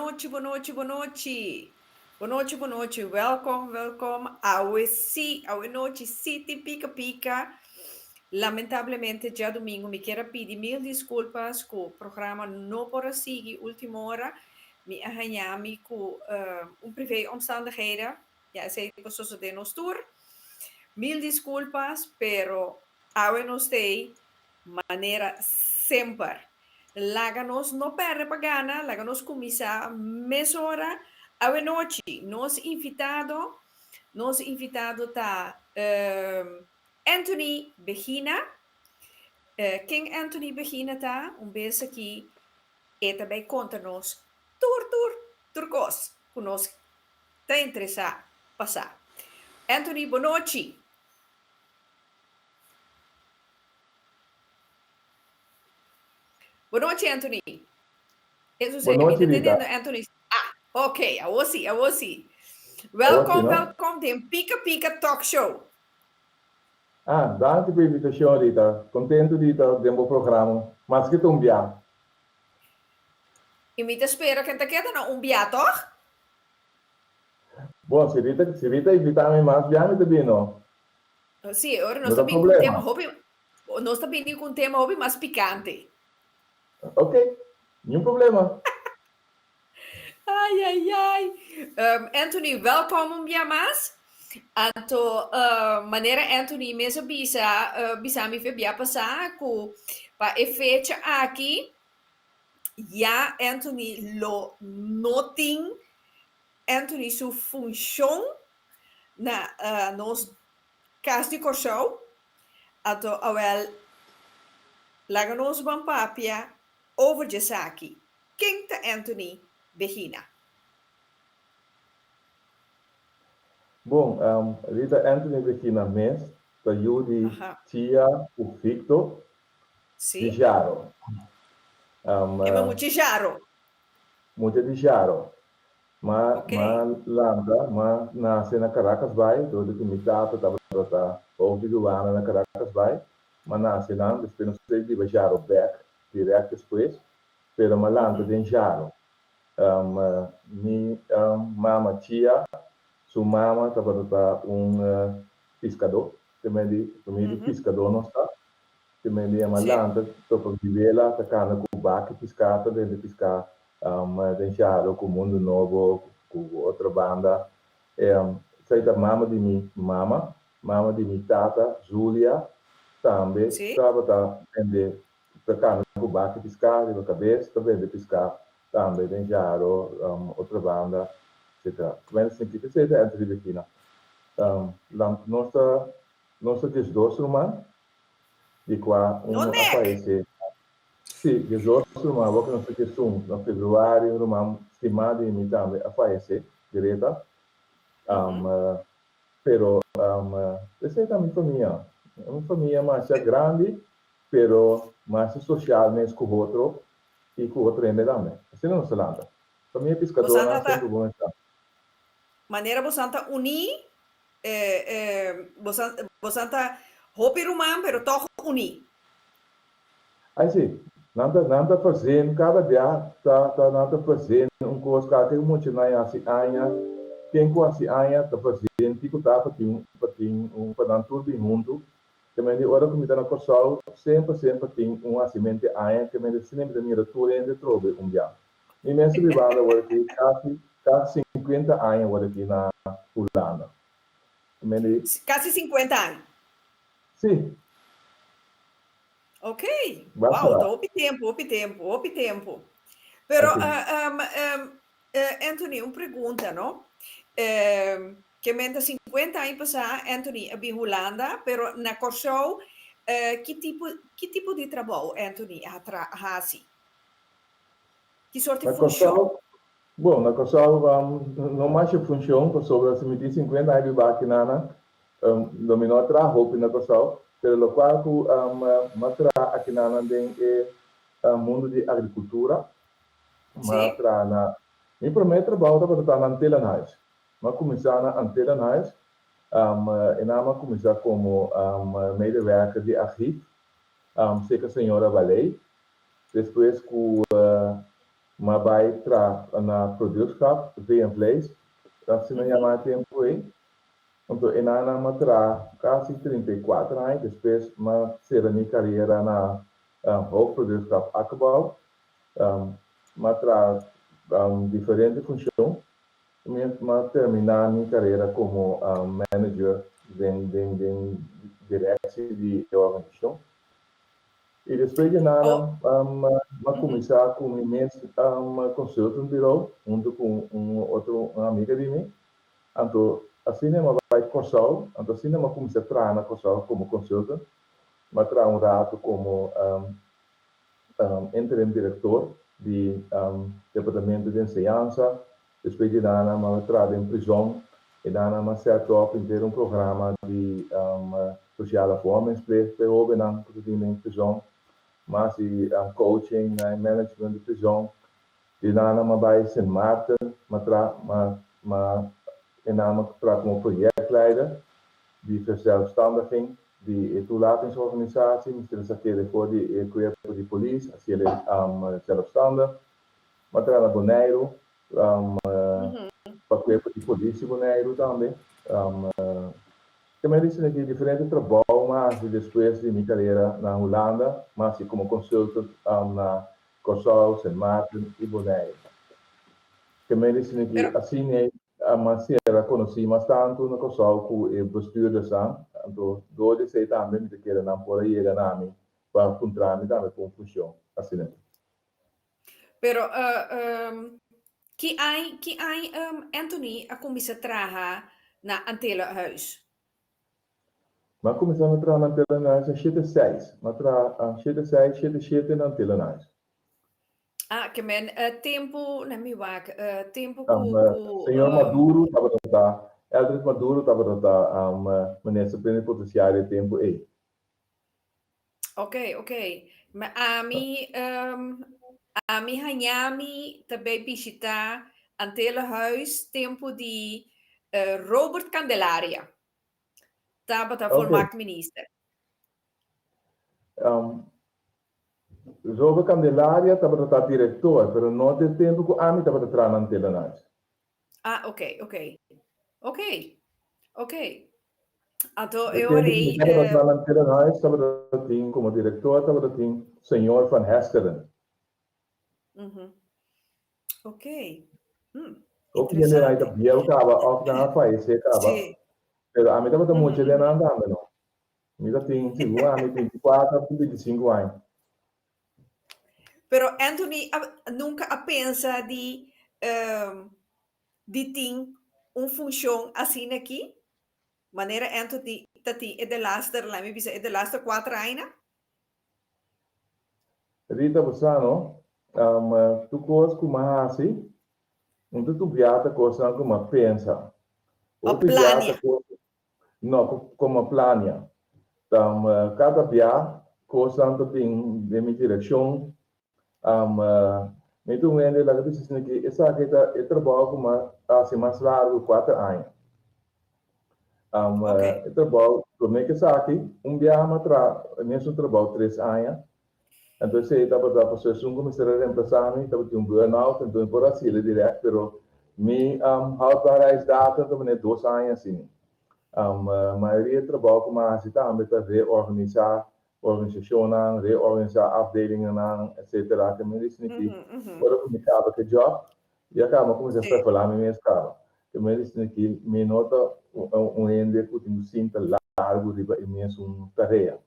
Bonochi, bonochi, bonochi. Bonochi, bonochi. Welkom, welkom. Awe sí, awe nochi sí tin Pika Pika. Lamentablemente djadumingu mi kier a pidi mil disculpas ku programa no por a sigui ultimo ora. Mi a haña mi ku un privé omstandigheden. Ya esei por sosodé nos tur. Mil disculpas, pero awe nos t'ei manera semper. Laga nos no pèrdè pa gana, laga nos kuminsá mesora awenochi. Nos invitado, nos invitado ta Anthony Begina. Ken Anthony Begina ta? Un bes aki e ta bai konta nos tur tur tur kos ku nos ta interesá pa sa. Anthony, bonochi. Bonochi, Anthony. Eso se, mi ta teniendo Anthony. Ah, ok, awor sí, awor sí. Welkom, welkom den Pika Pika Talk Show. Ah, danki pa invitacion, Rita. Contento di ta den bo programa. Maske ta un bia. Y mi ta spera ken ta keda na un bia, toch? Bon, si Rita, si Rita invita mi mas bia mi ta bini. Sí, ora nos ta bini ku un tema hopi, nos ta bini ku un tema hopi mas pikante. Ok, niun problema. Ai, ai, ai. Anthony, welkom un bia mas. Anto, manera Anthony mes a bisa, bisa mi fe bia pasá ku pa e fecha aki ya Anthony lo no tin Anthony su funshon na nos Kas di Kòrsou, anto awèl laga nos ban papia over djesaki. Ken ta Anthony Begina? Bon, Rita, Anthony Begina mes ta yu di Tia ku Victor di Jaro. E ma mucha Jaro. Mucha di Jaro. Ma ma lanta, ma nase na Caracas Bay, dor di ku mi tata tabata ta hoofd di duana na Caracas Bay. Ma nase nan, despues nos a biba Jaro bek direct despues, pero ma lanta den Jaro. Mi mama Chia, su mama tabata ta un piskadó, te men di famia di piskadó nos ta. Te men di ma lanta topa biwela ta kana ku baki piská ta bende piská Den Sharo ku Mundu Nobo ku otro banda. Esei ta mama di mi mama. Mama di mi tata, Zulia, tambe tabata bende, ta kana ku baki piská riba kabes, ta bende piská tambe den Sharo, otro banda, etcetera. Esei ta Anthony Begina. Nos ta nos ta diesdos ruman, di kua unu a fayesé. Sí, diesdos ruman, awor ku nos ta diesun, na februari un ruman stimá di mi tambe a fayesé, Greta. Pero esei ta mi famia. Un famia masha grandi, pero masha sosial mes ku otro i ku otro hende tambe. Asina nos ta lanta. Famia piskadónan semper bon esta. Manera bosan ta uní, bosan ta hopi ruman pero tòg uní. Ai si, nan ta nan ta verzin kada bia ta ta nan ta verzin un kos kada ke mucha nan hasi aña ken ku hasi aña ta verzin kiko ta pa tin pa tin un pa nan tur bin huntu ke men di ora ku mi ta na Kòrsou semper semper tin un hasimente aña ke men di asina mi ta mira tur hende trobe un bia mi mes ta bibando awor aki kasi kasi sinkuenta aña awor aki na Hulanda ke men di. Kasi sinkuenta aña. Si. Ok. Wow, ta hopi tempu, hopi tempu, hopi tempu. Pero, um, um, Anthony, un pregunta, no? Um, ke men ta 50 aña pasá, Anthony a bin Hulanda, pero na Kòrsou, uh, ki tipo, ki tipo di trabou Anthony a tra, hasi? Ki sorti Na funshon? Kòrsou, bon, na Kòrsou no masha funshon, pasobra si mi tin 50 aña biba aki nana, Lo mi no a traha hopi na Kòrsou, pero lokual ku mi a traha akinanan den e mundu di agrikultura, mi a traha na, mi promé trabou tabata ta na Antillenhuis. Mi a kuminsá na Antillenhuis, e nan mi a kuminsá komo medewerker di archief serka señora Baley. Despues ku. M'a bai tra na Produktschap Vee en Vlees, asina yama e tempu ei. Anto enanan m'a tra kasi 34 aña, despues m'a sera mi karera na Hoofdproductschap Akkerbouw. M'a tra diferente funshon. M'a terminá mi karera komo manager den den direksie di e organisashon. I despues di nada m'a kuminsá ku mi mes consultant bureau huntu ku un otro un amiga di mi. Anto asina m'a bai Kòrsou, anto asina m'a kuminsá traha na Kòrsou komo consultant. M'a traha un ratu komo interim direktor di departamento di enseñansa. Despues di nada m'a traha den prizòn. E nada m'a set up henter un programa di sociale vormingsplicht pa e hóbennan ku ta tin den prizòn. M'a hasi coaching na e management di prizòn. Di nada m'a bai Sint Maarten, m'a traha m'a m'a e nan m'a traha komo projectleider di verzelfstandiging di e toelatingsorganisatie. Mi a kere for di e kuerpo di polis, hasiel zelfstandig. M'a traha na Boneiru, pa kuerpo di polis di Boneiru tambe. Ke mi a disi aki diferente trabou m'a hasi despues di mi karera na Hulanda, m'a hasi komo consultant na Kòrsou, Sint Maarten i Boneiru. Ke mi a disi aki asina m'a sera konosí mas tantu na Kòrsou ku e bestuurdersnan, anto dor di esei tambe mi ta kere nan por a yega na mi pa puntra mi tambe pa un funshon asina. Pero ki ai ki ai Anthony a kuminsá traha na Antillenhuis? Mi a kuminsá na traha na Antillenhuis na shete seis. Mi a traha shete seis, shete shete na Antillenhuis. Ah, ke men tempu, na mi wak, tempu ku ku Señor Maduro tabata ta, Eldred Maduro tabata ta minister plenipotenciario e tempu ei. Ok, ok. Ma ami, um, ami haña mi ta bay bishita Antillenhuis tempo di Robert Candelaria. Tabata volmaakt minister. Robert Candelaria tabata ta director, pero no den tempo cu ami tabata traha na Antillenhuis. Ah, ok, ok. Ok, ok. Anto e ora ei... Tabata na Antillenhuis, tabata tin como director, tabata tin señor Van Hesteren. Ok. Hopi hende nan ta bieu caba of nan a fayece caba. Pero ami tabata mucha den nan tambe no. Mi ta tin, segun ami, 24 of 25 aña. Pero Anthony a, nunca a pensa di di tin un funcion asina aki? Manera Anthony ta tin e delaster, laat mi bisa e delaster cuater aña? Rita, bo sa no, tur cos cu mi a haci, un ta tubia ta cosnan cu mi a pensa. Hopi bia ta cos. No, komo plania. Ta kada bia kosnan ta bin den mi direkshon. Mi ta un hende laga bisa asina ki esaki ta e trabou ku mi a hasi mas largu kuater aña. E trabou promé ku esaki un biaha mi a traha e mesun trabou tres aña. Anto esei tabata pasobra esun ku mester a remplasá mi tabatin un burn-out anto mi por a hasiel dirèkt pero mi houdbaarheidsdatum ta manera dos aña asina. Mayoria e trabou ku mi a hasi tambe ta reorganisá organisashonnan, reorganisá afdelingennan etcetera. Ke mi di sinti ora ku mi kaba ku e jòb ya kaba mi a kuminsá prepará mi mes kaba. Ke mi di sinti mi no ta un hende ku tin ku sinta largu riba e mesun tarea.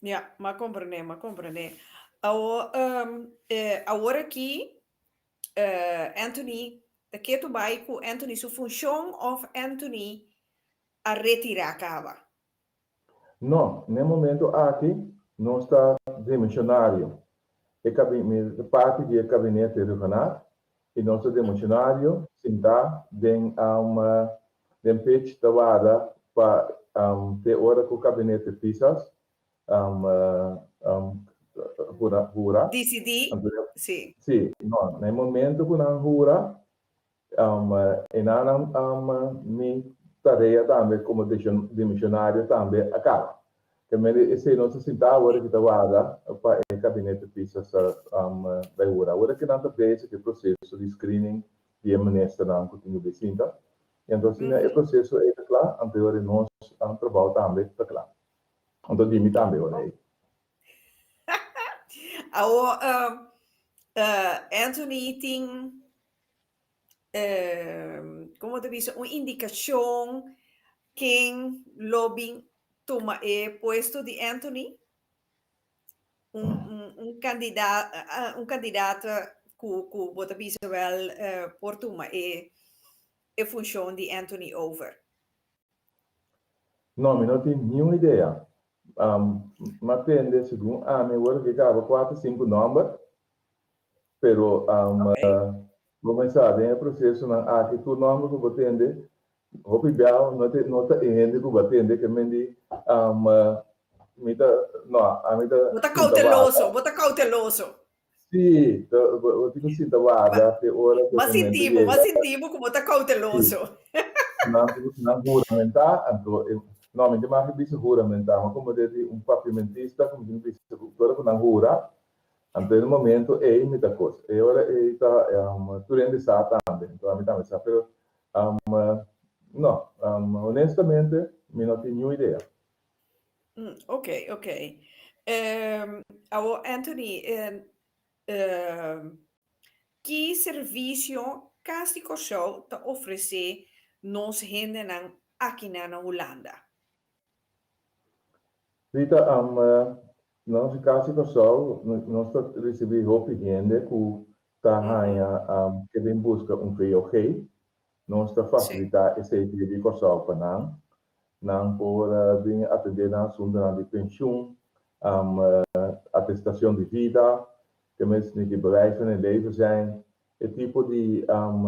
Ja, m'a komprendé, m'a komprendé. Awor, awor aki, Anthony, ta ketu bai ku Anthony su funshon òf Anthony a retirá kaba? No, n'e momento aki nos ta demishonario. E mi ta parti di e kabinete Rhuggenaath i nos ta demishonario sintá den den pitch ta warda pa te ora ku kabinete Pisas hura hura. Disidí, si. Si, no, na e momento ku nan hura e nan mi tarea tambe komo demisionario tambe a kaba. Ke men esei nos ta sinta awor aki ta warda pa e kabinete Pisas ta bai hura. Awor aki nan ta bezig ku e proseso di screening di e ministernan ku tin ku bai sinta. I anto asina e proseso ei ta kla, anto e ora nos trabou tambe ta kla. Anto di mi tambe ora ei. Awor Anthony tin como ta bisa un indicacion ken lo bin tuma e puesto di Anthony? Un, un, un candidato, un candidato cu bo ta bisa wel por tuma e funcion di Anthony over. No, mi no tin niun idea. M'a tende, segun ami, awor cu e caba cuatro, cinco nomber. Pero bo mester den e procesonan aki tur nomber cu bo tende, hopi biaha no ta no ta e hende cu bo a tende ke men di mi ta no ami ta Bo ta cauteloso, bo ta cauteloso. Si, bo tin cu sinta warda te ora cu e Ma momento sinti bo, ma yega. sinti bo cu bo ta cauteloso. Si, nan tin cu nan huramenta, anto e no mi tin mag di bisa huramenta, ma como di un papiamentista cu mi tin cu bisa cu ora cu nan hura, Anto e momento ei mi ta kos. E ora ei ta tur hende sa tambe, anto ami tambe sa, pero no, honestamente mi no tin niun idea. Ok, ok. Awor Anthony, ki servisio Kas di Kòrsou ta ofresé nos hendenan akinan na Hulanda? Rita, nos di Kas di Kòrsou nos ta risibí hopi hende ku ta haña ke bin buska un VOG. Nos ta fasilitá esei via di Kòrsou pa nan. Nan por bin atendé nan asuntunan di penshun, atestashon di vida, ke mes di bewijs van in leven zijn. E tipo di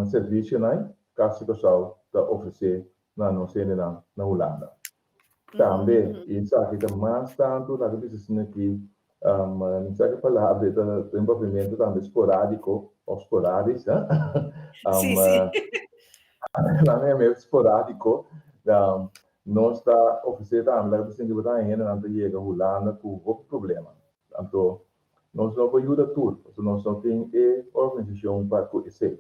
servisionan Kas di Kòrsou ta ofresé na nos hendenan na Hulanda. Tambe esaki ta mas tantu laga bisa asina ki mi sa ki palabra e ta den papiamentu tambe sporadico of sporadisch ha Sí, sí. Nan a yama sporadico nos ta ofrece tambe laga bisa asina ki bo ta hendenan ta yega Hulanda ku hopi problema anto nos no por yuda tur pasobra nos no tin e organisacion pa ku esei.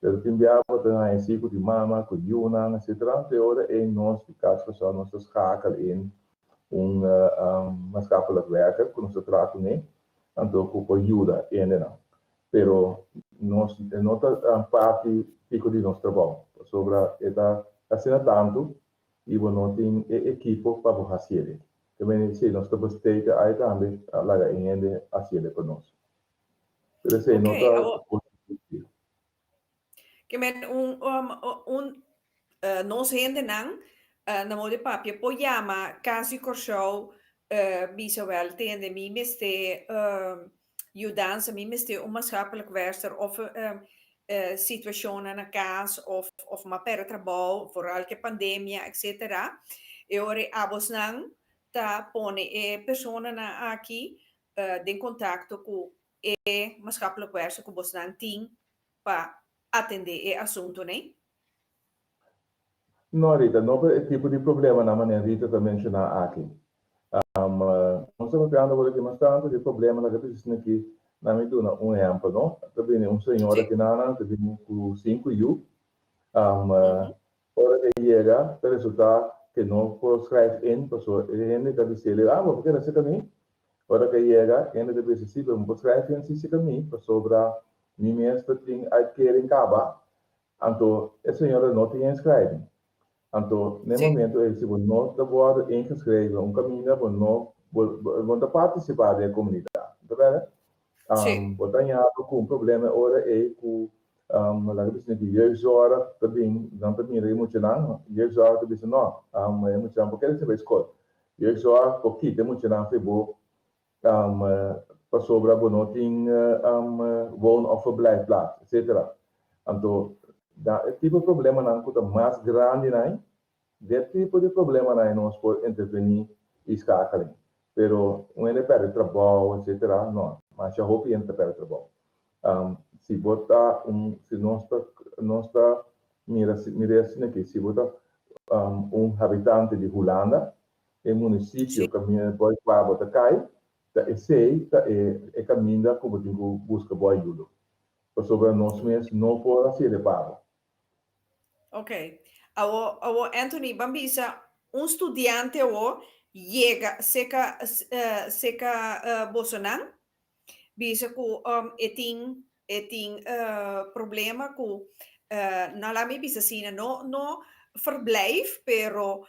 Pero tin bia bo ta haña si ku tin mama, ku yunan, etcetera. Te ora ei nos di Kas Kòrsou nos ta schakel in un maatschappelijk werker ku nos ta traha kuné, anto ku por yuda hendenan. Pero nos e no ta parti fiho di nos trabou, pasobra e ta asina tantu i bo no tin e ekipo pa bo hasiele. Te mende si nos ta besteed ai tambe laga e hende hasiele pa nos. Pero esei no ta positivo. Ke men un un nos hendenan na modo di papia por yama Kas di Kòrsou bisa wèl tende mi mester yudansa, mi mester un maatschappelijk werkster òf situashonnan na kas òf òf mi a pèrdè trabou vooral ku e pandemia etcetera. E ora ei abosnan ta pone e personanan aki den kontakto ku e maatschappelijk werker ku bosnan tin pa atendé e asuntunan? No, Rita, no pa e tipo di problemanan manera Rita ta menshoná aki. Nos ta papiando awor aki mas tantu di e problemanan ku ta existi aki. Na mi duna un ehèmpel, no? Ta bini un señora aki nan, ta bini ku sinku yu. Ora ke yega ta resultá ke no por schrijf in pasobra e hende ta bis'el, ah, bo por keda serka mi? Ora ke yega, e hende ta bisa, sí, pero mi por schrijf in sí serka mi pasobra mi mes ta tin uitkering kaba. Anto e señora no tin inschrijving. Anto na e momento ei si bo no ta wòrdu ingeschreven un kaminda bo no bo no ta partisipá den e komunidat. Ta bèrdè? Bo ta hañado ku un problema e ora ei ku Laga bisa di jeugdzorg ta bin, nan ta mira e muchanan, jeugdzorg ta bisa no, e muchanan por keda sin bai skol. Jeugdzorg por kita e muchanan for bo pasobra bo no tin woon of verblijfplaats, etcetera. Anto, e tipo problemanan ku ta mas grandi nan, De tipo di problemanan ei nos por intervení i skakeling. Pero un hende pèrdè trabou, etcetera, no. Masha hopi hende ta pèrdè trabou. Si bo ta un, si nos ta, nos ta mira, mira e asina aki, si bo ta un habitante di Hulanda, E munisipio kaminda bo kua bo ta kai, ta esei ta e kaminda ku bo tin ku buska bo ayudo. Pasobra nos mes no por hasi reparo. Ok. Awo, awo Anthony, ban bisa un studiante awo yega seka seka bosonan, bisa ku e tin e tin problema ku no laat mi bisa asina, no no verblijf, pero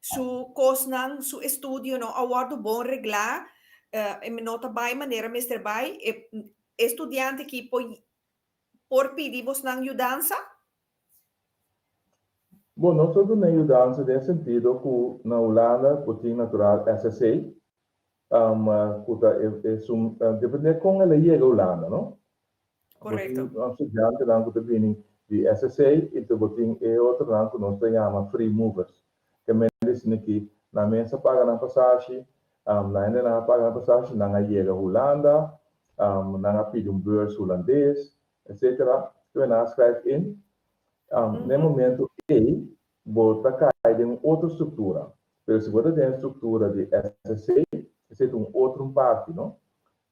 su kosnan, su estudio no a wòrdu bon reglá, e no ta bai manera mester bai, e e studiante ki por por pidi bosnan yudansa? Bon, nos ta duna yudansa den e sentido ku na Hulanda bo tin natural SSA, ku ta esun, depende kon el a yega Hulanda, no? Korekto. Bo tin studiantenan ku ta bini di SSA i bo tin e otronan ku nos ta yama free movers. Ke men di ki nan mes a paga nan pasashi, nan hendenan a paga nan pasashi, nan a yega Hulanda, nan a pidi un beurs hulandes, etcetera. Ke men nan a schrijf in. Na e momento ei bo ta kai den un otro struktura. Pero si bo ta den e struktura di SSA, esei ta un otro parti, no?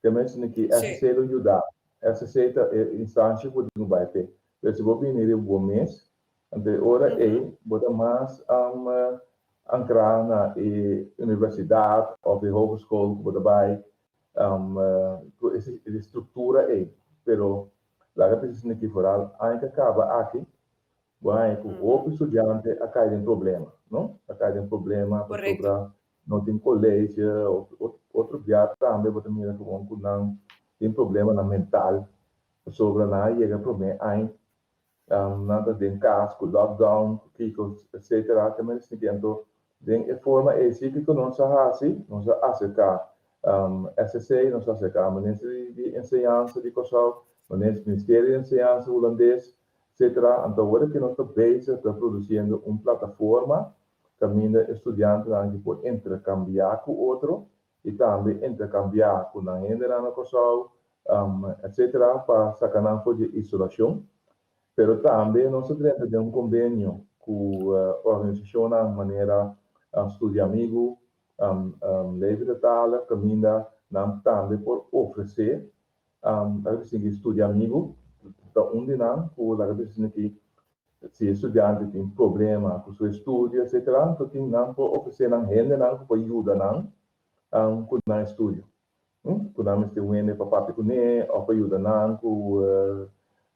Ke men di ki SSA lo yuda. SSA ta e instansha ku bo tin ku bai p'e. Pero si bo bini riba bo mes, anto e ora ei bo ta mas ankrá na e universidat òf e hogeschool ku bo ta bai ku e struktura ei. Pero laga bisa esaki aki foral aña ku a kaba aki bo haña ku hopi studiante a kai den problema, no? A kai den problema pasobra no tin colegio òf otro bia tambe bo ta mira gewoon ku nan tin problemanan mental pasobra nan a yega promé aña nan ta den kas ku lockdown ku kiko etcetera ta mester sinti anto den e forma ei si kiko nos a hasi nos a aserka SSA nos a aserka minister di enseñansa di Kòrsou ministerio di enseñansa hulandes etcetera anto awor aki nos ta bezig ta produsiendo un plataforma kaminda e studiantenan aki por interkambiá ku otro i tambe interkambiá ku nan hendenan na Kòrsou etcetera pa saca nan for di isolacion. Pero tambe nos a drenta den un convenio cu organisacionnan manera Studia Amigu, Levende Talen, caminda nan tambe por ofrece, laga bisa aki Studia Amigu ta un di nan cu laga bisa aki si e studiante tin problema cu su estudio etcetera, anto tin nan por ofrece nan hendenan cu por yuda nan cu nan estudio. Ku nan mester un hende pa papia kuné òf pa yuda nan ku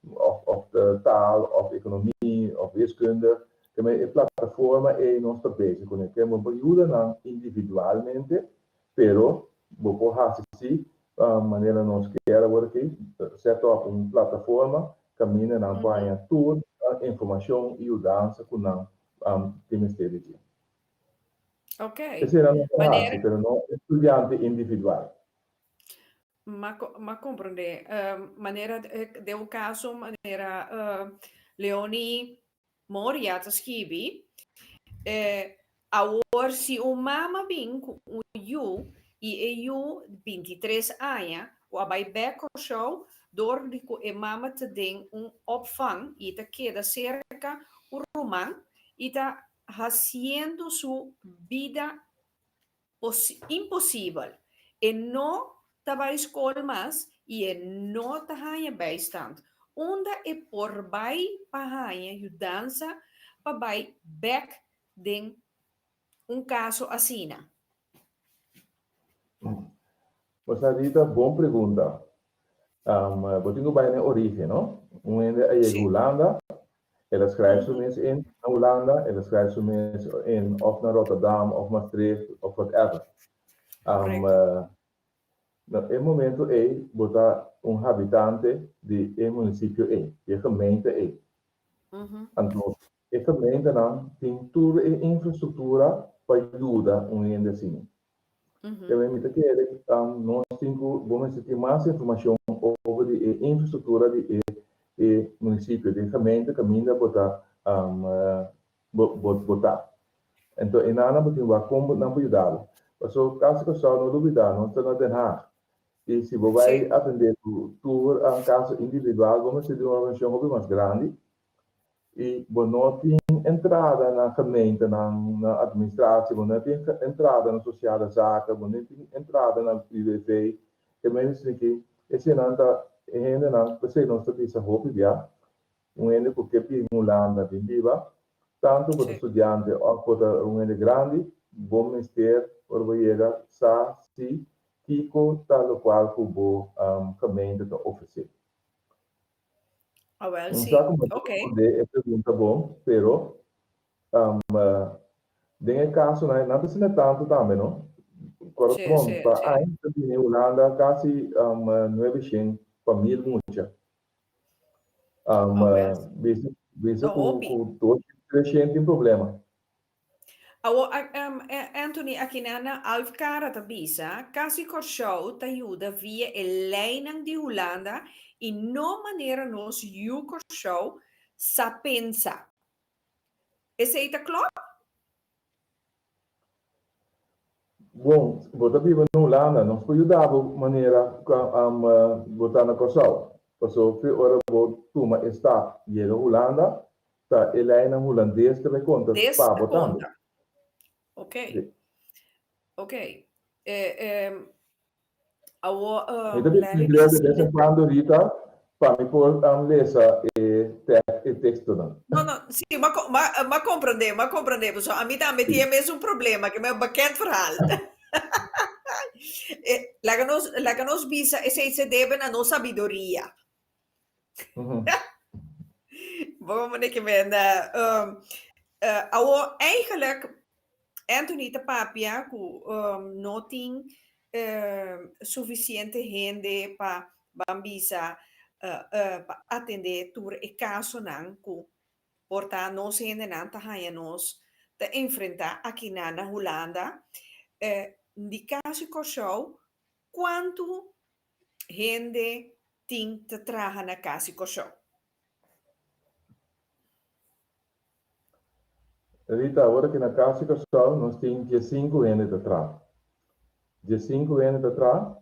òf òf taal òf ekonomia òf wiskunde. Keme e plataforma ei nos ta bezig kuné. Ke bo por yuda nan individualmente, pero bo por hasi si manera nos kier awor aki, set up un plataforma kaminda nan por haña tur informashon i yudansa ku nan tin mester di dje. Ok. Esei nan no ta hasi, pero no estudiante individual. M'a comprende. Manera den un caso manera Leonie Moria ta skibi, awor si un mama bin ku un yu i e yu 23 aña ku a bai bek Kòrsou dor di ku e mama ta den un opvang i ta keda serka un ruman i ta hasiendo su bida imposibel. E no ta bai skol mas i e no ta haña bijstand. Unda e por bai pa haña yudansa pa bai bek den un kaso asina? Bo sa Rita, bon pregunta. Bo tin ku bai na e origen, no? Un hende a yega Hulanda, El a schrijf su mes in na Hulanda, el a schrijf su mes in of na Rotterdam of Maastricht of whatever. Na e momento ei bo ta un habitante di e municipio ei, di e gemeente ei. Anto e gemeentenan tin tur e infrastructura pa yuda un hende asina. Kende mi ta kere nos tin ku bo mester tin mas informashon over di e infrastruktura di e e munisipio, di e gemeente kaminda bo ta bo bo ta. Enton e nan bo tin wak kon nan por yuda bo. Paso kasi Kòrsou no lubida nos ta na Den Haag i si bo bai atendé ku tur kaso individual bo mester di un organisashon hopi mas grandi i bo no tin. entrada na gemeentenan, na administratie, bo no tin entrada na sociale zaken, bo no tin entrada na UWV. E mester ki esenan ta e hendenan, p'esei nos ta bisa hopi bia, un hende ku ke bin Hulanda bin biba, tantu bo ta studiante òf bo ta un hende grandi, bo mester ora bo yega sa si kiko ta lokual ku bo gemeente ta ofresé. Ah, wel, No sí. sa como Ok. respondé e pregunta bon, pero um, den e caso nan, nan ta asina tanto tambe, no? Kòrda Sí, bon, sí, pa sí. aña ta bini Hulanda kasi um, 900 pa mil mucha. Um, Ah, wel. bisa, bisa No, ku, hopi. ku 200, 300 tin problema. Awor, Anthony, akinan na Alf Cara ta bisa, Kasi Kòrsou ta yuda via e leinan di Hulanda i no manera nos yu Kòrsou sa pensa. Esei ta klòp? Bon, bo ta biba na Hulanda, nos por yuda bo manera bo ta na Kòrsou. Pasobra ora bo tuma e stap yega Hulanda, Ta e leinan hulandes ta bai konta Des pa ta bo tambe. konta. Ok. Sí. Ok. Eh, eh, awo, Mi ta bisa Larry inglés de bisa bes en cuando, Rita, pa mi por lesa e e tekstonan. No, no, sí, m'a m'a m'a comprende, m'a comprende, pasobra ami tambe tin e mesun problema, ke mi a bekend verhaal. Eh, laga nos, laga nos bisa esei se debe na nos sabiduria. Bon, meneer Kemenda. Um, uh, awo eigenlijk, Anthony ta papia ku um, no tin um, suficiente hende pa bambisa uh, uh, pa atende tur e kasonan ku por ta nos hendenan ta haña nos ta enfrenta akinan na Hulanda. Uh, di Kasi Kòrsou, kuantu hende tin ta traha na Kasi Kòrsou? Rita, awor aki na Kasi Kòrsou nos tin diesinku hende ta traha. Diesinku hende ta traha.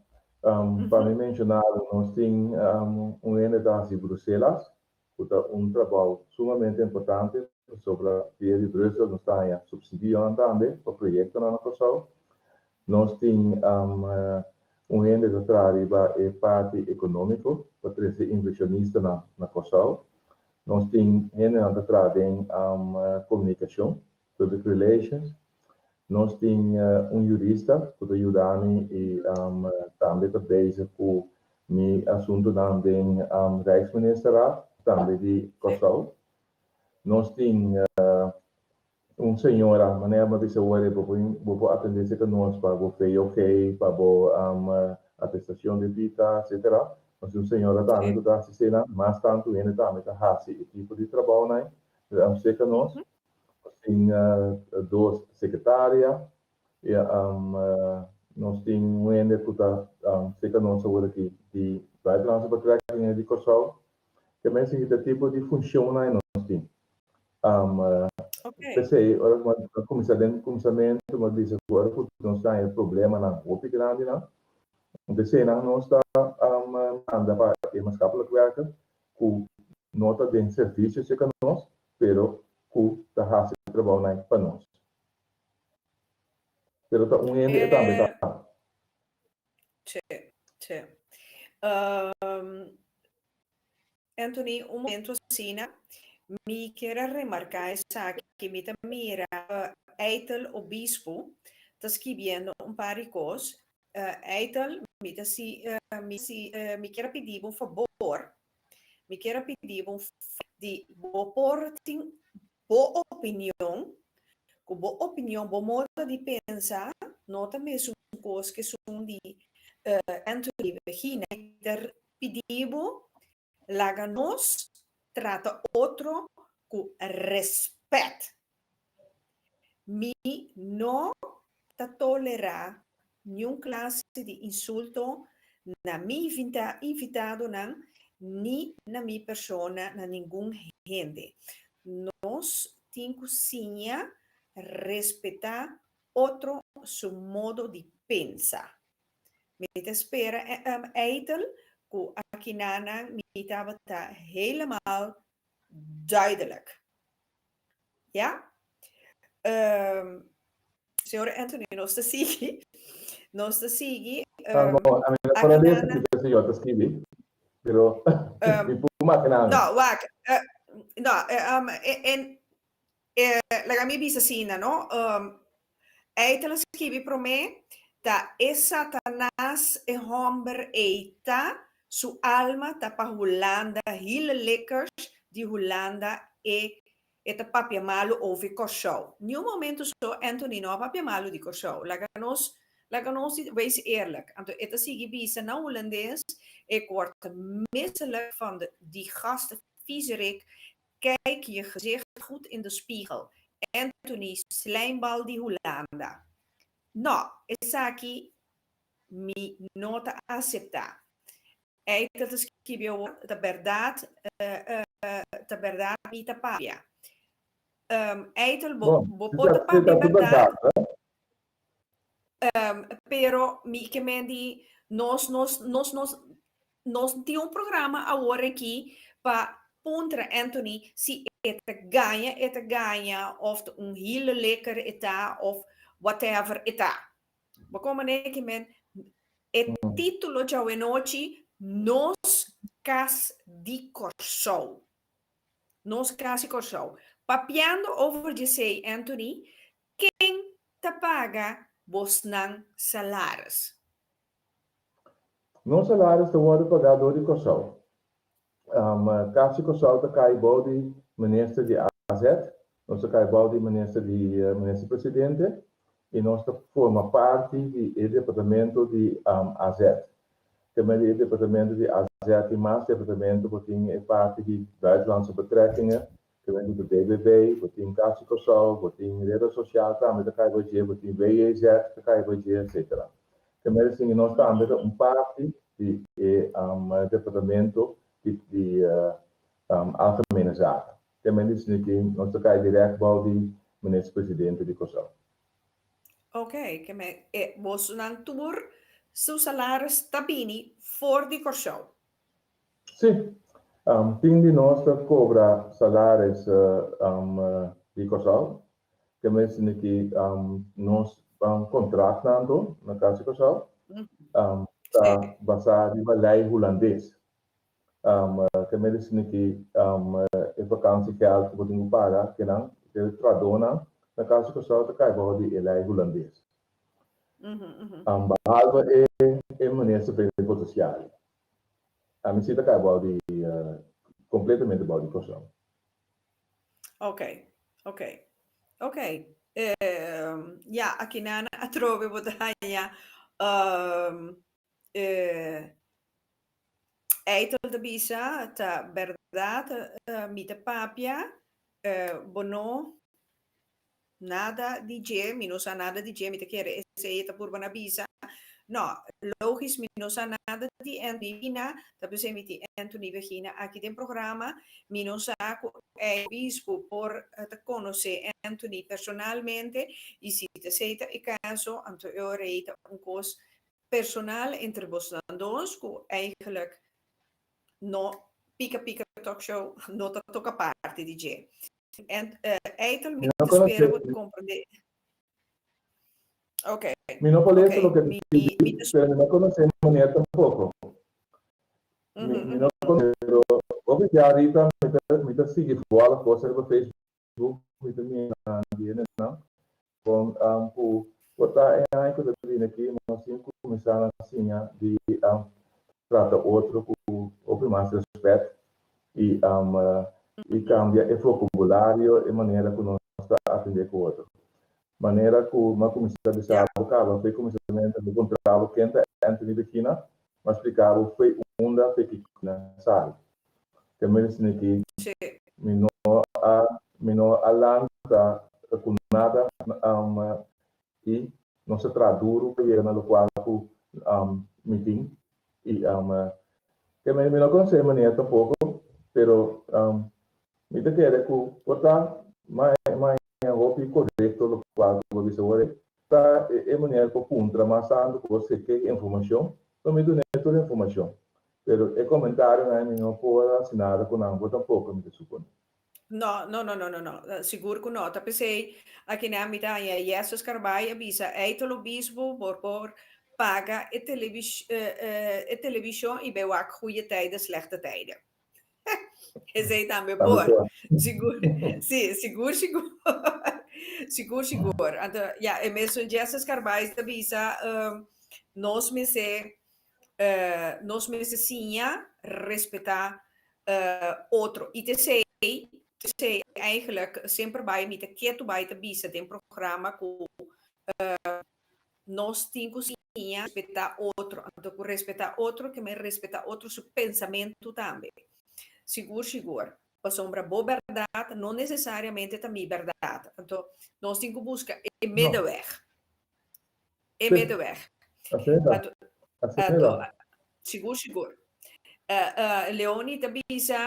Pa mi menshoná bo, nos tin un hende ta hasi Bruselas, ku ta un trabou sumamente importante pasobra via di Brussel nos ta haña supsidionan tambe pa proyektonan na Kòrsou. Nos tin un hende ta traha riba e parti ekonómiko pa trese invershonistanan na Kòrsou. Nos tin hendenan ta traha den komunikashon, public relations. Nos tin un yurista ku ta yuda mi i tambe ta bezig ku mi asuntunan den Rijksministerraad, tambe di Kòrsou. Nos tin un señora, manera mi a bisa wor, bo por bo por atendé serka nos pa bo VOG, pa bo atestacion di bita, etcetera. Nos tin un señora tambe ku ta hasi eseinan, mas tantu hende tambe ta hasi e tipo di trabounan serka nos. Nos tin dos sekretaria i nos tin un hende ku ta serka nos awor aki di Buitenlandse Betrekkingen di Kòrsou. Ke men sinti e tipo di funshonnan nos tin. P'esei ora ku a kuminsá den kuminsamentu mi a bisa ku ora ku nos ta haña problemanan hopi grandinan, p'eseinan nos ta manda pa e maatschappelijk werker ku no ta den servisio serka nos, pero ku ta hasi e trabounan pa nos. Pero ta un hende e tambe ta. Sí, sí. Anthony, un momento asina, mi kier a remarca esaki, mi ta mira Eitel Obispo ta skibiendo un par di cos. Eitel, mi ta si, mi si, mi kier a pidi bo un fabor, mi kier a pidi bo un di bo por tin bo opinion, cu bo opinion, bo modo di pensa no ta mesun cos cu esun di Anthony Begina. Mi ta pidi bo laga nos trata otro ku rèspèt. Mi no ta tolerá niun klase di insulto na mi invitadonan ni na mi persona na ningun hende. Nos tin ku siña respetá otro su modo di pensa. Mi ta spera Eitel ku akinanan mi tabata helemaal duidelijk. Ja? Señor Anthony, nos ta sigui. Nos ta sigui. Ah, no, a mi no por lesa kiko señor ta skibi, pero mi por makina. No, wak. No, en, laga mi bisa asina, no? Ei ta skibi promé, ta e Satanas e homber ei ta, su alma ta pa Hulanda, hele likkers di Hulanda e e ta papia malu over Kòrsou. Niun momento so Anthony no a papia malu di Kòrsou. Laga nos, laga nos wees eerlijk. Anto e ta sigui bisa na hulandes, Ik word misselijk van de, die gasten viezerik. Kijk je gezicht goed in de spiegel. Anthony slijmbal di Hulanda. No, esaki mi no ta aseptá. Ei ta ta skibi awor, ta bèrdat, ta bèrdat mi ta papia. Eitel, bo, Bon, bo si por ta, ta si papia ta tu bèrdat, bèrdat, eh? pero mi ke men di nos, nos, nos, nos, nos tin un programa awor aki pa puntra Anthony si e ta gaña, e ta gaña, of ta un hele lekker e ta, of whatever e ta. Bo kon manera ke men e título djawe-nochi Nos Kas di Kòrsou. Nos Kas di Kòrsou. Papiando over djesei, Anthony, ken ta paga bosnan salaris? Nos salaris ta wòrdu pagá dor di Kòrsou. Kas di Kòrsou ta kai bou di minister di AZ, nos ta kai bou di minister di minister presidente i nos ta forma parti di e departamento di AZ. Te di e departamento di AZ tin mas departamento, bo tin e parti di Buitenlandse Betrekkingen, te di DBB, bo tin Kas di Kòrsou, bo tin Reda Sosial tambe ta kai bou dje, bo tin WJZ ta kai bou dje, etcetera. Te asina nos tambe ta un parti di e departamento di Algemene Zaken. Te asina ku nos ta kai direct bou di minister presidente di Kòrsou. Ok, ke men e bosnan tur su salaris ta bini for di Kòrsou. Si. Tin di nos ta kobra salaris di Kòrsou. Ke men asina ku nos kontrakt nanto na Kas di Kòrsou ta basá riba lei hulandes. Ke men asina ku e vakantiegeld ku bo tin ku paga, ke nan, e trahadónan na Kas di Kòrsou ta kai bou di e lei hulandes. Behalve e minister plenipotensiario. Ami si ta kai bou di kompletamente bou di Kòrsou. Ok. Ja, aki nan atrobe bo ta haña Eitel ta bisa ta bèrdat mi ta papia bo no nada di dje, mi no sa nada di dje, mi ta kere esei ta purba na bisa. No, logisch mi no sa nada di Anthony Vagina, ta p'esei mi tin Anthony Vagina aki den programa, mi no sa ku e obispo por ta konosé Anthony personalmente i si ta esei ta e kaso, anto e ora ei ta un kos personal entre bosnan dos ku eigenlijk no Pika Pika Talk Show no ta toka parti di dje. En Eitel, mi Mi no ta spera konosé. bo ta komprendé. Ok, Mi no por lesa ok. loke Mi, ta mi ta pero mi no konosé meneer tampoko. Mi no konosé, pero hopi bia ahorita mi ta sigui volg kos riba Facebook, mi ta mira di hendenan kon ku por ta e aña ku ta bini aki nos tin ku kuminsá na siña di trata otro ku hopi mas rèspèt i kambia e vokabulario, e manera ku nos ta atendé ku otro. Manera ku mi a kuminsá bisa bo kaba fo'i kuminsamentu mi puntra bo ken ta Anthony Begina, mi a splika bo fo'i unda fo'i ki na sali. Te mi asina ki mi no a lanta ku nada i nos a traha duru pa yega na lokual ku mi tin i ke mi no konosé e manera tampoko, pero mi ta kere ku por ta maña hopi korekto lokual ku bo bisa awor ta e manera ku puntra mas tantu ku bo seke informashon, lo mi dun'é tur informashon, pero e komentarionan mi no por hasi nada ku nan bo tampoko, mi ta supone. No, no, no, no, no, no. Sigur ku no. Ta p'esei akinan mi ta haña Yesus Karbay a bisa Eitel Obispo por por paga e televis e televishon i bai wak goeie tijden, slechte tijden. Esei tambe Tambe por. por. Sigur, sí, sigur, sigur. Sigur, sigur. Anto, ya, e mesun Jesus Karbay ta bisa, nos mester nos mester siña respetá otro. I t'esei, t'esei eigenlijk semper bai mi ta ketu bai ta bisa den programa ku nos tin ku siña respetá otro. Anto ku respetá otro ke men respetá otro su pensamentu tambe. Sigur sigur. Pasobra bo bèrdat no nesesariamente ta mi bèrdat. Anto nos tin ku buska e No. middenweg. E Sí. middenweg. Asina ta. Anto, Asina anto, ta. sigur sigur. Leoni ta bisa,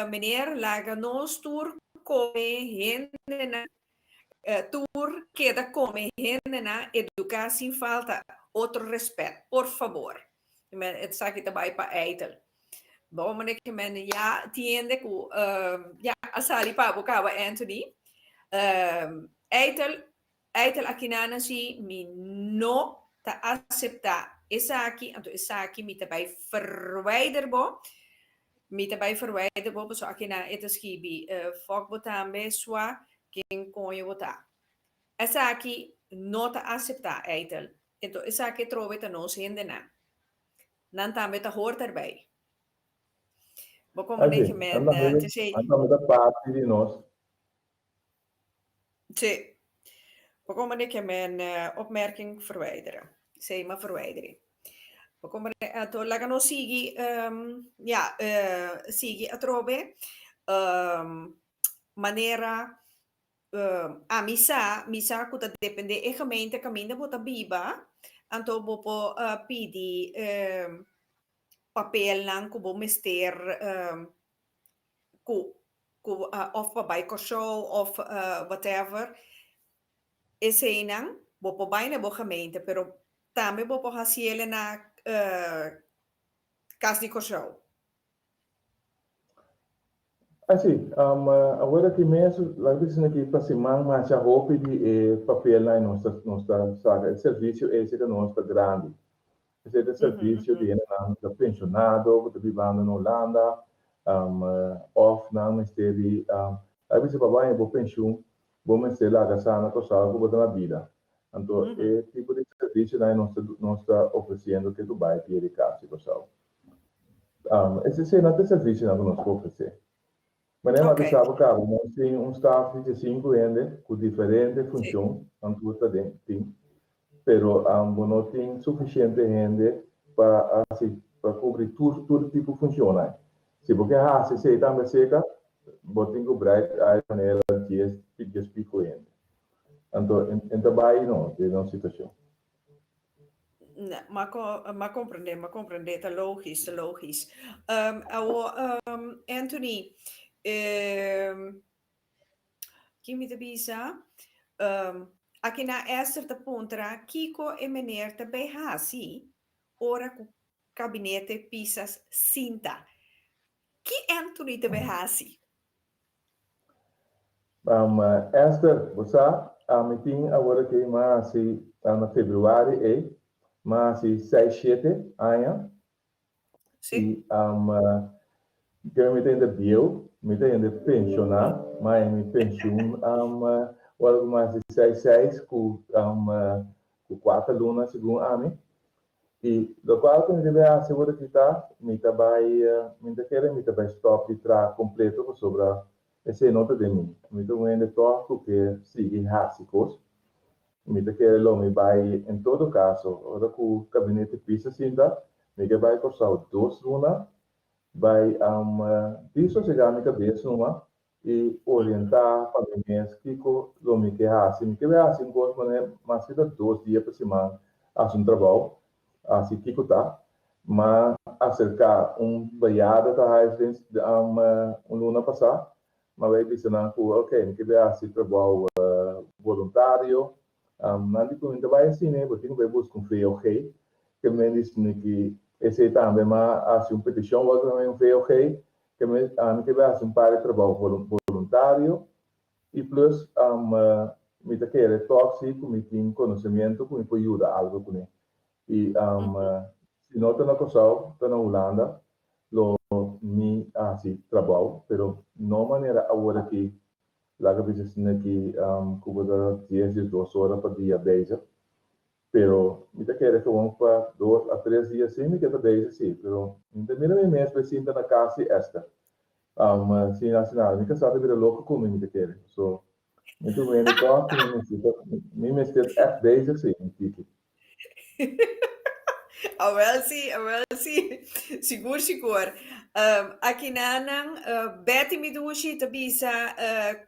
meneer, laga nos tur kome hendenan, tur keda kome hendenan eduká sin falta otro respet, por fabor. Esaki ta bai pa Eitel. Bon, meneer ke men ya tiende ku ya a sali pa bo kaba, Anthony. Eitel, Eitel akinana si mi no ta aseptá esaki, anto esaki mi ta bai verwijder bo. Mi ta bai verwijder bo pasobra akinan e ta skibi fòk bo tambe swa ken koño bo ta. Esaki no ta aseptá, Eitel. Anto esaki atrobe ta nos hendenan. Nan tambe ta hort erbij. Bo komprendé Así, ke nan men tambe, t'esei. nan tambe ta parti di nos. Sí. Bo komprendé ke men opmerking verwijderen. Sí, m'a verwijderen. Bo komprendé, anto laga nos sigui, ya, sigui atrobe manera ami sa, mi sa ku ta dependé e gemeente kaminda bo ta biba, anto bo por pidi papelnan ku bo mester ku ku of pa bai Kòrsou of whatever, eseinan bo por bai na bo gemeente, pero tambe bo por hasiele na Kas di Kòrsou. Así, awor aki mes, laga bisa aki pa siman masha hopi di e papelnan ei nos ta nos ta saka. E servisio ei si ta nos ta grandi. Esei ta servisio di hendenan ku ta penshonado, ku ta bibando na Hulanda, òf nan mester di, a bisa pa baña bo penshun, bo mester laga sa na Kòrsou ku bo ta na bida. Anto e tipo di servisionan ei nos ta nos ta ofresiendo ke ku bai pia di kas di Kòrsou. Esei nan ta e servisionan ku nos por ofresé. Manera mi a bisa bo caba, nos tin un staf di diesinku hende cu diferente funcion, nan tur ta den tin, pero bo no tin suficiente hende pa haci, pa cubri tur tur tipo funcionnan. Si bo ke haci esey tambe acerca, bo tin cu breid uit manera dies, dies pico hende. Anto, en ta bay no den nos situacion. M'a m'a comprende, m'a comprende, ta logisch, ta logisch. Awo, Anthony, ki mi ta bisa? Aki na Esther ta puntra kiko e meneer ta bay haci ora cu kabinete Pisas sinta. Ki Anthony ta bay haci? Esther, bo sa, ami tin awor aki m'a hasi na februari ei, m'a hasi seis shete aña. I kere mi ta hende bieu, mi ta hende penshoná, m'a haña mi penshun ora ku m'a hasi seis seis ku ku kuater luna segun ami. I lokual ku mi debe hasi awor aki ta, mi ta bai, mi ta kere mi ta bai stòp di traha kompleto pasobra esei no ta den mi. Mi ta un hende tòg ku ke sigui hasi kos. Mi ta kere lo mi bai en todo kaso, ora ku kabinete pisa sinta, mi ke bai Kòrsou dos luna, bai di sosegá mi kabes numa i orientá pa mi mes kiko lo mi ke hasi. Mi ke bai hasi un kos manera maske ta dos dia pa siman hasi un trabou, hasi kiko ta. M'a aserká un bayada ta huis den un luna pasá, m'a bai bisa nan ku ok mi ke bai hasi trabou boluntario. Nan di ku mi ta bai asina bo tin ku bai buska un VOG. Ke men di sniki esei tambe m'a hasi un petishon wak un VOG. Ke men ami ke bai hasi un par di trabou voluntario. boluntario i plus mi ta kere tòg si ku mi tin konosementu ku mi por yuda algu kuné. I si no ta na Kòrsou, ta na Hulanda, lo mi hasi trabou, pero no manera awor aki, laga bisa asina ki ku bo ta 10, 12 ora pa dia bezig. Pero mi ta kere gewoon pa 2 a 3 dia sí mi ke ta bezig sí, pero mi ta mira mi mes bai sinta na kas di Esther. Sin hasi nada. Mi kasá ta bira loko ku mi, mi ta kere. So, mi ta wende tòg ku mi mester ègt bezig sí, mi tiki. Awel sí, awel sí. Sigur, sigur. Aki nanan, Betty Midushi ta bisa,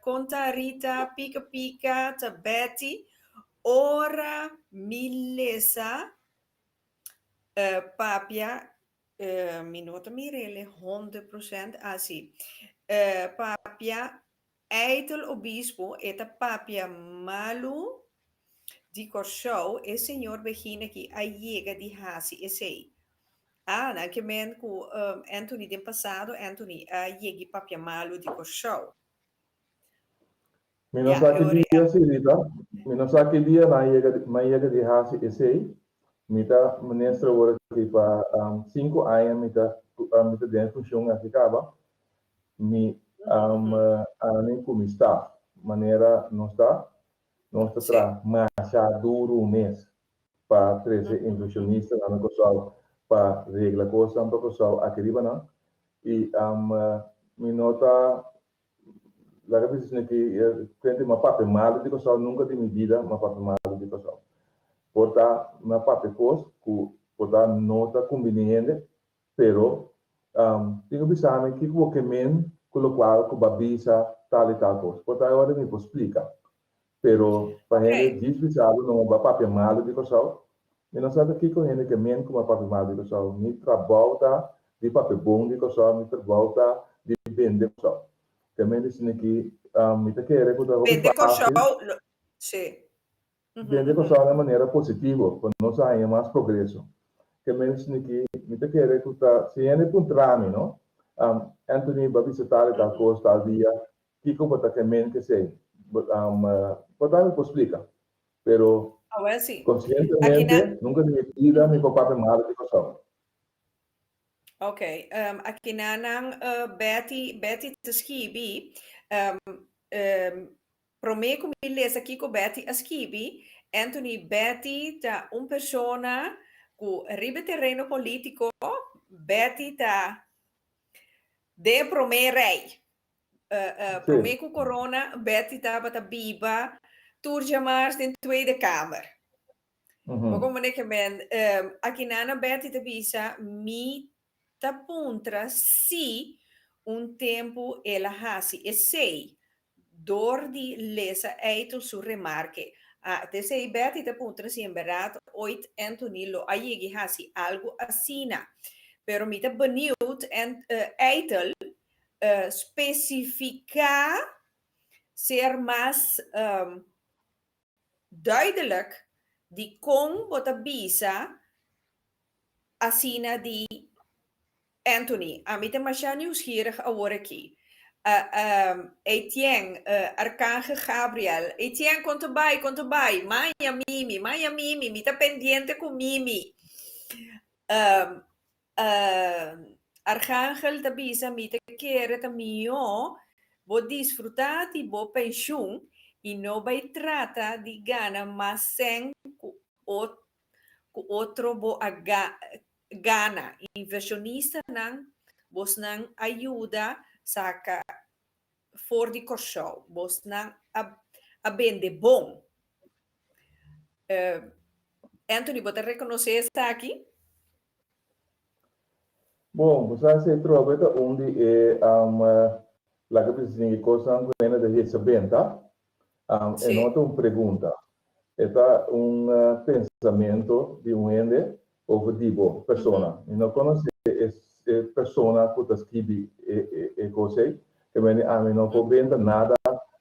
konta Rita pika pika ta Betty ora mi lesa papia, mi no ta mir'é 100% asina. Papia Eitel Obispo e ta papia malu di Kòrsou, e señor Begina ki a yega di hasi esei. Ah, nan ke men ku Anthony den pasado Anthony a yegi papia malu di Kòrsou. Mi no sa ki dia si, Rita. Mi no sa ki dia nan yega di hasi esei. Mi ta minister awor aki pa 5 aña mi ta den funshon aki kaba. Mi ami ku mi staff manera nos ta traha masha duru mes pa trese inversionista na Kòrsou, pa regla kosnan pa Kòrsou aki riba nan i mi no ta, laga bisa asina ki frente, m'a papia malu di Kòrsou. Nunka di mi bida m'a papia malu di Kòrsou. Por ta m'a papia kos ku por ta no ta kumbiní hende, pero tin ku bisa mi kiko bo ke men ku lokual ku bo a bisa tal i tal kos. Por ta ora mi por splika. Pero pa hende djis bisa bo no bo a papia malu di Kòrsou, mi no sa ta kiko hende ke men ku bo a papia malu di Kòrsou. Mi trabou ta di papia bon di Kòrsou, mi trabou ta di bende Kòrsou. Ke men di asina ki mi ta kere ku ta hopi Bende fásil. Kòrsou, sí. Bende Kòrsou na manera positivo, pa nos haña mas progreso. Ke men asina ki mi ta kere ku ta si hende puntra mi, no? "Anthony, bo a bisa tal i tal kos tal dia, kiko bo ta ke men ku esei?" Por ta mi por splika. Pero Awel sí. Konsientemente, nunka di mi bida mi por papia malu di Kòrsou. Ok, aki nanan Betty ta skibi, promé ku mi lesa kiko Betty a skibi, Anthony, Betty ta un persona ku riba tereno polítiko, Betty ta den promé rei. Promé ku corona, Betty tabata biba tur djamars den Tweede Kamer. Poko manera ke men, aki nana Betty ta bisa, mi ta puntra si un tempu el a hasi esei dor di lesa Eitel su remarke. Ah, t'esei Betty ta puntra si en bèrdat ooit Anthony lo a yegi hasi algu asina. Pero mi ta benieuwd en Eitel spesifiká, ser mas duidelijk di kon bo ta bisa asina di Anthony. Ami ta masha nieuwsgierig awor aki. Etienne, Arcángel Gabriel. Etienne, kon ta bai, kon ta bai? Maya Mimi, Maya Mimi, mi ta pendiente ku Mimi. Arcángel ta bisa, mi ta kere ta mihó bo disfrutá di bo penshun i no bai trata di gana mas sèn ku otro bo a gana. Invershonistanan bosnan a yuda saka for di Kòrsou. Bosnan a bende bon. Anthony, bo ta rekonosé esaki? Bon, bo sa si trobe ta un di e laga bisa sin kosnan ku hende ta hisa benta. E no ta un pregunta. E ta un pensamentu di un hende over di bo persona. Mi no konosé e persona ku ta skibi e kos ei, ke men di ami no por benta nada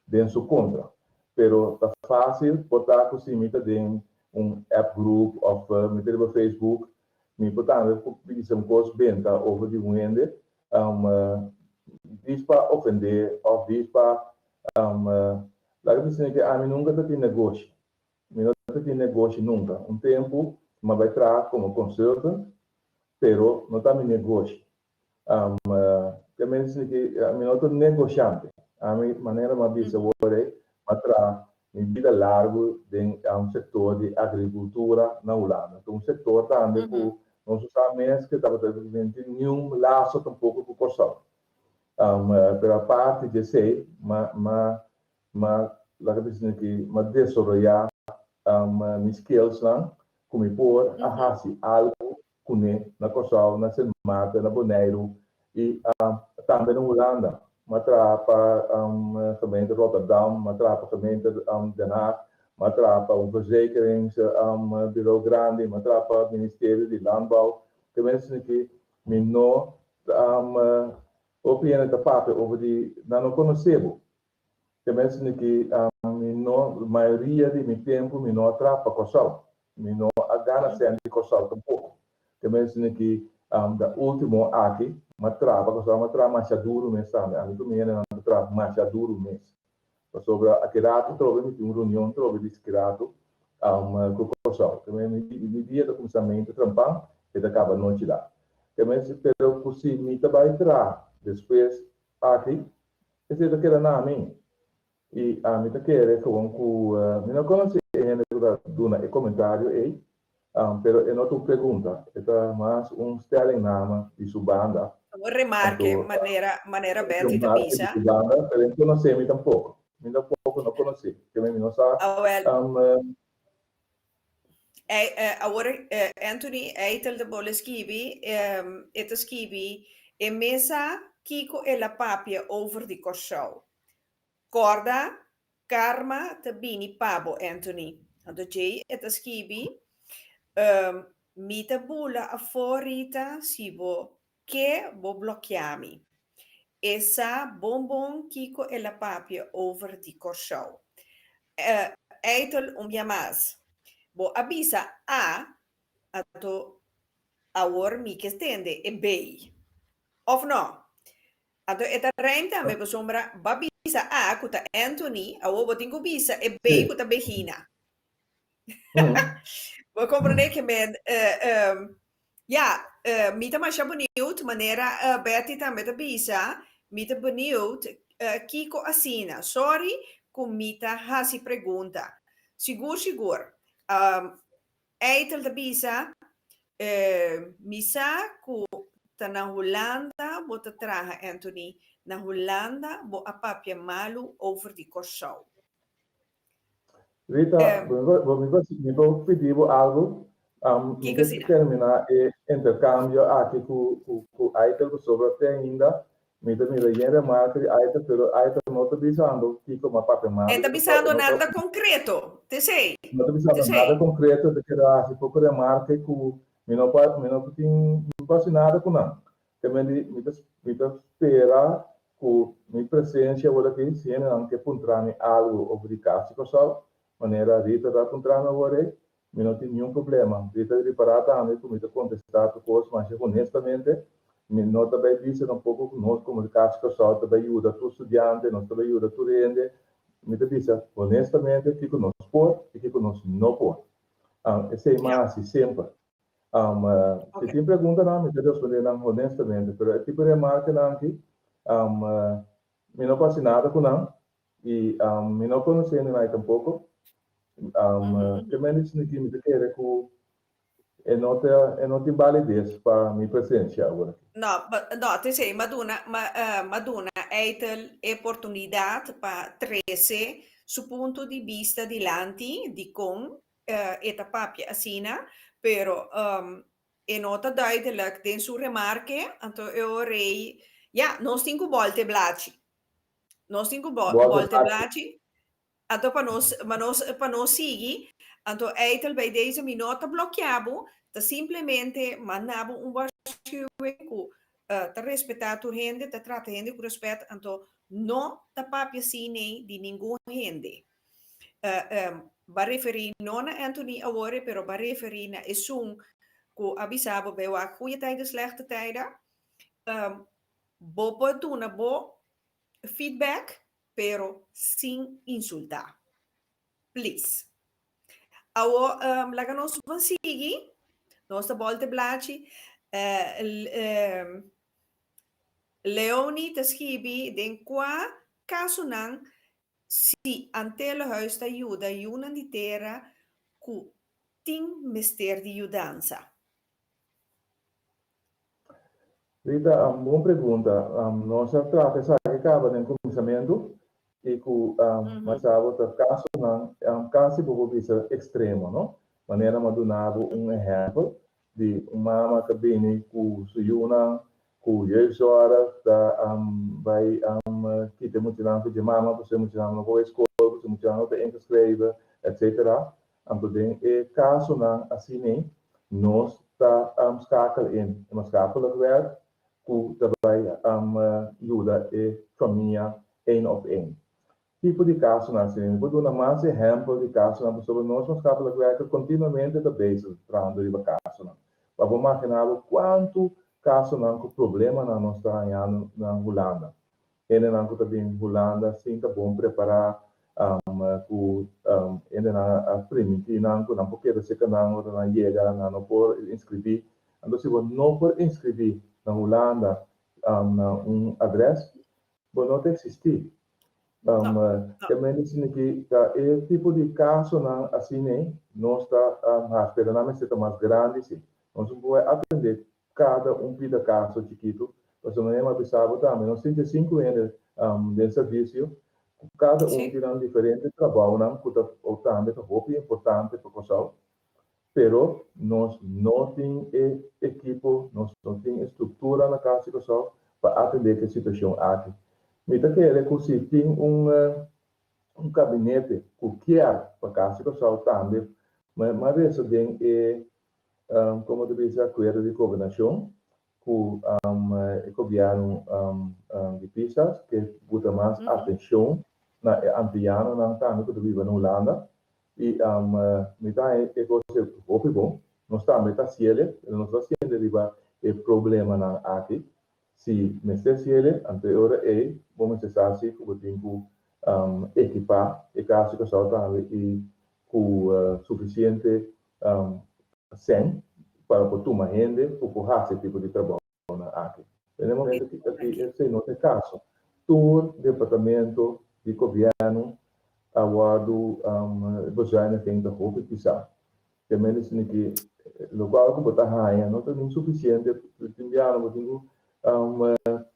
den su kontra. Pero ta fásil por ta ku si mi ta den un app group òf mi ta riba Facebook, mi por tambe bisa un kos benta over di un hende, djis pa ofendé òf djis pa Laga bisa ku ami nunka tabatin negoshi. Mi no tabatin negoshi nunka. Un tempu m'a bai traha komo consultant, pero no ta mi negoshi. Ke men ku mi no ta negoshante. Ami, manera m'a bisa awor, m'a traha mi bida largu den un sektor di agrikultura na Hulanda. Un sektor tambe ku no sa mes ku tabata ningun laso tampoko ku Kòrsou. Pero aparte di esei, m'a laga bisa ku m'a desaroyá mi skills nan ku mi por a hasi algu kuné na Kòrsou, na Sint Maarten, na Boneiru i tambe na Hulanda. M'a traha pa gemeente Rotterdam, m'a traha pa gemeente Den Haag, m'a traha pa un verzekeringsbureau grandi, m'a traha pa Ministerio di Landbouw. Ke men ku mi no opinion ta papia over di nan no konosé bo. Ke men ku mi no mayoria di mi tempu mi no a traha pa Kòrsou. Mi no a gana sèn di Kòrsou tampoko. Ke men ku da último aki, m'a traha pa Kòrsou, m'a traha masha duru mes tambe. Ami ku mi hendenan ta traha masha duru mes. Pasobra aki ratu trobe mi tin un reunion trobe di skiratu ku Kòrsou. Ke men mi dia ta kuminsá mente trempan, e ta kaba nochi lat. Ke men pero ku si mi ta bai traha despues aki, esei ta keda na mi. I ami ta kere gewoon ku mi no konosé e hende ku ta duna e komentario ei, pero e no ta un pregunta, e ta mas un stellingname di su banda. Un remarke, manera Betty ta Remarke di bisa. su banda, pero e no konosé mi tampoko. Mi tampoko no konosé. Ke mi no sa. Ah, wel. Awor Anthony Eitel ta bole skibi, e ta skibi e mesa kiko el a papia over di Kòrsou. Kòrda, karma ta bini pa bo, Anthony. Anto djei e ta skibi, Mi ta bula afó, Rita, si bo ke bo blòkiá mi. E sa bon bon kiko el a papia over di Kòrsou. Eitel un bia mas. Bo a bisa A, anto awor mi ke tende e B. Òf nò? Anto e ta rijm tambe pasobra bo a bisa A ku ta Anthony, awor bo tin ku bisa e B ku ta Begina. Bo komprendé ke men ya, mi ta masha benieuwd manera Betty tambe ta bisa, mi ta benieuwd kiko asina. Sorry ku mi ta hasi pregunta. Sigur sigur. Eitel ta bisa, Mi sa ku ta na Hulanda bo ta traha, Anthony. Na Hulanda bo a papia malu over di Kòrsou. Rita, mi por pidi bo algu? Mi Kiko ke asina? terminá e interkambio aki ku Eitel pasobra te ainda mi ta mira yen remarke di Eitel, pero Eitel no ta bisando kiko m'a papia E malu ta di Kòrsou. bisando E no ta nada konkreto, t'esei, no ta bisando t'esei. nada konkreto, ta keda hasi poko remarke ku mi no tin mi por hasi nada ku nan. Te men di mi ta spera ku mi presensia awor aki, si hendenan ke puntra mi algu over di Kas di Kòrsou, manera Rita ta puntra mi awor ei, mi no tin niun problema. Rita ripará tambe ku mi ta kontestá tur kos masha honestamente. Mi no ta bai bisa tampoko ku nos komo Kas di Kòrsou ta bai yuda tur studiante, nos ta bai yuda tur hende. Mi ta bisa honestamente kiko nos por i kiko nos no por. Esei m'a hasi semper. Si tin preguntanan, mi ta respondé nan honestamente, pero e tipo di remarkenan aki, mi no por hasi nada ku nan i mi no konosé nan tampoko. Ke men di esaki, mi ta kere ku e no tin valides pa mi presensia awor aki. No, no, t'esei, m'a duna Eitel e oportunidat pa trese su punto di bista dilanti di kon e ta papia asina, pero e no ta duidelijk den su remarke, anto e ora ei, ja, nos tin ku bòlta e blachi. Nos tin ku Bòlta e bòlta e blachi. Blachi, anto pa nos sigui, anto Eitel, bij deze mi no ta blòkiá bo, ta simplemente manda bo un waarschuwing ku ta respetá tur hende, ta trata hende ku rèspèt, anto no ta papia asina di ningun hende. B'a referí no na Anthony awor, pero b'a referí na esun ku a bisa bo bai wak goede tijden, slechte tijden. Bo por duna bo feedback. pero sin insultá. Please. Awo, laga nos ban sigui. Nos ta bolte blachi. Leonie ta skibi den kua kasonan si Antillenhuis ta yuda yunan di tera ku tin mester di yudansa. Rita, bon pregunta. Nos a trata esaki kaba den kuminsamentu i ku m'a bo ta kasonan kasi bo por bisa ekstremo, no? Manera m'a duna bo un ehèmpel di un mama ta bini ku su yunan ku jeugdzorg ta bai kita e muchanan for dje mama pasobra e muchanan no por bai skol, pasobra e muchanan no ta ingeschreven, etcetera. Anto den e kasonan asin'ei nos ta skakel in e maatschappelijk werk ku ta bai yuda e famia één op één. Tipo di kasonan asin'ei. Mi por duna mas ehèmpel di kasonan pasobra nos maatschappelijk werker kontinuamente ta bezig trahando riba kasonan. Pa bo magina bo kuantu kasonan ku problemanan nos ta hañando na Hulanda. Hendenan ku ta bin Hulanda sin ta bon prepará, ku hendenan a primintí nan ku nan por keda serka nan ora nan yega, nan no por inskribí. Anto si bo no por inskribí na Hulanda na un adrès, bo no ta eksistí. Te mende esaki ta e tipo di kasonan asin'ei nos ta hasi, pero nan mester ta mas grandi si. Nos no por atendé Kada un pida kaso chikitu, pasobra mi a bisa bo tambe, nos tin 35 hende den servisio, ku kada un tin nan diferente trabounan ku ta tambe ta hopi importante pa Kòrsou, pero nos no tin e ekipo, nos no tin e struktura na Kas di Kòrsou pa atendé ku e situashon aki. Mi ta kere ku si tin un un kabinete ku kier pa Kas di Kòrsou tambe, mi a resa den e Como ta bisa acuerdo di gobernacion cu e gobierno di Pisas ke buta mas atencion na e Antillanonan tambe cu ta biba na Hulanda y mi ta haña e cos e hopi bon. Nos tambe ta haciele pero nos ta haciende riba e problemanan aki. Si mester haciele anto e ora ey bo mester sa si cu bo tin cu ekipa e cas di Curaçao tambe y cu suficiente sèn pa por tuma hende ku por hasi e tipo di trabounan aki. Den e momento aki esei no ta e kaso. Tur departamento di gobièrnu a wòrdu bezuiniging ta hopi pisá. Te mende esei ki lokual ku bo ta haña no ta ni sufisiente. Tin biaha bo tin ku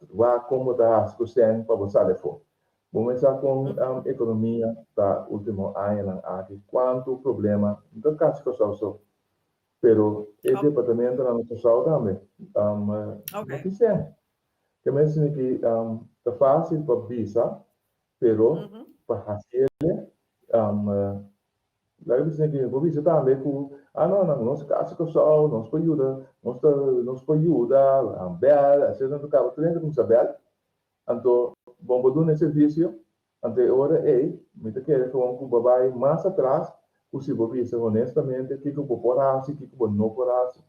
wak kon bo ta hasi ku sèn pa bo sali afó. Bo mester sa kon ekonomia ta ultimo añanan aki, kuantu problema, no ta kasi Kòrsou so, pero e departamentonan na Kòrsou tambe no tin sèn. Ke mester ki ta fásil pa bisa, pero pa hasiele laga bisa ki bo bisa tambe ku ah no nos kasi Kòrsou, nos por yuda, nos ta nos por yuda, bèl, asina nan ta kaba tur hende kuminsá bèl. Anto bo por duna e servisio, anto e ora ei mi ta kere gewoon ku bo bai mas atras ku si bo bisa honestamente kiko bo por hasi, kiko bo no por hasi.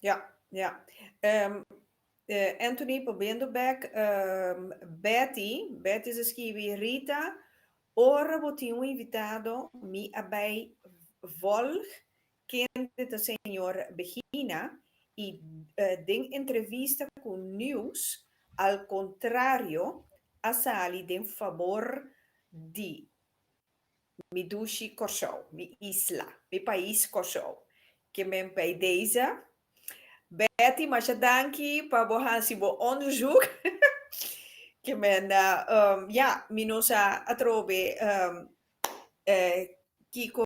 Ja, ja. Anthony, pobiendo bek Betty, Betty sa skibi, Rita, ora bo tin un invitado mi a bai volg kende ta señor Begina y den entrevista cu Nieuws al contrario a sali den fabor di mi dushi Corsou, mi isla, mi pais Corsou. Ke men bij deze. Betty, masha danki pa bo hasi bo onderzoek. Ke men, ja, mi no sa atrobe Kiko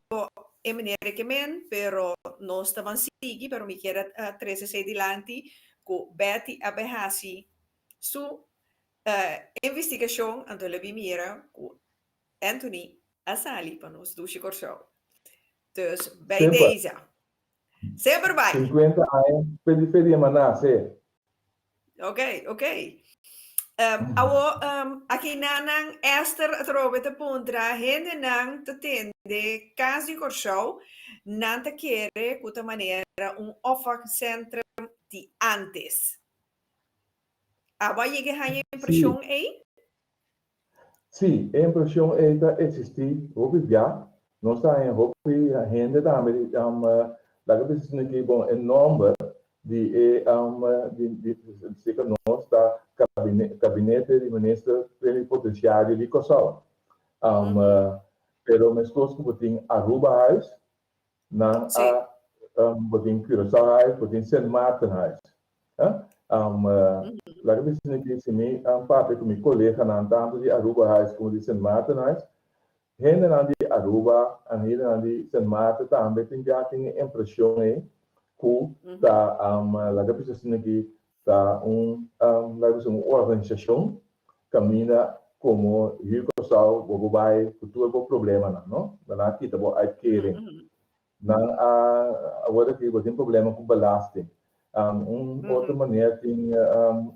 e meneer ke men, pero nos ta ban sigui, pero mi kier a trece esey dilanti cu Betty a bay haci su investigacion, anto el a bin mira cu Anthony a sali pa nos dushi Corsou. Dus bij deze. Semper bai. 50 aña, feliz feria ma nace. Ok, ok. Awo, aki nanan Esther atrobe ta puntra, hendenan ta tende Kas di Kòrsou, nan ta kere ku ta manera un opvangcentrum di antes. Abo a yega haña impreshon ei? Sí, e impreshon ei ta eksistí hopi bia. Nos ta haña hopi hende tambe di laga bisa asina ki bon e nòmber di e di di seka nos ta Kabinete di Minister Plenipotensiario di Kòrsou. Pero meskos ku bo tin Arubahuis, Nan a bo tin Curaçao Huis, bo tin Sint Maarten Huis. Laga mi sinti ki si mi papia ku mi koleganan tantu di Aruba Huis komo di Sint Maarten Huis, hendenan di Aruba en hendenan di Sint Maarten tambe tin bia tin e impreshon ei ku ta laga bisa asina ki ta un laga bisa un organisashon kaminda komo yu Kòrsou bo por bai ku tur bo problemanan no. Nan a kita bo uitkering. Nan a awor aki bo tin problema ku belasting. Un otro manera tin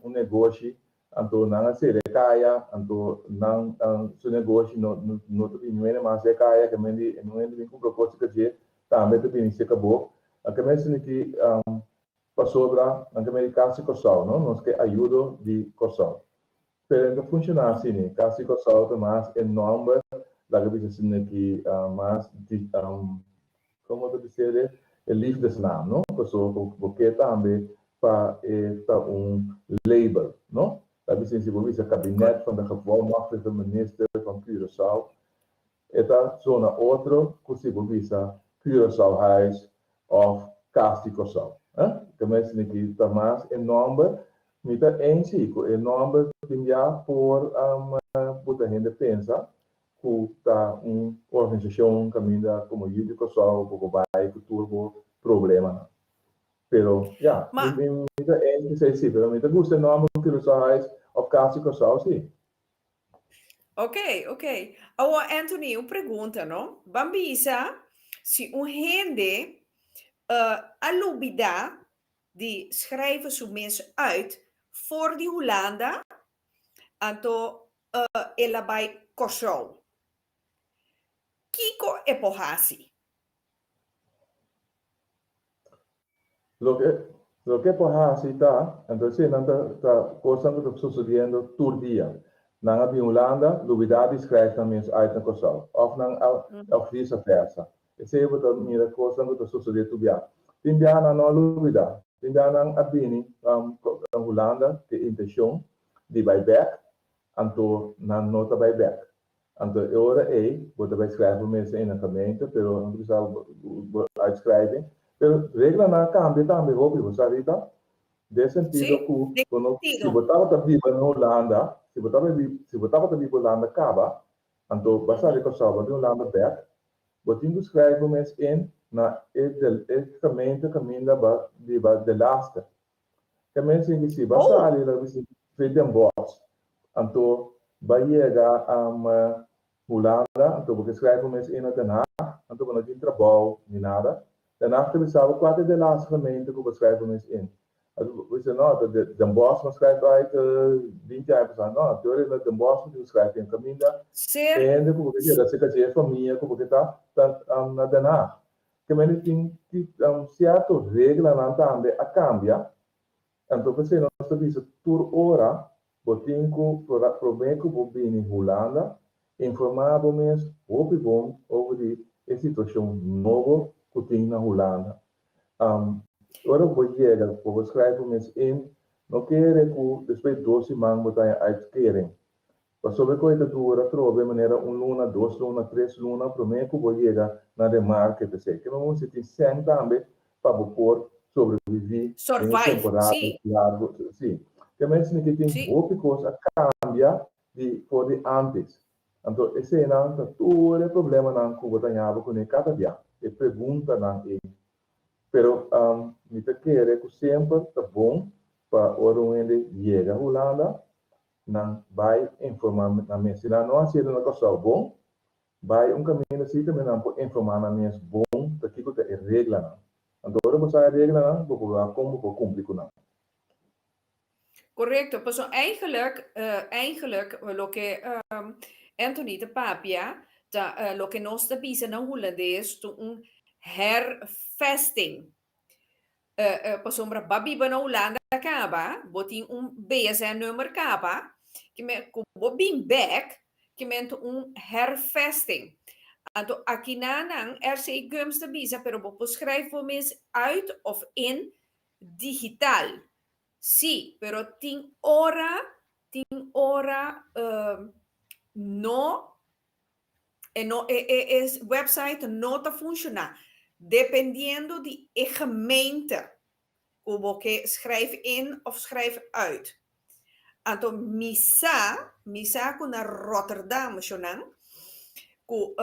un negoshi anto nan a sera e kaya anto nan su negoshi no no ta bini nuende mas e kaya ke men di e nuende bin kumpra kos di kaje tambe ta bini seka bo. Ke men sinti Pasobra nan ta medi Kas di Kòrsou, no? Nos ke ayudo di Kòrsou. Pero e no ta funshoná asina. Kas di Kòrsou ta mas e nòmber, laga bisa asina ki mas di, komo ta bis'é de, e liefdesnaam, no? Pasobra bo ke tambe pa e ta un label, no? Laga bisa si bo bisa Kabinet van de Gevolmachtigde Minister van Curaçao, e ta zona otro ku si bo bisa Curaçaohuis òf Kas di Kòrsou. Ke mes ki ta mas e nòmber. Mi ta eens si ku e nòmber tin ya por buta hende pensa ku ta un organisashon kaminda komo Yu di Kòrsou bo por bai ku tur bo problemanan. Pero ya, mi ta eens esei si, pero mi ta gusta e nòmber Curaçao Huis òf Kas di Kòrsou si. Ok, ok. Awor Anthony, un pregunta, no? Ban bisa si un hende uh, a lubida di schrijven su mes uit for di Hulanda, anto uh, el a bai Kòrsou. Kiko e por hasi? Loke loke por hasi ta, anto esei nan ta ta kosnan ku ta sosodiendo tur dia. Nan a bin Hulanda, lubidá di skrijf nan mes uit na Kòrsou, òf nan a òf visa versa. Esei bo ta mira kosnan ku ta sosodé tur bia. Tin bia nan no a lubidá. Tin bia nan a bini Hulanda ku e intenshon di bai bèk, anto nan no ta bai bèk. Anto e ora ei bo ta bai skrijf bo mes ei na gemeente, pero nan ta bisa bo bo uitschrijving. Pero reglanan a kambia tambe hopi, bo sa Rita? Den sentido Sí, ku den bo no, si sentido. bo tabata biba na Hulanda, si bo tabata si bo tabata biba Hulanda kaba, anto bo a sali Kòrsou, bo a bin Hulanda bèk, bo tin ku skrijf bo mes in na e e gemeente kaminda bo a biba delaster. E mensen ki si ba sali la bisa fi Den Bosch anto ba yega Hulanda anto bo ke schrijf bo mes in na Den Haag anto bo no tin trabou ni nada. Den Haag ta bisa bo kua ta de laatste gemeente ku bo schrijf bo mes in. Anto bo bisa no ta Den Bosch bo schrijf uit binti aña pasa no te ora na Den Bosch bo tin schrijf in kaminda Ser hende ku bo ke yega serka dje famia ku bo ke ta ta na Den Haag. Ke mende tin ki sierto reglanan tambe a kambia, anto p'esei nos ta bisa tur ora bo tin ku promé ku bo bini Hulanda informá bo mes hopi bon over di e situashon nobo ku tin na Hulanda. Ora ku bo yega bo por skrijf bo mes in, no kere ku despues dos siman bo ta haña uitkering. Pasobra ku e ta dura trobe manera un luna, dos luna, tres luna promé ku bo yega na remarke. P'esei ke bo mester tin sèn tambe pa bo por sobreviví den e Survive, temporada sí. largu. Sí. Ke mester ke tin hopi kos a kambia di for di ántes. Anto eseinan ta tur e problemanan ku bo ta ñaba kuné kada bia, e preguntanan ei. Pero mi ta kere ku semper ta bon pa ora un hende yega Hulanda, Nan bai informa nan mes. Si nan no hasié na Kòrsou bon, bai un kaminda si tambe nan por informa nan mes bon ta kiko ta e reglanan. Anto ora bo sa e reglanan, bo por wak kon bo por kumpli ku nan. Korekto, pasobra eigenlijk, eigenlijk loke Anthony ta papia ta loke nos ta bisa na Hulandes ta un hervesting. Pasobra ba biba na Hulanda kaba, bo tin un BSN-nummer kaba, ku bo bin bek, Ke men un hervesting. Anto akinanan RC Gumbs ta bisa, pero bo por schrijf bo mes uit of in digitaal. Sí, pero tin ora no e no e website no ta funshoná. Dependiendo di e gemeente. Ku bo ke schrijf in of schrijf uit. Anto mi sa ku na Rotterdam shonan ku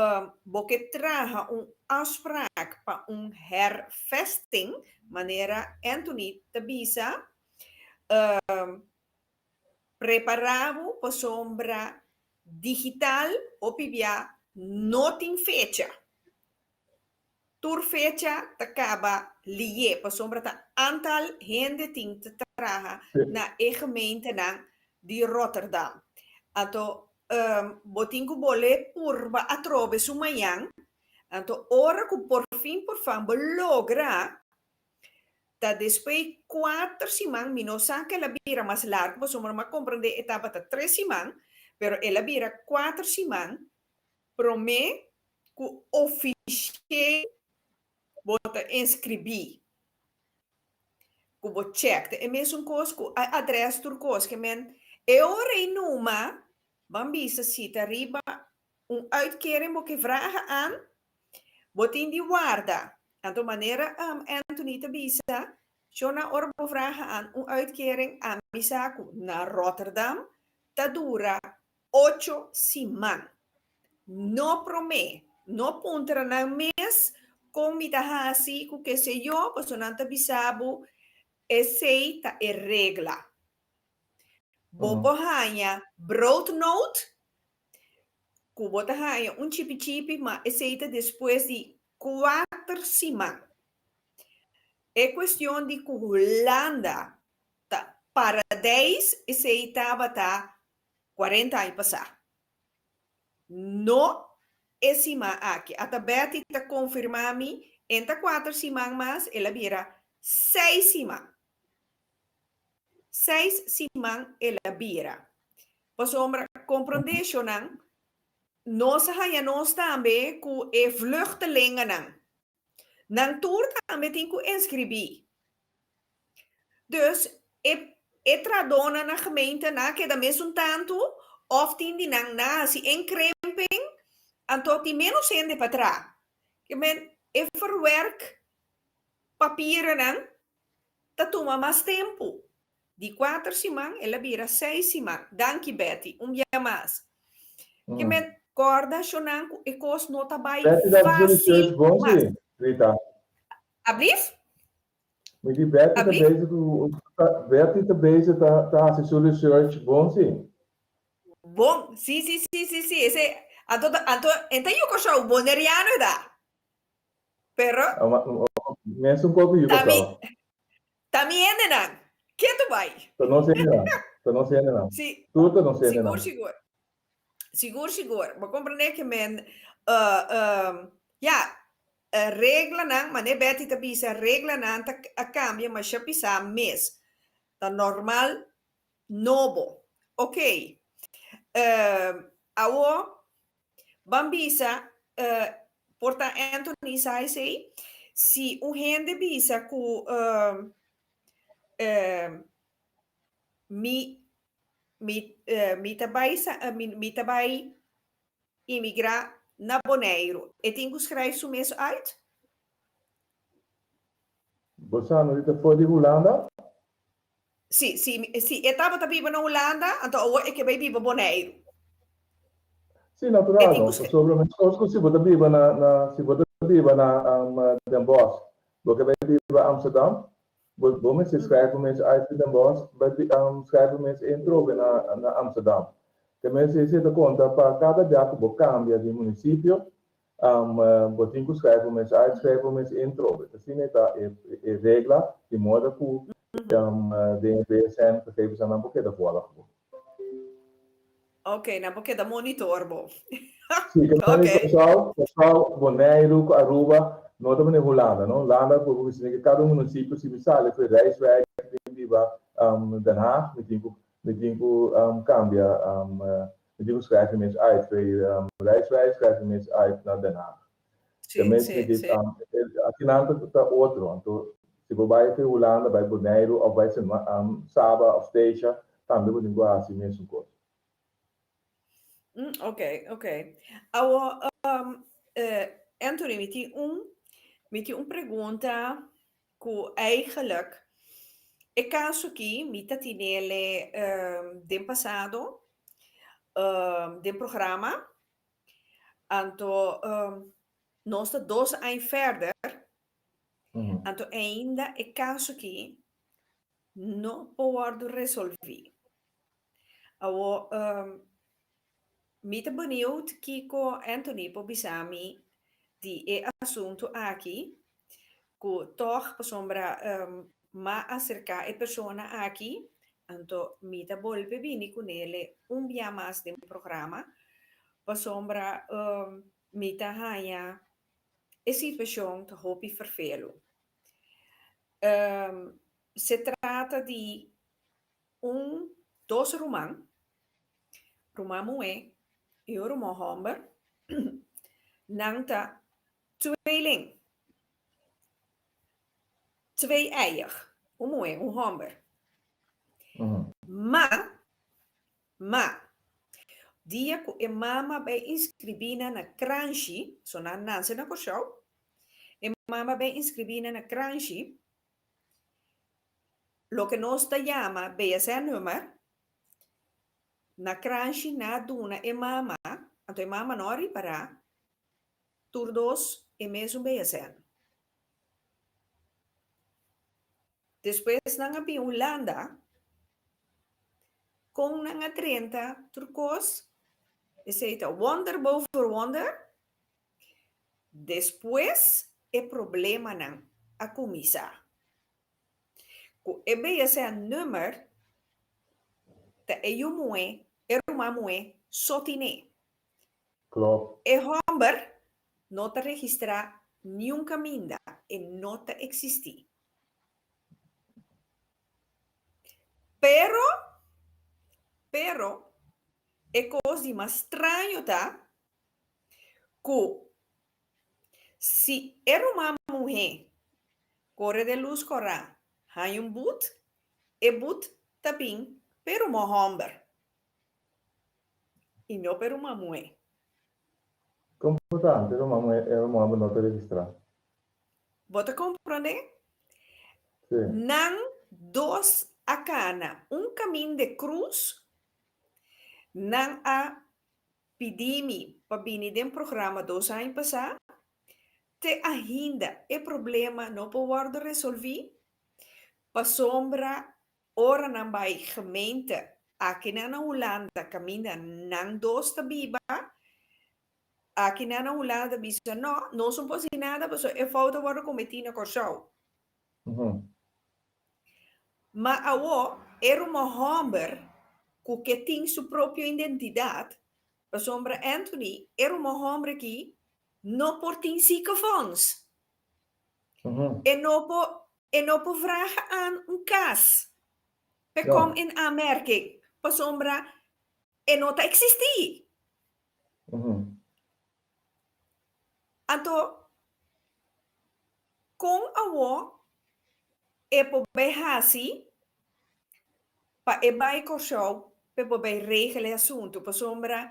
bo ke traha un afspraak pa un hervesting, manera Anthony ta bisa, prepará bo pasobra digital hopi bia no tin fecha. Tur fecha ta kaba lié pasobra ta aantal hende tin te traha na e gemeentenan di Rotterdam. Anto bo tin ku bolbe purba atrobe su mañan. Anto ora ku por fin bo logra, ta despues 4 siman. Mi no sa ku el a bira mas largu, pasobra m'a komprondé e tabata 3 siman, pero el a bira 4 siman promé ku ofisial bo ta inskribí, ku bo check. E mesun kos ku adrès, tur kos. Ke men e ora ei numa ban bisa si ta riba un uitkering bo ke vragen aan, bo tin di warda. Anto manera Anthony ta bisa, shona, ora bo vragen aan un uitkering, ami sa ku na Rotterdam ta dura 8 siman. No promé, no puntra nan mes kon mi ta hasi ku ke sé yo, paso nan ta bisa bo esei ta e regla. Bo por haña broodnood, ku bo ta haña un chipi chipi, ma esei ta despues di 4 siman. E kuestion di ku Hulanda ta paradijs, esei tabata 40 aña pasá. No e siman aki. Ata Betty ta konfirmá mi, e n' ta 4 siman mas, el a bira 6 siman. 6 siman el a bira. Pasobra, komprondé nan, nos haña nos tambe ku e vluchtelingennan. Nan tur tambe tin ku inskribí. Dus e trahadónan na gemeente nan keda mesun tantu òf tin di nan na hasi inkrimping, anto tin menos hende pa traha. Ke men e verwerk papierennan ta tuma mas tempu. Di 4 siman el a bira 6 siman. Danki, Betty, un bia mas. Ke men kòrda shonan ku e kos no ta bai Betty ta fásil research bon mas. Si, Rita. Ablief? Mi di Betty ta Ablief? bezig ku Betty ta bezig ta hasi su research bon si. Bon, si. Ese, anto, e n' ta yu Kòrsou, boneriano da. Pero Mesun kos ku yu Tami, Kòrsou. tami hendenan. Ketu bai. Ta nos hendenan. Ta nos hendenan. Si, Tur ta nos sigur, hendenan. sigur. Sigur. Bo komprondé ke men ja, reglanan, manera Betty ta bisa, reglanan ta a kambia masha pisá mes. Ta normal nobo. Ok. Awo, ban bisa, por ta Anthony sa esei, si un hende bisa ku mi ta bai imigrá na Boneiru, e tin ku schrijf su mes uit? Bo sa no ta for di Hulanda? Si, e tabata biba na Hulanda, anto awor e ke bai biba Boneiru. Si, natural, E tin no. ku Sobre mes kos ku si bo ta biba na si bo ta biba na Den Bosch, bo ke bai biba Amsterdam, bo mester schrijf bo mes uit Den Bosch, bai schrijf bo mes in trobe na Amsterdam. Ke men esei ta konta pa kada bia ku bo kambia di munisipio, bo tin ku schrijf bo mes uit, schrijf bo mes in trobe. Asina ta e regla di moda ku den BSN gegevens nan por keda volg bo. Ok, nan por keda monitor bo. Si, ke men Kòrsou, Boneiru ku Aruba no ta manera Hulanda, no? Hulanda por bisa ke kada munisipio, si mi sali for Rijswijk bin biba Den Haag, mi tin ku kambia. Mi tin ku schrijf mi mes uit for um, Rijswijk, schrijf mi mes uit na Den Haag. Tenminste, mi di, um, akinan ta, ta otro. Anto, si bo bai for Hulanda, bai Boneiru of bai um, Saba of Statia, tambe bo tin ku hasi mesun kos. Oké. Awo, Anthony, mi tin un pregunta ku eigenlijk e kaso aki mi ta tinele den pasado den programa. Anto nos ta 2 aña verder. Anto ainda e kaso aki no por resolví. Awo, mi ta benieuwd kiko Anthony por bisa mi di e asuntu aki ku toch pasobra m'a aserká e persona aki, anto mi ta bolbe bini kunele un bia mas den programa pasobra mi ta haña e situashon ta hopi ferfelu. Se trata di un dos ruman, ruman muhé i un ruman hòmber, nan ta tweeling. Twee-eiig, un muhé, un hòmber. Ma, dia ku e mama bai inskribí nan na Kranshi, so nan nase na Kòrsou, e mama bai inskribí nan na Kranshi, loke nos ta yama BSN-nummer, na Kranshi nan a duna e mama, anto e mama no a ripará, tur dos e mesun BSN. Despues nan a bin Hulanda, kon nan a drenta tur kos, esei ta wonder boven wonder. Despues e problemanan a kuminsá. Ku e BSN-nummer ta e yu muhé, e ruman muhé so tin'é. E hòmber no ta registrá niun kaminda, e no ta eksistí. Pero, e kos di mas straño ta ku si e ruman muhé kore den lus kòrá haña un but, e but ta bin pa e ruman hòmber i no pa e ruman muhé. Kon por ta e ruman muhé e ruman hòmber no ta registrá? Bo ta komprondé? Sí. Nan dos a kana un kamin de krus, nan a pidi mi pa bini den programa 2 aña pasá, te ainda e problema no por wòrdu resolví, pasobra ora nan bai gemeente akinan na Hulanda kaminda nan dos ta biba, akinan na Hulanda bisa no, nos no por hasi nada pasobra e fout a wòrdu kometí na Kòrsou. Ma awo e ruman hòmber ku ke tin su propio identidat, pasobra Anthony, e ruman hòmber aki no por tin ziekenfonds. E no por vragen aan un kas pa kom in aanmerking, pasobra e no ta eksistí. Anto, kon awo e por bai hasi pa e bai Kòrsou pa e por bai regel e asuntu, pasobra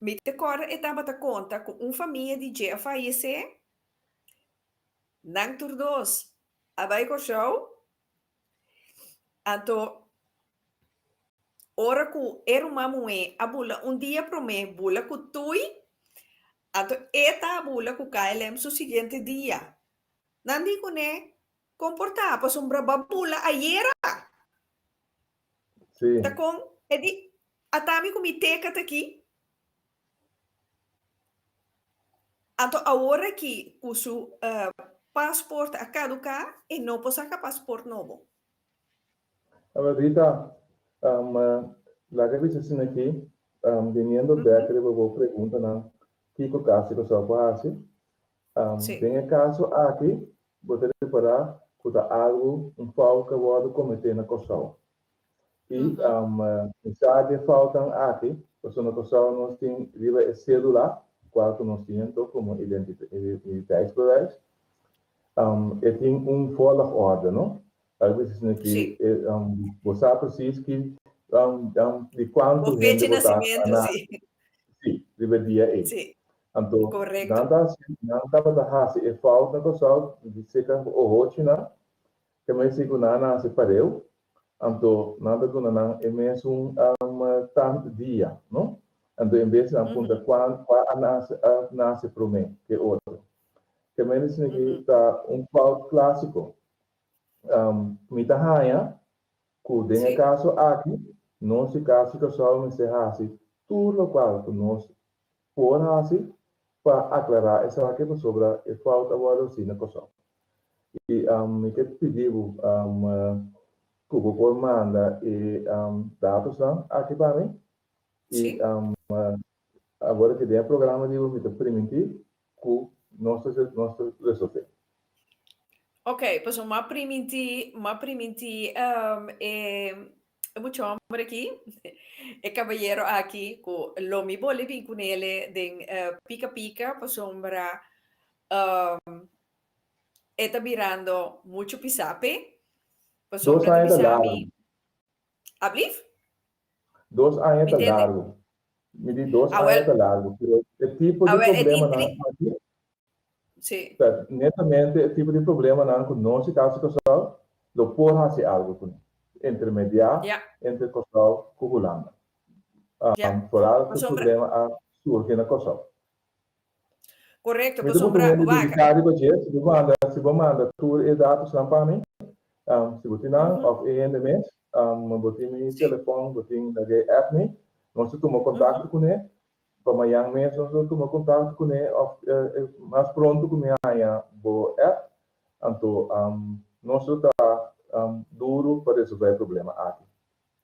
mi ta kòrda e tabata konta ku un famia di dje a fayesé, nan tur dos a bai Kòrsou, anto ora ku e ruman muhé a bula un dia promé bula ku TUI, anto e ta bula ku KLM su siguiente dia. Nan di kuné, komportá pasobra bo a bula ayera. Ta kon e di ata mi ku mi teka ta aki. Anto awor aki ku su pasport a kaduká e no por saka pasport nobo. Awor Rita, laga bisa asina aki, biniendo bek riba bo preguntanan kiko Cas di Kòrsou por hasi. Den e kaso aki bo ta repará ku ta algu, un fout ku a wòrdu kometé na Kòrsou. I mi sa di e foutnan aki, pasobra na Kòrsou nos tin riba e sédula, kual ku nos tin anto komo identiteitsbewijs, e tin un volgorde, no? Algu bisa asina ki bo sa presis ki di kuantu hende bo ta na si riba e dia ei. Anto nan ta hasi nan tabata hasi e fout na Kòrsou di seka ohochinan Ke mester ku nan a nase pareu, anto nan ta duna nan e mesun tant dia, no? Anto en bes nan puntra kua kua a nase a nase promé ke otro. Ke mester esaki ta un fout klásiko. Mi ta haña ku den e kaso aki nos di Kas di Kòrsou mester hasi tur lokual ku nos por hasi pa aklará esaki pasobra e fout a wòrdu hasi na Kòrsou. I mi ke pidi bo ku bo por manda e datosnan aki pa mi i awor aki den e programa di bo mi ta primintí ku nos ta nos ta resolvé. Ok, pasobra mi a primintí mi a primintí e E mucha homber aki, e cabayero aki, cu lo mi boli bin cu nele den pica pica pasobra e ta birando mucho pisa p'e. Dos Pasobra ta aña ta bisa largu. mi, Ablief? Dos aña Mi ta tende. largu. Mi di dos Ah, aña wel, ta largu, pero e tipo ah, di wel, e tin problemanan tri, aki Sí. Ta netamente e tipo di problemanan ku nos di Kas di Kòrsou lo por hasi algu kuné, intermediá entre Kòrsou ku Hulanda. Foral ku e problema a surgi na Kòrsou. Korekto, Mi ta puntra pasobra hende wak. dediká riba dje, si bo manda, si bo manda tur e datosnan pa mi, si bo tin nan òf e hende mes, bo tin mi telefòn, bo tin lag'é app mi, nos ta tuma kontakto kuné Pa mañan mes nos lo tuma kontakto kuné òf mas pronto ku mi haña bo app, anto nos lo ta duru pa resolvé e problema aki.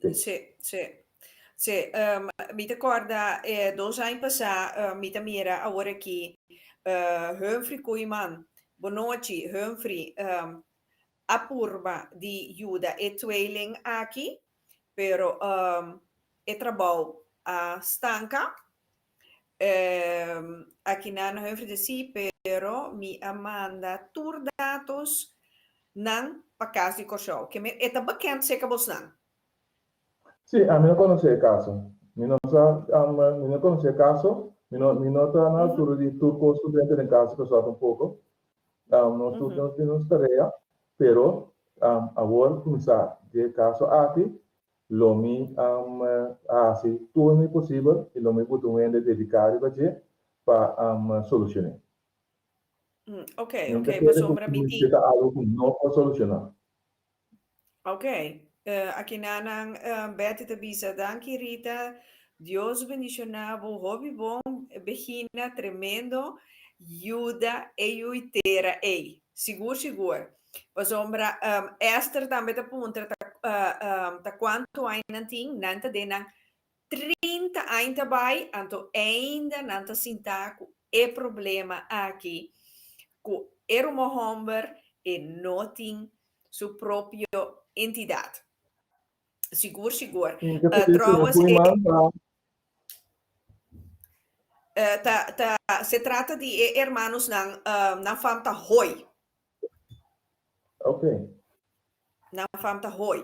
Sí. Sí, sí. Sí, mi ta kòrda e dos aña pasá mi ta mira awor aki Humphrey Koeiman, bonochi Humphrey, a purba di yuda e tweeling aki, pero e trabou a stanka. Akinan Humphrey di si, pero mi a manda tur datos nan pa Kas di Kòrsou. Ke men e ta bekend serka bosnan? Sí, ami no konosé e kaso. Mi no sa, mi no konosé e kaso. Mi no, mi no ta na altura di tur kos ku drenta den Kas di Kòrsou tampoko. Nos tur nos tin nos tarea, pero awor kuminsá di e kaso aki, lo mi hasi tur mi posibel i lo mi buta un hende dediká riba dje pa solushon'é. Ok, Mi no ta ok, kere ku pasobra mi mester tin. ta algu ku no por solushoná. Ok, akinanan Betty ta bisa, Danki Rita, Dios bendiciona bo hopi bon Begina tremendo yuda e yui tera ey. Sigur sigur. Pasobra Esther tambe ta puntra ta ta cuanto aña nan tin, nan ta den nan 30 aña ta bai, anto ainda nan ta sinta cu e problema aki cu e ruman homber e no tin su propio entidad. Sigur, sigur. Mi ta pidi señor Trouwens, e, Koeiman pa ta, ta, se trata di e hermanosnan, nan fam ta Hoy. Ok. Nan fam ta Hoy.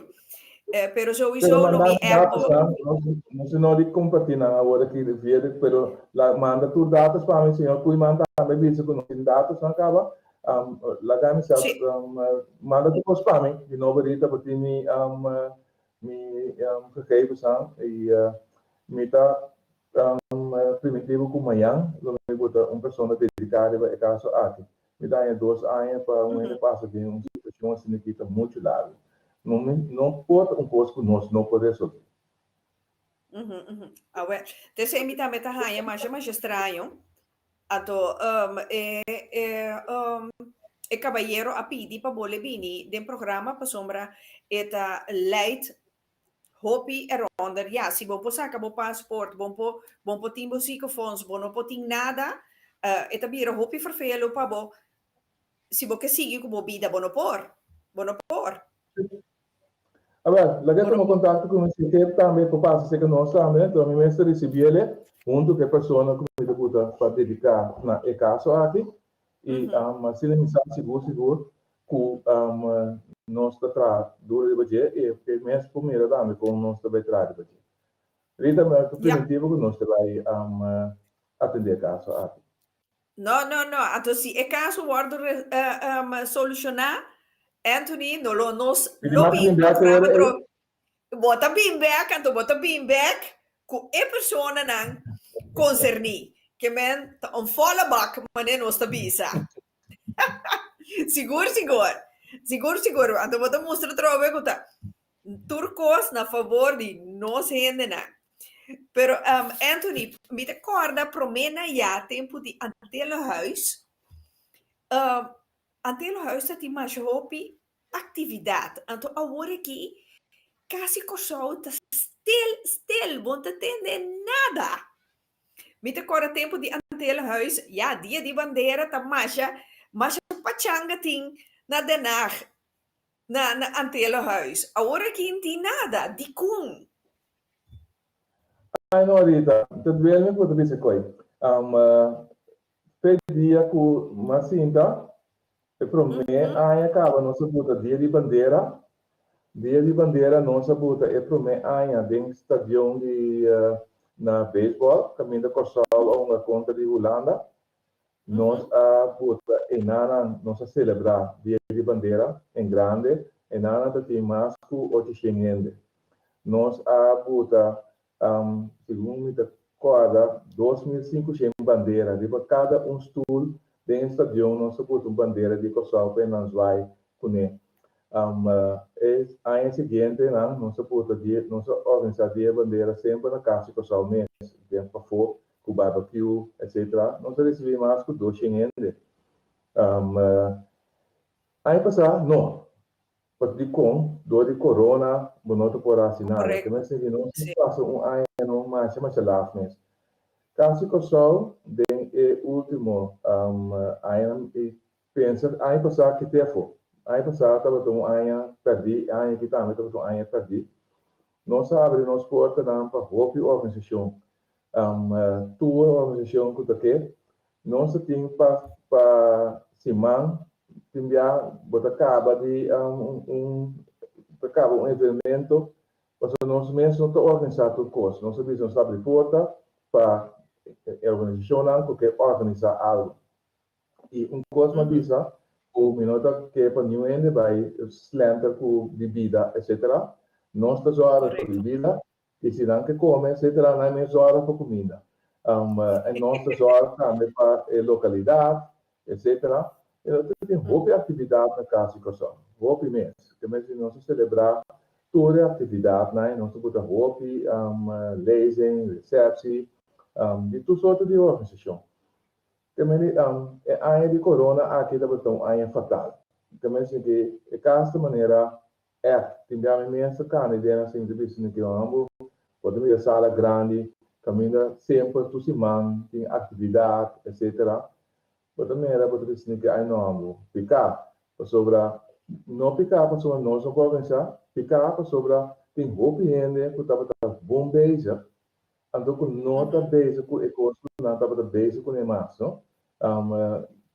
Pero Pero sowieso lo manda mi app datos, ah, no, no sé no di compartir nan awor aki via de, pero la manda tur datos pa mi, señor Koeiman tambe bisa ku no tin datos nan kaba. Laga mi sa, manda tur kos pa mi, di nobo Rita, bo tin mi, mi gegevens nan i mi ta primitivo ku mañan lo mi buta un persona dediká riba e kaso aki. Mi ta haña dos aña pa un hende pasa den un situashon asina ki ta muchu largu. No mi no por ta un kos ku nos no por resolvé. Awel, t'esei mi tambe ta haña masha masha straño. Anto e e e kabayero a pidi pa bo le bini den programa pasobra e ta leid Hopi eronder, ya, si bo por saca bo paspoort, bo por, bo por tin bo ziekenfonds, bo no por tin nada, e ta bira hopi vervelo pa bo, si bo ke sigui cu bo bida, bo no por, bo no por. Awel, laga tuma kontakto ku mi si ke tambe por pasa serka nos tambe, enton mi mester risibiele huntu ku e persona ku mi ta buta pa dediká na e kaso aki i asina mi sa sigur sigur ku nos ta traha duro riba dje i e mes por mira tambe kon nos ta bai traha riba dje. Rita, mi ta primitivo ku nos ta bai atendé e kaso aki. No, no, no. Anto si e kaso wòrdu solushoná, Anthony, no lo nos lo bin programa tro. Bo ta bin bèk, anto bo ta bin bèk ku e personanan konserní. Ke men ta un volle bak, manera nos ta bisa. Sigur, sigur. Sigur, sigur. Anto bo ta mustra trobe ku ta tur kos na fabor di nos hendenan. Pero um, Anthony, mi ta kòrda promé na ya tempu di Antillenhuis. Um, Antillenhuis ta tin masha hopi aktividat. Anto awor aki kasi Kòrsou ta stil, stil, bo no ta tende nada. Mi ta kòrda tempu di Antillenhuis, ya, dia di bandera ta masha, masha pachanga tin na Den Haag. Na na Antillenhuis. Awor aki n tin nada. Dikon? Ai no Rita, ta duel mi ku ta bisa koi. Fe dia ku m'a sinta, e promé aña kaba nos a buta Dia di Bandera. Dia di Bandera nos a buta e promé aña den stadion di na beisbòl kaminda Kòrsou a hunga kontra di Hulanda. Nos a buta enanan, nos a selebrá Dia di Bandera en grande, enanan ta tin mas ku ochoshen hende. Nos a buta, segun mi ta kòrda, 2500 bandera riba kada un stul den e stadion nos a buta un bandera di Kòrsou pa enan zwaai kuné. E aña siguientenan nos a buta dia, nos a organisá Dia di Bandera semper na Kas di Kòrsou mes, den pafó ku barbecue etc. Nos a risibí mas ku 200 hende. Aña pasá no, pasobra dikon dor di corona bo no ta por hasi nada. Te mester di nos a pasa un aña no masha masha laf mes. Kasi Kòrsou den e último añanan i pensa aña pasá kit'é afó. Aña pasá tabata un aña pèrdí, e aña aki tambe tabata un aña pèrdí. Nos a abri nos portanan pa hopi organisashon. Tur organisashon ku ta ke, nos ta tin pa pa siman, tin bia bo ta kaba di un ta kaba un evenemento, pasobra nos mes no ta organisá tur kos, nos ta bisa nos ta abri porta pa e organisashonnan ku ke organisá algu. I un kos mi a bisa ku mi no ta ke pa niun hende bai slenter ku bibida etcetera, nos ta zòrga pa bibida I si nan ke kome etcetera nan mes zòrg pa kuminda. En nos ta zòrg tambe pa e lokalidat etcetera. I nos ta tin hopi aktividat na Kas di Kòrsou, hopi mes. Ke mes di nos ta selebrá tur e aktividatnan i nos ta buta hopi lezing, resepsi, di tur sorto di organisashon. Ke mes di e aña di korona aki tabata un aña fatal. Ke mes di e kas ta manera Ègt, tin bia mi mes ta kanda idea na sinti bisa mi ke homber bo ta mira sala grandi kaminda semper tur siman tin aktividat etcetera bo ta mira bo ta bisa mi ke ai no homber piká pasobra no piká pasobra nos no por organisá piká pasobra tin hopi hende ku tabata bon bezig Anto ku no ta bezig ku e kos ku nan tabata bezig kuné mas, no?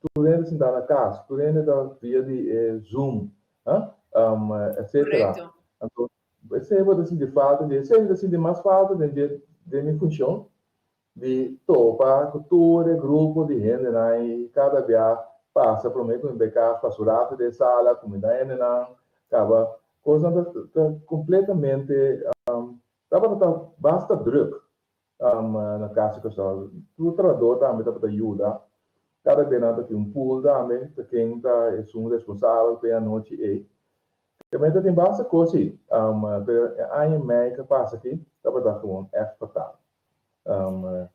Tur hende sintá na kas, tur hende ta via di e Zoom, etcetera. Anto, esei bo ta sinti falta di, esei mi ta sinti mas falta den dje, den mi funshon, di topa ku tur e grupo di hendenan i kada bia pasa promé ku mi bai kas, pasa un ratu den e sala, kumindá hendenan, kaba kosnan ta ta kompletamente Tabata ta basta druk na Kas di Kòrsou. Tur trabadó tambe tabata yuda. Kada be nan ta tin un pool tambe ta ken ta esun responsabel pa e anochi ei. Tambe ta tin basta kos si, pero e aña i mei ku a pasa aki tabata gewoon ègt fatal.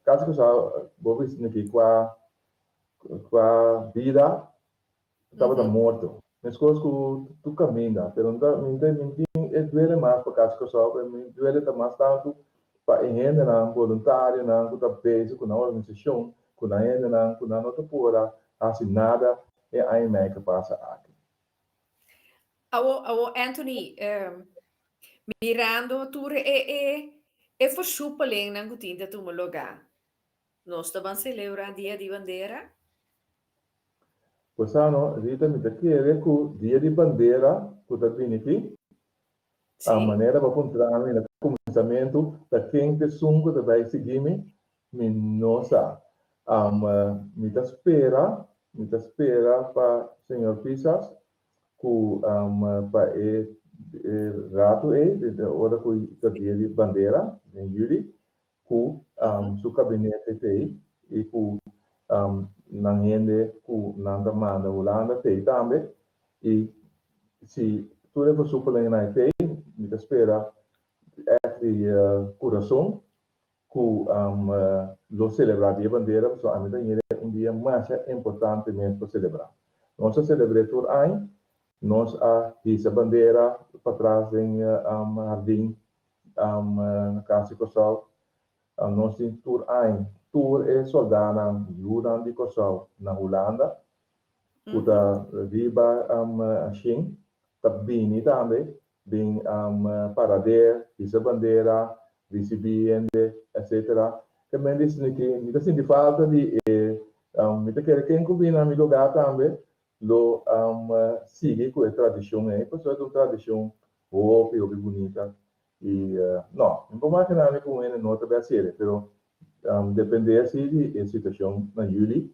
Kas di Kòrsou bo bisa aki kua kua bida Tabata morto. Meskos ku tur kaminda. Pero mi ta mi ta mi tin e duele mas pa Kas Kòrsou, pero mi duele ta mas tantu pa e hendenan, boluntarionan ku ta bezig ku nan organisashon, ku nan hendenan ku nan no ta por a hasi nada e aña i mei ku pasa aki. Awo, awo Anthony, Mirando tur e e e versoepelingnan ku tin ta tuma lugá, nos ta ban selebrá Dia di Bandera? Pues ano, Rita, mi ta kere ku Dia di Bandera ku ta bini aki, a manera bo a puntra mi na kuminsamentu ta ken ta esun ku ta bai sigui mi, mi no sa. Mi ta spera, mi ta spera pa señor Pisas ku pa e ratu ei, ora ku ta Dia di Bandera den yüli, ku su kabinete t'ei i ku nan hende ku nan ta manda Hulanda t'ei tambe. I si tur e versoepelingennan t'ei, mi ta spera ègt di kurason ku lo selebrá Dia Bandera pasobra ami ta hende un dia masha importante mes pa selebrá. Nos a selebr'é tur aña, nos a hisa bandera patras den hardin na Kas di Kòrsou. Nos tin tur aña tur e sòldánan yunan di Kòrsou na Hulanda ku ta riba shin ta bini tambe bin parader, hisa bandera, risibí hende, etcetera. Ke men di esaki, mi ta sinti falta di e, mi ta kere ken ku bini na mi lugá tambe lo sigui ku e tradishon ei, pasobra ta un tradishon hopi, hopi bunita. I no, mi por imaginá mi ku un hende no ta bai hasiel, pero dependé así di e situashon na yüli.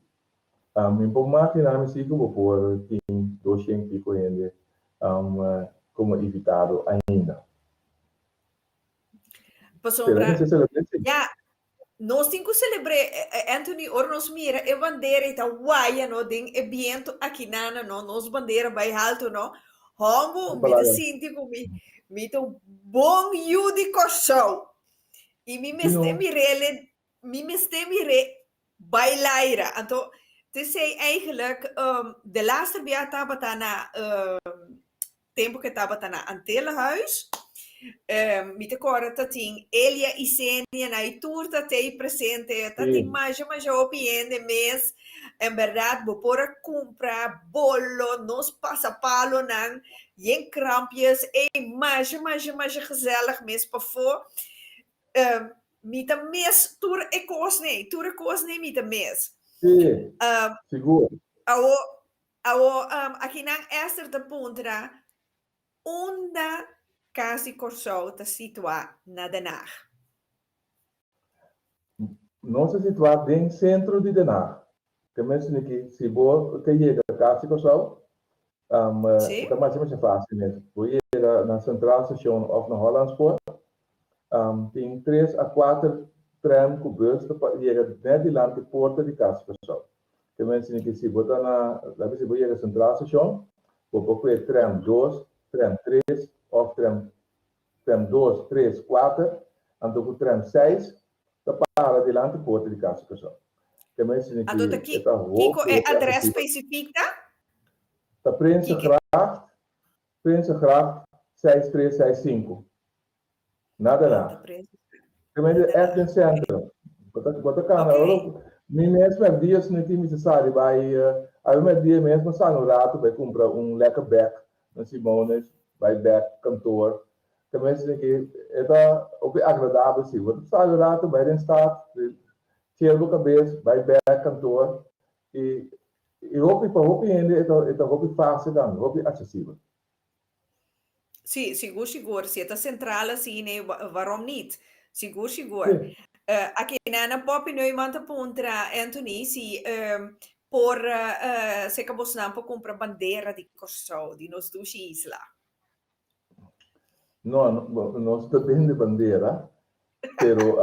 Mi por imaginá mi si ku bo por tin doshen piko hende komo invitado ainda. Pasobra, ya, nos tin ku selebr'é, Anthony, ora nos mira e bandera i ta waya no den e bientu akinana no, nos bandera bai haltu no. Hòmbu, mi ta sinti ku mi mi ta un bon yu di Kòrsou. I mi mester mir'é, mi mester mir'é Bai laira. Anto t'esei eigenlijk de laatste bia tabata na tempo ke tabata na Antillenhuis. Mi ta kòrda ta tin Elia Isenia na i tur ta tei presente. Ta tin masha masha hopi hende mes. En bèrdat bo por a kumpra bolo, nos pasapalonan yen krampjes. Ey masha masha masha gezellig mes pafó. Mi ta mis tur e kosnan, tur e kosnan mi ta mis. Sí, sigur. Awo, awo, akinan Esther ta puntra, unda Kas di Kòrsou ta situá na Den Haag? Nos ta situá den sentro di Den Haag. Ke mester ki si bo ke yega Kas di Kòrsou, Sí. Ta masha masha fácil mes. Bo yega na Centraal Station of na Hollandspoort, tin tres a kuater tram ku bus ta yega net dilanti porta di Kas di Kòrsou. Te mester di ki si bo ta na, laga si bo yega Centraal Station, bo por kue tram dos, tram tres of tram tram dos, tres, kuater, anto ku tram seis ta para dilanti porta di Kas di Kòrsou. Te mester di Anto ta ki e ta kiko hopi e hopi adres aksesibel. spesifik ta? Ta Kiko? Prinsengracht, Prinsengracht 6365. Na Den Ah, ta Haag. Prinsengracht. Te Na mester Den echt Haag. den centrum. Bo ta bo ta kana Oké. ora mi mes mèrdia si no tin mi sa sali bai awe mèrdia mes mi a sali un ratu bai kumpra un lekker bek na Simonis bai bek kantoor. Te mester ki e ta hopi agradabel si. Bo ta sali un ratu bai den stad Cel bo cabes, bai bek kantoor y y hopi pa hopi hende e ta e ta hopi facil tambe, hopi accesibel. Sí, sigur sigur. Si e ta central asina, waarom niet? Sigur sigur. Sí. Aki Nana Poppy Neuman ta puntra Anthony si por seca bosnan por cumpra bandera di Kòrsou, di nos dushi isla. No, nos ta bende bandera, pero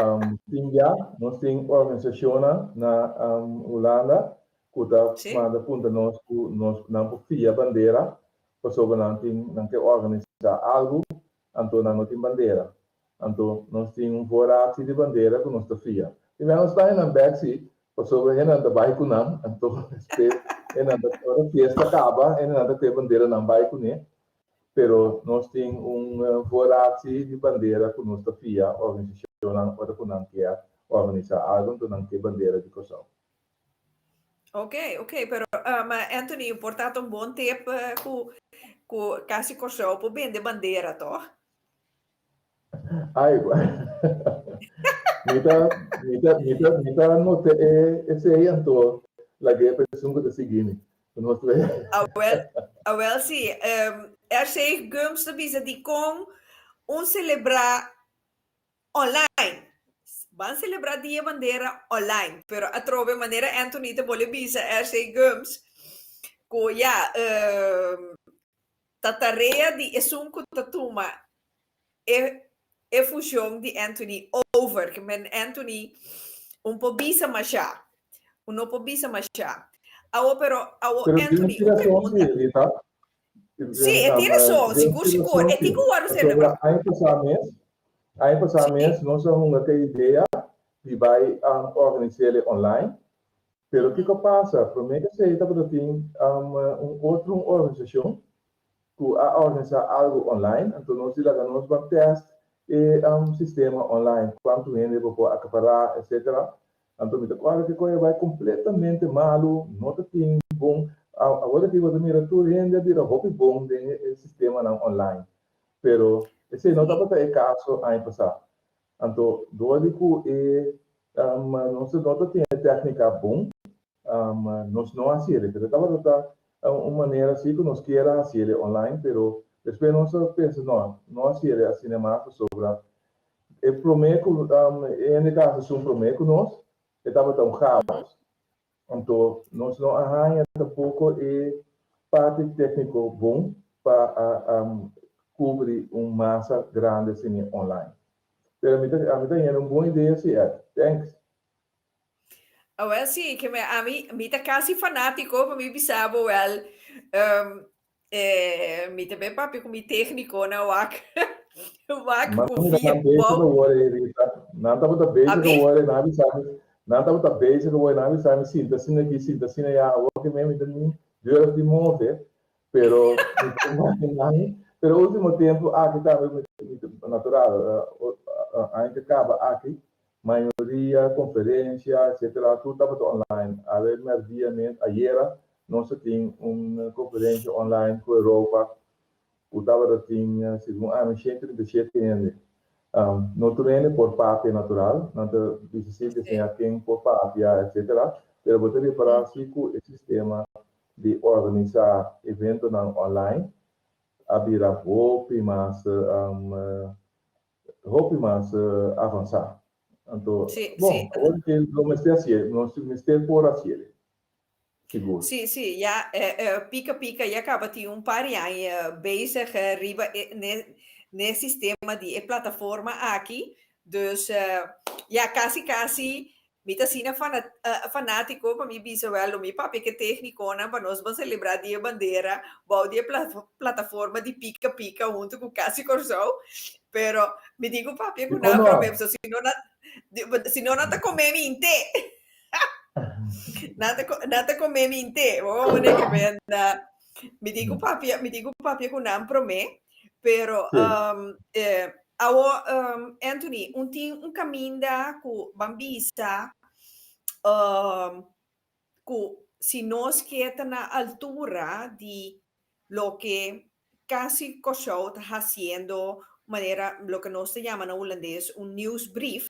tin ya nos tin organisashonnan na Hulanda ku ta manda puntra nos ku nos nan por fia bandera pasobra nan tin nan ke organisá algu anto nan no tin bandera. Anto nos tin un voorraad di bandera ku nos ta fia. Tin bia nos ta hennan bek si, pasobra hennan ta bai ku nan, anto despues hennan ta ora fiesta kaba hennan ta kue banderanan bai kuné. Pero nos tin un voorraad si di bandera ku nos ta fia organisashonnan ora ku nan kier organisá algu anto nan ke bandera di Kòrsou. Ok, ok, pero ma Anthony, por ta un bon tip ku ku Kasi Kòrsou por bende bandera, tòg? Ai, mi ta, mi ta, mi ta, mi ta nota e esei anto lag'é pa esun ku ta sigui mi. Nos ve. Awel, awel si. RC Gums ta bisa dikon un selebrá online. Ban selebrá Dia Bandera online. Pero atrobe manera Anthony ta bole bisa RC Gums ku ya ta tarea di esun ku ta tuma e e funshon di Anthony over. Ke men Anthony un por bisa mashá. Un no por bisa mashá. Awo pero awo Pero tin Anthony un rason pregunta. sí, Rita. Sí, e tin rason, sigur sigur. E tin ku wòrdu Pasobra selebrá. aña pasá mes, aña pasá mes nos a hunga ku e idea di bai organis'é online. Pero kiko a pasa? Promé ku esei tabata tin un otro un organisashon ku a organisá algu online, anto nos di laga nos ban tèst e sistema online, kuantu hende bo por akapará, etcetera. Anto mi ta kòrda ku e kos a bai kompletamente malu, no ta tin bon. Awor aki bo ta mira tur hende a bira hopi bon den e sistemanan online, pero esei no tabata e kaso aña pasá. Anto dor di ku e nos no ta tin e tèknika bon, nos no hasi el, pero tabata ta un manera si ku nos kier a hasi el online, pero despues nos a pensa no, no hasi el asina mas pasobra e promé ku e hende ku a hasi esun promé ku nos e tabata un chaos. Anto nos no a haña tampoko e parti tékniko bon pa a kubri un masa grandi asina online. Pero mi ta mi ta haña un bon idea si Ed. Thanks. Awel si, ke me ami mi ta kasi fanátiko pa mi bisa bo wel mi ta ben papia ku mi téknikonan wak wak Mano ku mira via nan bezig bou. awor ei Rita. Nan tabata bezig Abi? awor ei, nan a bisa mi, nan tabata bezig awor ei, nan a bisa mi sinta asina aki, sinta asina ya, awor ke mi ta ni durf di move, pero mi ta imagina mi, pero ultimo tempo aki tambe mi mi ta natural aña ke kaba aki mayoria konferensia etcetera tur tabata online, awe merdia mes ayera nos a tin un konferensia online ku Europa ku tabata tin segun ami 137 hende. No tur hende por papia natural, nan ta bisa si diseña ken por papia etcetera, pero bo ta repará si ku e sistema di organisá eventonan online a bira hopi mas hopi mas avansá. Anto, bon, awor ke lo mester hasié, nos mester por hasié, sigur. Sí, sí, ya Pika Pika ya kaba tin un par di aña bezig riba e n'e sistema di e plataforma aki. Dus ya kasi kasi Mi ta asina fanátiko pa mi bisa wèl lo mi papia ku e téknikonan pa nos ban selebrá Dia Bandera bou di e plataforma di Pika Pika huntu ku Kasi Kòrsou. Pero mi tin ku papia ku nan promé pasobra si no nan si no nan ta komé mi hint'é. Nan ta nan ta komé mi hint'é. Bo wak manera ke benda. Mi tin ku papia mi tin ku papia ku nan promé. Pero Awor, Anthony, un tin un kaminda ku ban bisa ku si nos ke ta na altura di loke kasi Kòrsou ta hasiendo manera loke nos ta yama na hulandes un nieuwsbrief,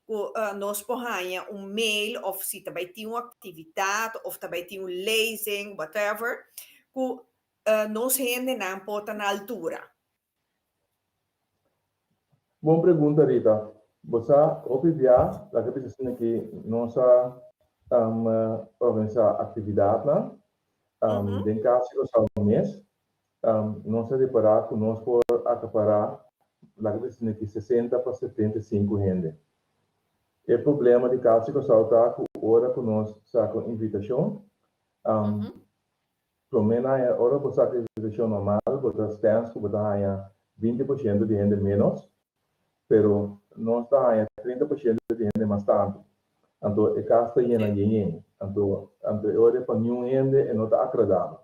ku nos por haña un mail òf si ta bai tin un aktividat òf ta bai tin un lezing, whatever, ku nos hendenan por ta na altura. Bon pregunta Rita. Bo sa hopi bia laga bisa asina ki nos a organisa actividadnan den cas di Curaçao mes. Nos a repara cu nos por acapara laga bisa asina ki 60 pa 75 hende. E problema di cas di Curaçao ta cu ora cu nos saca un invitacion Promé na haña, ora bo saka invitashon normal, bo ta stèns ku bo ta haña 20% di hende ménos, pero nos ta haña 30% di hende mas tantu. Anto e kas ta yena yen yen. Anto anto e ora pa niun hende e no ta agradabel.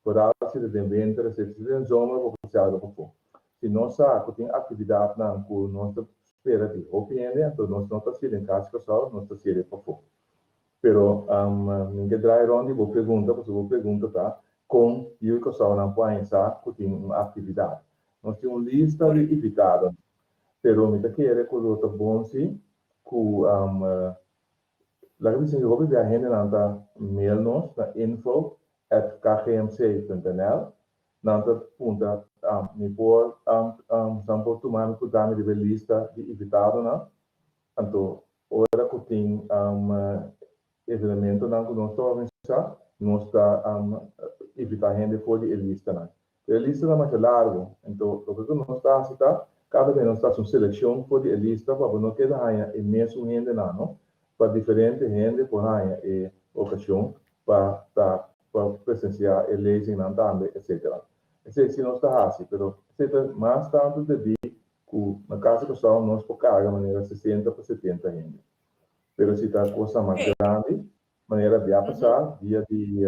Foral si ta den winter, si ta den zomer bo por sèlga pafó. Si nos sa ku tin aktividatnan ku nos ta spera di hopi hende, anto nos no ta hasié den kas Kòrsou, nos ta hasié pafó. Pero mi ke draai rond di bo pregunta, pasobra bo pregunta ta kon yu Kòrsounan por haña sa ku tin un aktividat. Nos tin un lista di invitadonan. Pero mi ta kere ku lo ta bon si ku laga bisa hopi bia hendenan ta mail nos na info@kgmc.nl. Nan ta puntra, mi por nan por tuma mi ku dami riba e lista di invitadonan? Anto ora ku tin evenementonan ku nos ta organisá, nos ta invitá hende for di e listanan. Pero e lista ta masha largu, anto loke ku nos ta hasi ta, kada bes nos ta hasi un selekshon for di e lista pa bo no keda haña e mesun hendenan, no, pa diferente hende por haña e okashon pa ta pa presensiá e lezingnan tambe, etsetera. Esei si nos ta hasi, pero esei ta mas tantu debí ku na Kas di Kòrsou nos por karga manera 60 pa 70 hende. Pero si ta kosnan mas grandi, manera bia pasá, dia di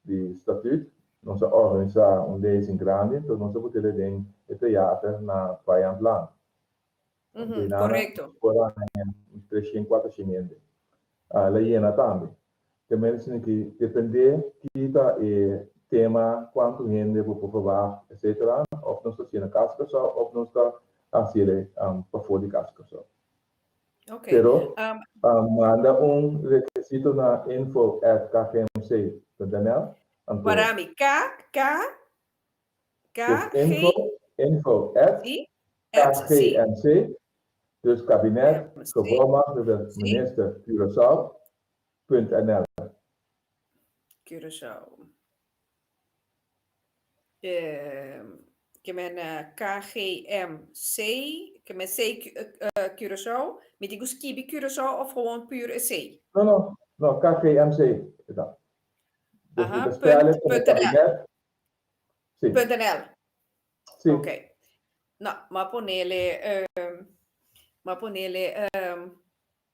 di Statuut, nos a organisá un lezing grandi, enton nos a put'e den e teater na Vijandlaan. Korekto. Por haña un 300, 400 hende. El a yena tambe. Te mester sino ki dependé ki ta e tema, kuantu hende bo por verwagt, etcetera, òf nos ta hasié na Kas Kòrsou òf nos ta hasié pafó di Kas Kòrsou. Pero manda un rekisito na info@kgmc.nl. Anto. Para mi, K, K, K, Dus G. info, info at Sí, at, sí. KGMC, dus Kabinet MC. Gevolmachtigde Minister Curaçao, punt nl. Curaçao. Ke men KGMC, ke men C Curaçao, mi tin ku skibi Curaçao of gewoon puur e C? No, no, no, KGMC e ta. Dus mi Aha, ta spel punt, e komo punt nl. kabinet. Sí. Punt nl. Sí. Ok. No, m'a ponele, m'a ponele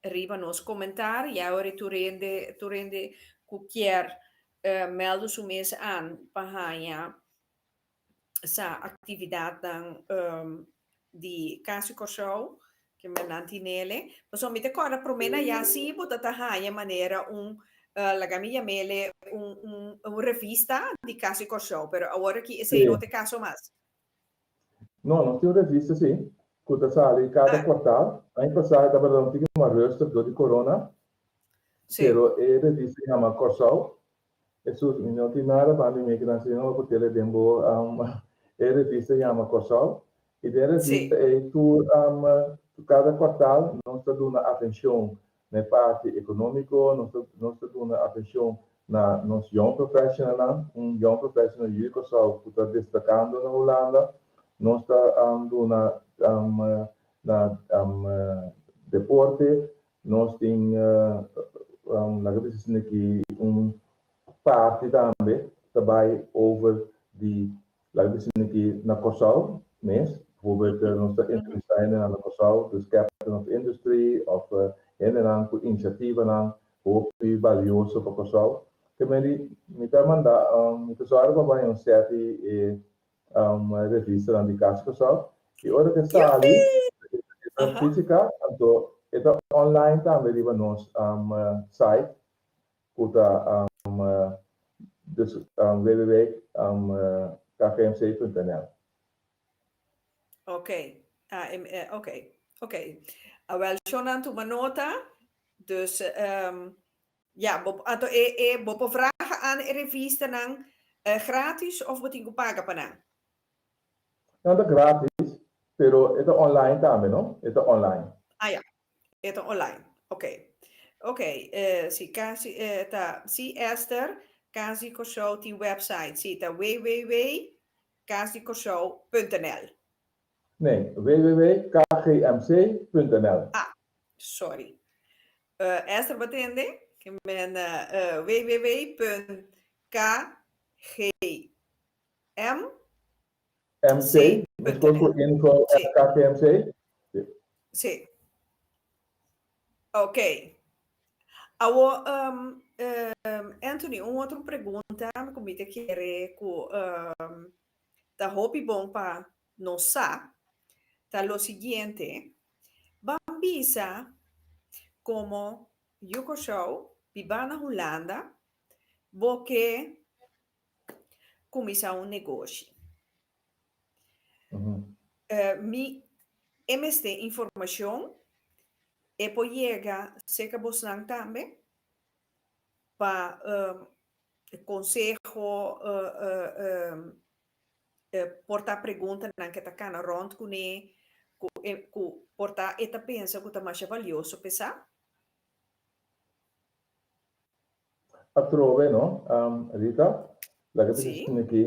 riba nos komentario, ya ora tur hende, tur hende ku kier mèldu su mes an pa haña sa aktividatnan di Kas di Kòrsou, ke men nan tinele. Pasobra mi ta kòrda promé na ya si bo ta ta haña manera un, laga mi yam'ele un un un revista di Kas di Kòrsou, pero awor aki esei no ta e kaso mas. No, nos tin un revista sí, ku ta sali kada kuartal. Aña pasá e tabata un tiki mas rustig dor di corona, pero e revista yama Kòrsou. Esus, mi no tin nada banda di mi kinan si no por tele den bo e revista yama Kòrsou. I den e revista ei tur kada kuartal nos ta duna atenshon na e parti ekonómiko, nos ta nos ta duna atenshon na nos young professionalnan, un young professional yu di Kòrsou ku ta destakando na Hulanda, nos ta duna na deporte, nos tin laga bisa asina ki un parti tambe ta bai over di Laga bisa aki na Kòrsou mes, bijvoorbeeld nos ta entrevistá hendenan na Kòrsou, dus captain of industry òf hendenan ku inisiativanan hopi balioso pa Kòrsou. Te mei mi ta manda, mi ta sòru pa bai un sèt di e revistanan di Kas Kòrsou i ora ku e sali e ta físika anto e ta online tambe riba nos site ku ta dus www.kgmc.nl. Ok, ah, ok, ok. Awel, shonnan tuma nota. Dus, ja, bo, anto e, e, bo por vragen aan e revistanan gratis of bo tin ku paga pa nan? Nan ta gratis, pero e ta online tambe, no? E ta online. Ah ja, E ta online. Ok. Ok, si kasi ta si Esther, Kas di Kòrsou tin website. Si, ta www.kasdikòrsou.nl. Nee, www.kgmc.nl. Ah, sorry. Esther bo tende? Ke men www.kgm. MC, meskos ku info at KGMC? Sí. Sí. Ok. Awo, um, um, Anthony, un otro pregunta ku mi ta kere ku um, ta hopi bon pa nos sa, ta lo siguiente. Ban bisa komo yu Kòrsou bibá na Hulanda, bo ke kuminsá un negoshi. Mi e mester informashon, e por yega serka bosnan tambe pa konseho, por ta preguntanan ke ta kana rònt kuné, ku e ku por ta e ta pensa ku ta masha balioso p'e sa? Atrobe no, Rita, laga bisa esaki aki,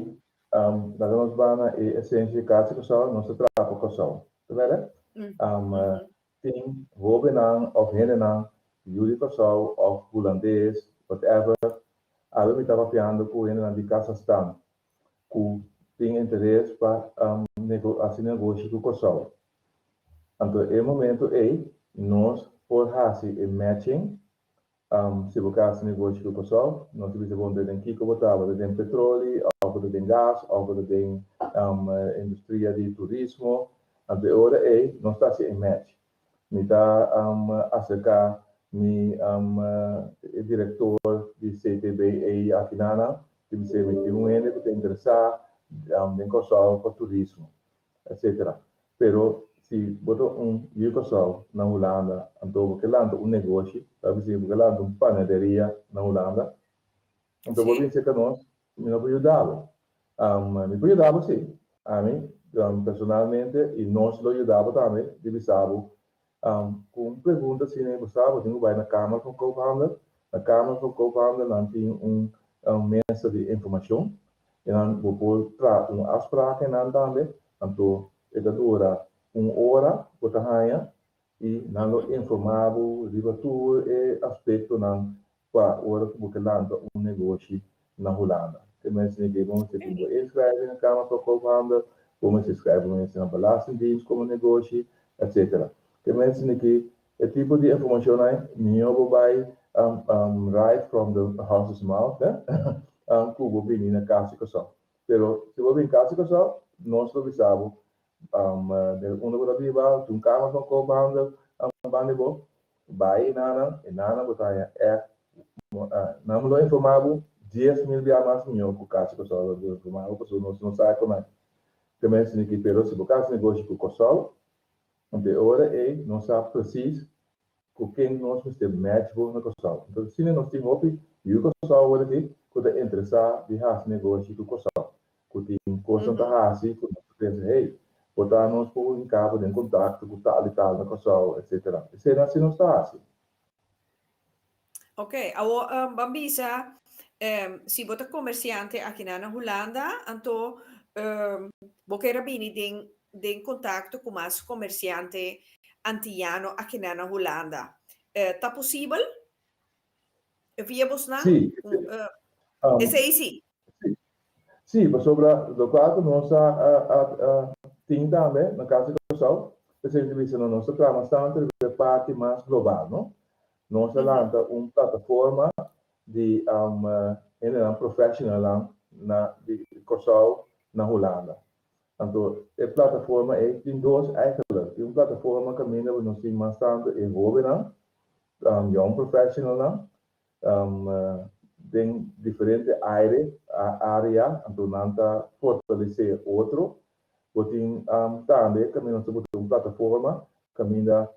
laga nos ba na e esensia di Kas di Kòrsou, nos ta traha pa Kòrsou, ta bèrdè? Tin hóbennan òf hendenan yu di Kòrsou òf hulandes, whatever, awe mi ta papiando ku hendenan di Kazachstan ku tin interes pa hasi negoshi ku Kòrsou. Anto e momento ei nos por hasi e matching. Si bo ke hasi negoshi ku Kòrsou, nos ta bisa bo den kiko bo ta, bo ta den petroli òf bo ta den gas òf bo ta den industria di turismo. Anto e ora ei nos ta hasi e match. Mi ta aserká mi e direktor di CTB ei akinana i bis'é mi tin un hende ku ta interesá den Kòrsou pa turismo, etcetera. Pero si bo ta un yu Kòrsou na Hulanda anto bo ke lanta un negoshi, ta bis'é bo ke lanta un panaderia na Hulanda, anto bo bin serka nos, mi no por yuda bo. Mi por yuda bo si, ami personalmente i nos lo yuda bo tambe di bisa bo ku un pregunta asina bo sa bo tin ku bai na Kamer van Koophandel. Na Kamer van Koophandel nan tin un mesa di informashon i nan bo por traha un afspraak einan tambe, anto e ta dura un ora bo ta haña i nan lo informá bo riba tur e aspektonan pa ora ku bo ke lanta un negoshi na Hulanda. Te mester ke bo mester tin bo inschrijving na Kamer van Koophandel, bo mester schrijf bo mester na Belastingdienst komo negoshi, etcetera. Te mester ke e tipo di informashonnan ei mihó bo bai right from the horse's mouth ku bo bini na Kas di Kòrsou. Pero si bo bini Kas di Kòrsou nos lo bisa bo den unda bo ta biba, tin un Kamer van Koophandel banda di bo, Bai enanan, enanan bo ta haña ègt, nan lo informá bo 10,000 bia mas mihó ku Kas di Kòrsou lo informá bo pasobra nos no sa kon nan ta mester aki. Pero si bo ka hasi negoshi ku Kòrsou, anto e ora ei nos sa presis ku ken nos mester match bo na Kòrsou. Anto asina nos tin hopi yu Kòrsou awor aki ku ta interesá di hasi negoshi ku Kòrsou. Ku tin kosnan ta hasi ku nos ta pensa, hey, por ta nos por hinka bo den kontakto ku tal i tal na Kòrsou, etsetera. Esei nan si nos ta hasi. Ok, awor ban bisa si bo ta komersiante akinan na Hulanda, anto bo kier a bini den den kontakto ku mas komersiante antiyano akinan na Hulanda. Ta posibel? Via bosnan? Sí. Esei sí. Sí, pasobra lokual ku nos a tin tambe na Kas di Kòrsou, p'esei mi ta bisa no, nos ta traha mas tantu riba e parti mas global, no. Nos a lanta un plataforma di hendenan professionalnan na di Kòrsou na Hulanda. Anto e plataforma ei tin dos eigenlijk, tin un plataforma kaminda ku nos tin mas tantu e hóbennan, young professionalnan, den diferente aire, area, anto nan ta fortalesé otro. Bo tin tambe kaminda nos ta buta un plataforma kaminda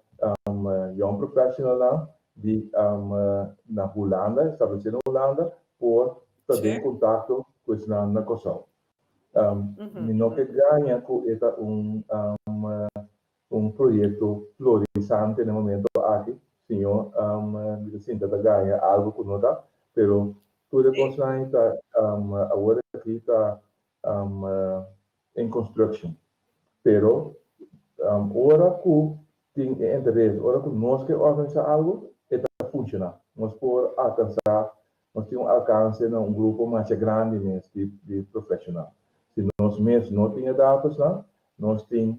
young professionalnan di na Hulanda, establesé na Hulanda, por ta den kontakto ku esnan na Kòrsou. Mi no ke gaña ku e ta un Un proyecto florisante na e momento aki, señor, mi ta sinta ta gaña algo cu no ta, pero tur e cosnan ta awor aki ta in construction. Pero ora cu tin e interes, ora cu nos ke organisa algo, e ta funciona. Nos por alcansa Nos tin un alkanse na un grupo masha grandi mes di profeshonal. Si nos mes no tin e datosnan, nos tin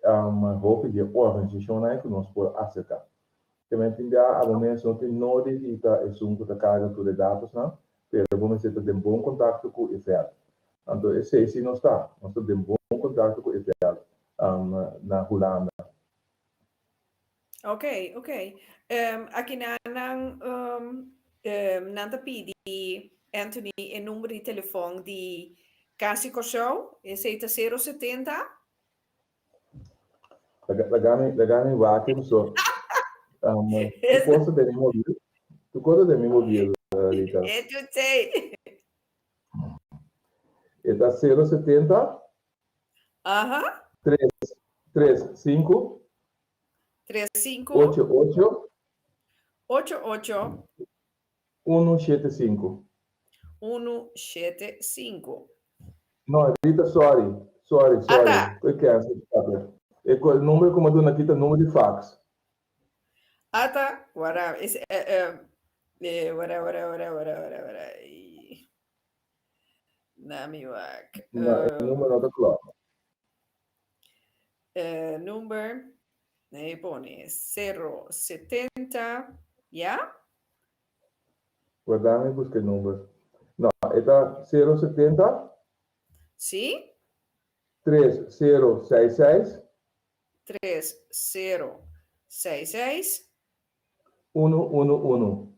hopi di e organisashonnan ku nos por aserká. Te tin bia abo mes no tin nodi di ta esun ku ta karga tur e datosnan, pero bo mester ta den bon kontakto ku e vèlt. Anto esei si nos ta, nos ta den bon kontakto ku e vèlt na Hulanda. Ok, ok. Aki nan nan nan ta pidi Anthony e number di telefon di Kasi Kòrsou. Esei ta 070. Laga mi, laga mi wak so. Tu cosa den mi mobil. Tu cosa den mi mobil, Rita. E tu sei. E ta 070 3 3 5 3 5 8 8 8 8 1 7 5. 1 7 5. No, Rita, sorry. Sorry, sorry. Ata. Koe cancel, papia. E number ku mi a duna aki ta number di fax. Ata, wara, is, eh, eh, eh, wara, wara, wara, wara, wara, wara. Na mi wak. No, e number no ta klok. Number, nee, pone 070, ya? Warda mi buska e number. No, e ta 070. Sí. 3066. 3066. 111.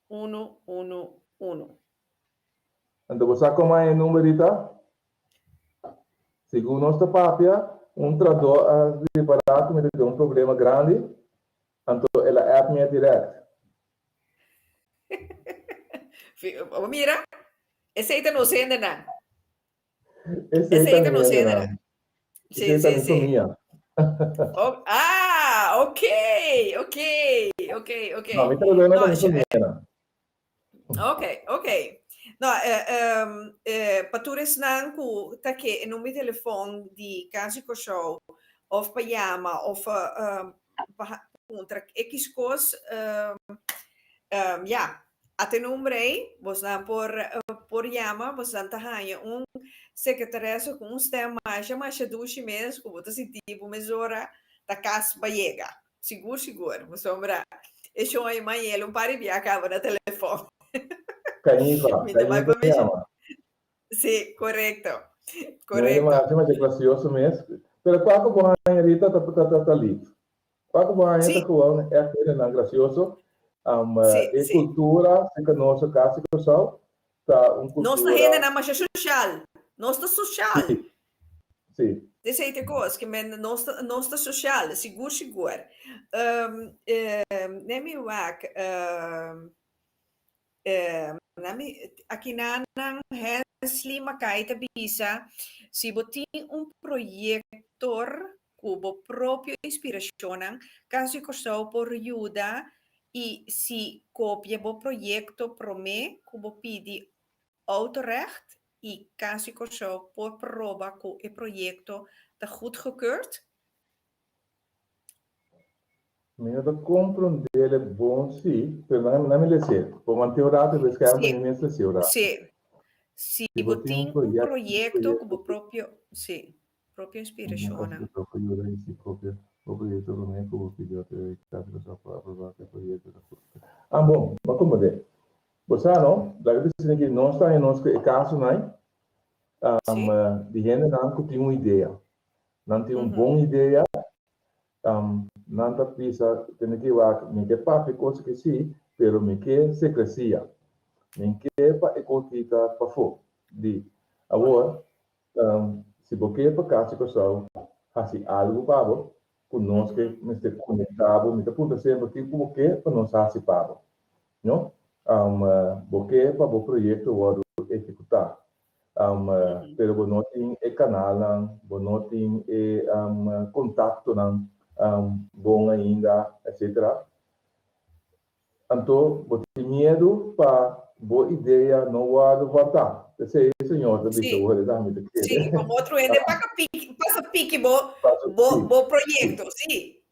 111. Anto bo sa como e number ta? Segun nos ta papia, un trahador a ripara cu mi ta den un problema grandi, anto el a app mi direct. Bo mira, esey ta nos hendenan. Esey ta nos hendenan. Sí, Esey ta sí, mi sí. famia. Oh, ah, ok, ok, ok, ok. No, mi trahador no No, ta mi sho- famia. Ok, ok. No, eh, eh, pa tur esnan ku ta ke e number di telefon di Kas di Kòrsou òf pa yama òf pa puntra ekis kos, ya, ata e number ei, bosnan por por yama, bosnan ta haña un sekretaresa ku un stèm masha masha dushi mes ku bo ta sinti bo mesora ta kas pa yega. Sigur sigur, pasobra e shon ei Mayel un par di bia kaba na telefon. Cañifa, Mi ta bai Cañifa pa mi yama. Sí, korekto. No, Korekto. masha masha gracioso mes. Pero kua ku bo haña Rita ta ta ta ta lief. Kua ku bo haña ta gewoon echt hendenan gracioso. E kultura serka nos aká si Kòrsou ta un Nos ta kultura. hendenan masha soshal. Nos ta soshal. Sí. Sí. Esei ta e kos, ke men nos ta nos ta soshal, sigur sigur. Let me wak, mi akinanan Hensley Mackay ta bisa, si bo tin un proyektor ku bo propio inspirashonnan, Kas di Kòrsou por yuda i si kopia bo proyekto promé ku bo pidi Autorecht i Kas di Kòrsou por proba ku e proyekto ta goedgekeurd? Mi no ta komprondé bon si, pero nan nan mi les'é. Por manté un rato e beskerm pa mi mes les'é un rato. Sí. Si Si bo bo tin tin un un proyekto, proyekto ku bo propio, sí, propio inspirashonnan. Kas di Kòrsou por yuda i si kopia bo proyekto promé ku bo pidi Autorecht i Kas di Kòrsou por aprobá ku e proyekto ta goedgekeurd. Ah bon, bo a komprondé. Bo sa no, laga bisa aki nos ta haña nos ku e kasonan di hendenan ku tin un idea. Nan tin un bon idea, nan ta bisa tene ki wak mi ke papia kos aki si, pero mi ke sekresia. Mi ke pa e kos kita pafó di. Awor, si bo ke pa Kas di Kòrsou hasi algu pa bo, ku nos ke mester konektá bo, mi ta puntra semper kiko bo ke pa nos hasi pa bo. No? Bo ke pa bo proyekto wòrdu ehekutá, pero bo no tin e kanalnan, bo no tin e kontaktonan bon ainda, etsetera. Anto bo tin miedu pa bo idea no wòrdu hòrtá. P'esei e Señor ta bisa bo, Esaki mi ta kere. Sí, pa otro hende pasa piki bo bo proyekto, sí.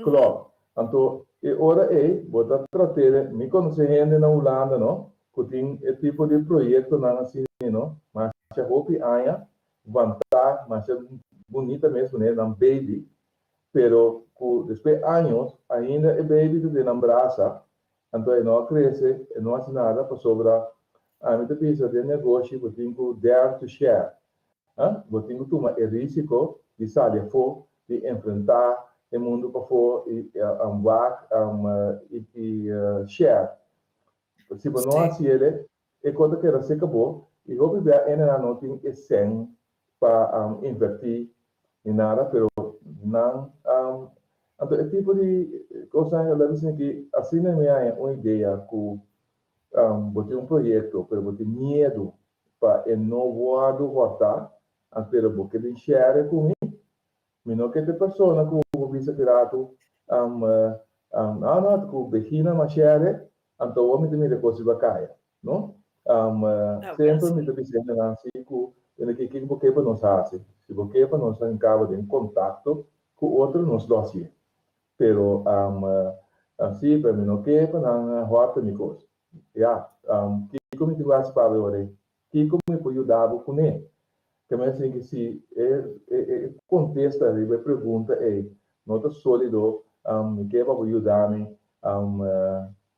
Klopt. Anto e ora ei bo ta trat'é, mi konosé hende na Hulanda no, ku tin e tipo di proyektonan asina no, masha hopi aña, wantá masha bunita mes manera nan baby, pero ku despues años ainda e baby ta den nan brasa, anto e no a krese, e no hasi nada pasobra ami ta bisa den negoshi bo tin ku dare to share. Bo tin ku tuma e risiko di sali afó, di enfrentá e mundu pafó i wak i share. Si bo no hasi el, e kos ta keda seka bo i hopi bia hendenan no tin e sèn pa invertí ni nada, pero Nan, anto e tipo di kosnan ei lo bisa ki asina mi haña un idea ku bo tin un proyekto pero bo tin miedu pa e no wòrdu hòrtá, pero bo ke bin share ku mi, mi no ke ta e persona ku bo bisa ki ratu, ah no, ku Begina m'a share, anto awor mi ta mira e kos riba kaya. No? Semper mi ta bisa hendenan si ku tene ke kiko bo ke pa nos hasi. Si bo ke pa nos hinkaba den kontakto ku otro, nos lo hasié. Pero si, pero mi no ke pa nan hòrta mi kos. Ya, kiko mi tin ku hasi pa bo ora ei? Kiko mi por yuda bo kuné? Ke men sinti si e e kontesta riba e pregunta ei no ta sólido, mi ke pa bo yuda mi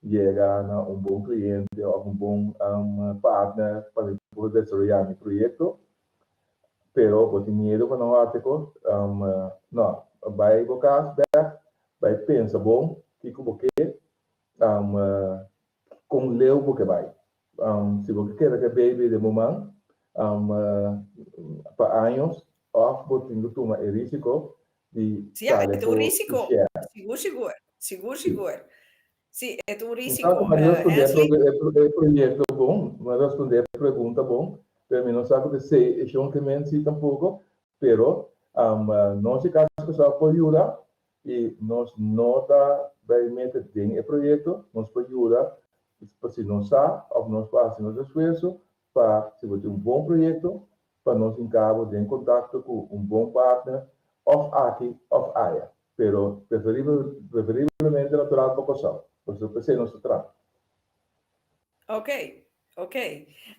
yega na un bon kliente òf un bon partner pa mi por desaroyá mi proyekto, pero bo tin miedu pa no hasi kos, no, bai bo kas bèk, bai pensa bon kiko bo ke, kon leu bo ke bai. Si bo ke keda ku e baby den bo man pa años òf bo tin ku tuma e risiko di Sí, e sali ta un for risiko. share. Sigur, sigur. Sigur, sigur. Sí, e ta un Mi sa risiko. ku mi a respondé Hensley? e proyekto bon, mi a respondé e pregunta bon, pero mi no sa ku ta esei e shon ke men si tampoko, pero nos di Kas Kòrsou por yuda i nos no ta bai mete den e proyekto, nos por yuda pa si nos sa òf nos por hasi nos esfuerso pa si bo tin un bon proyekto pa nos hinka bo den kontakto ku un bon partner òf aki òf aya, pero preferiblemente natural pa Kòrsou, pasobra p'esei nos ta traha. Ok, ok.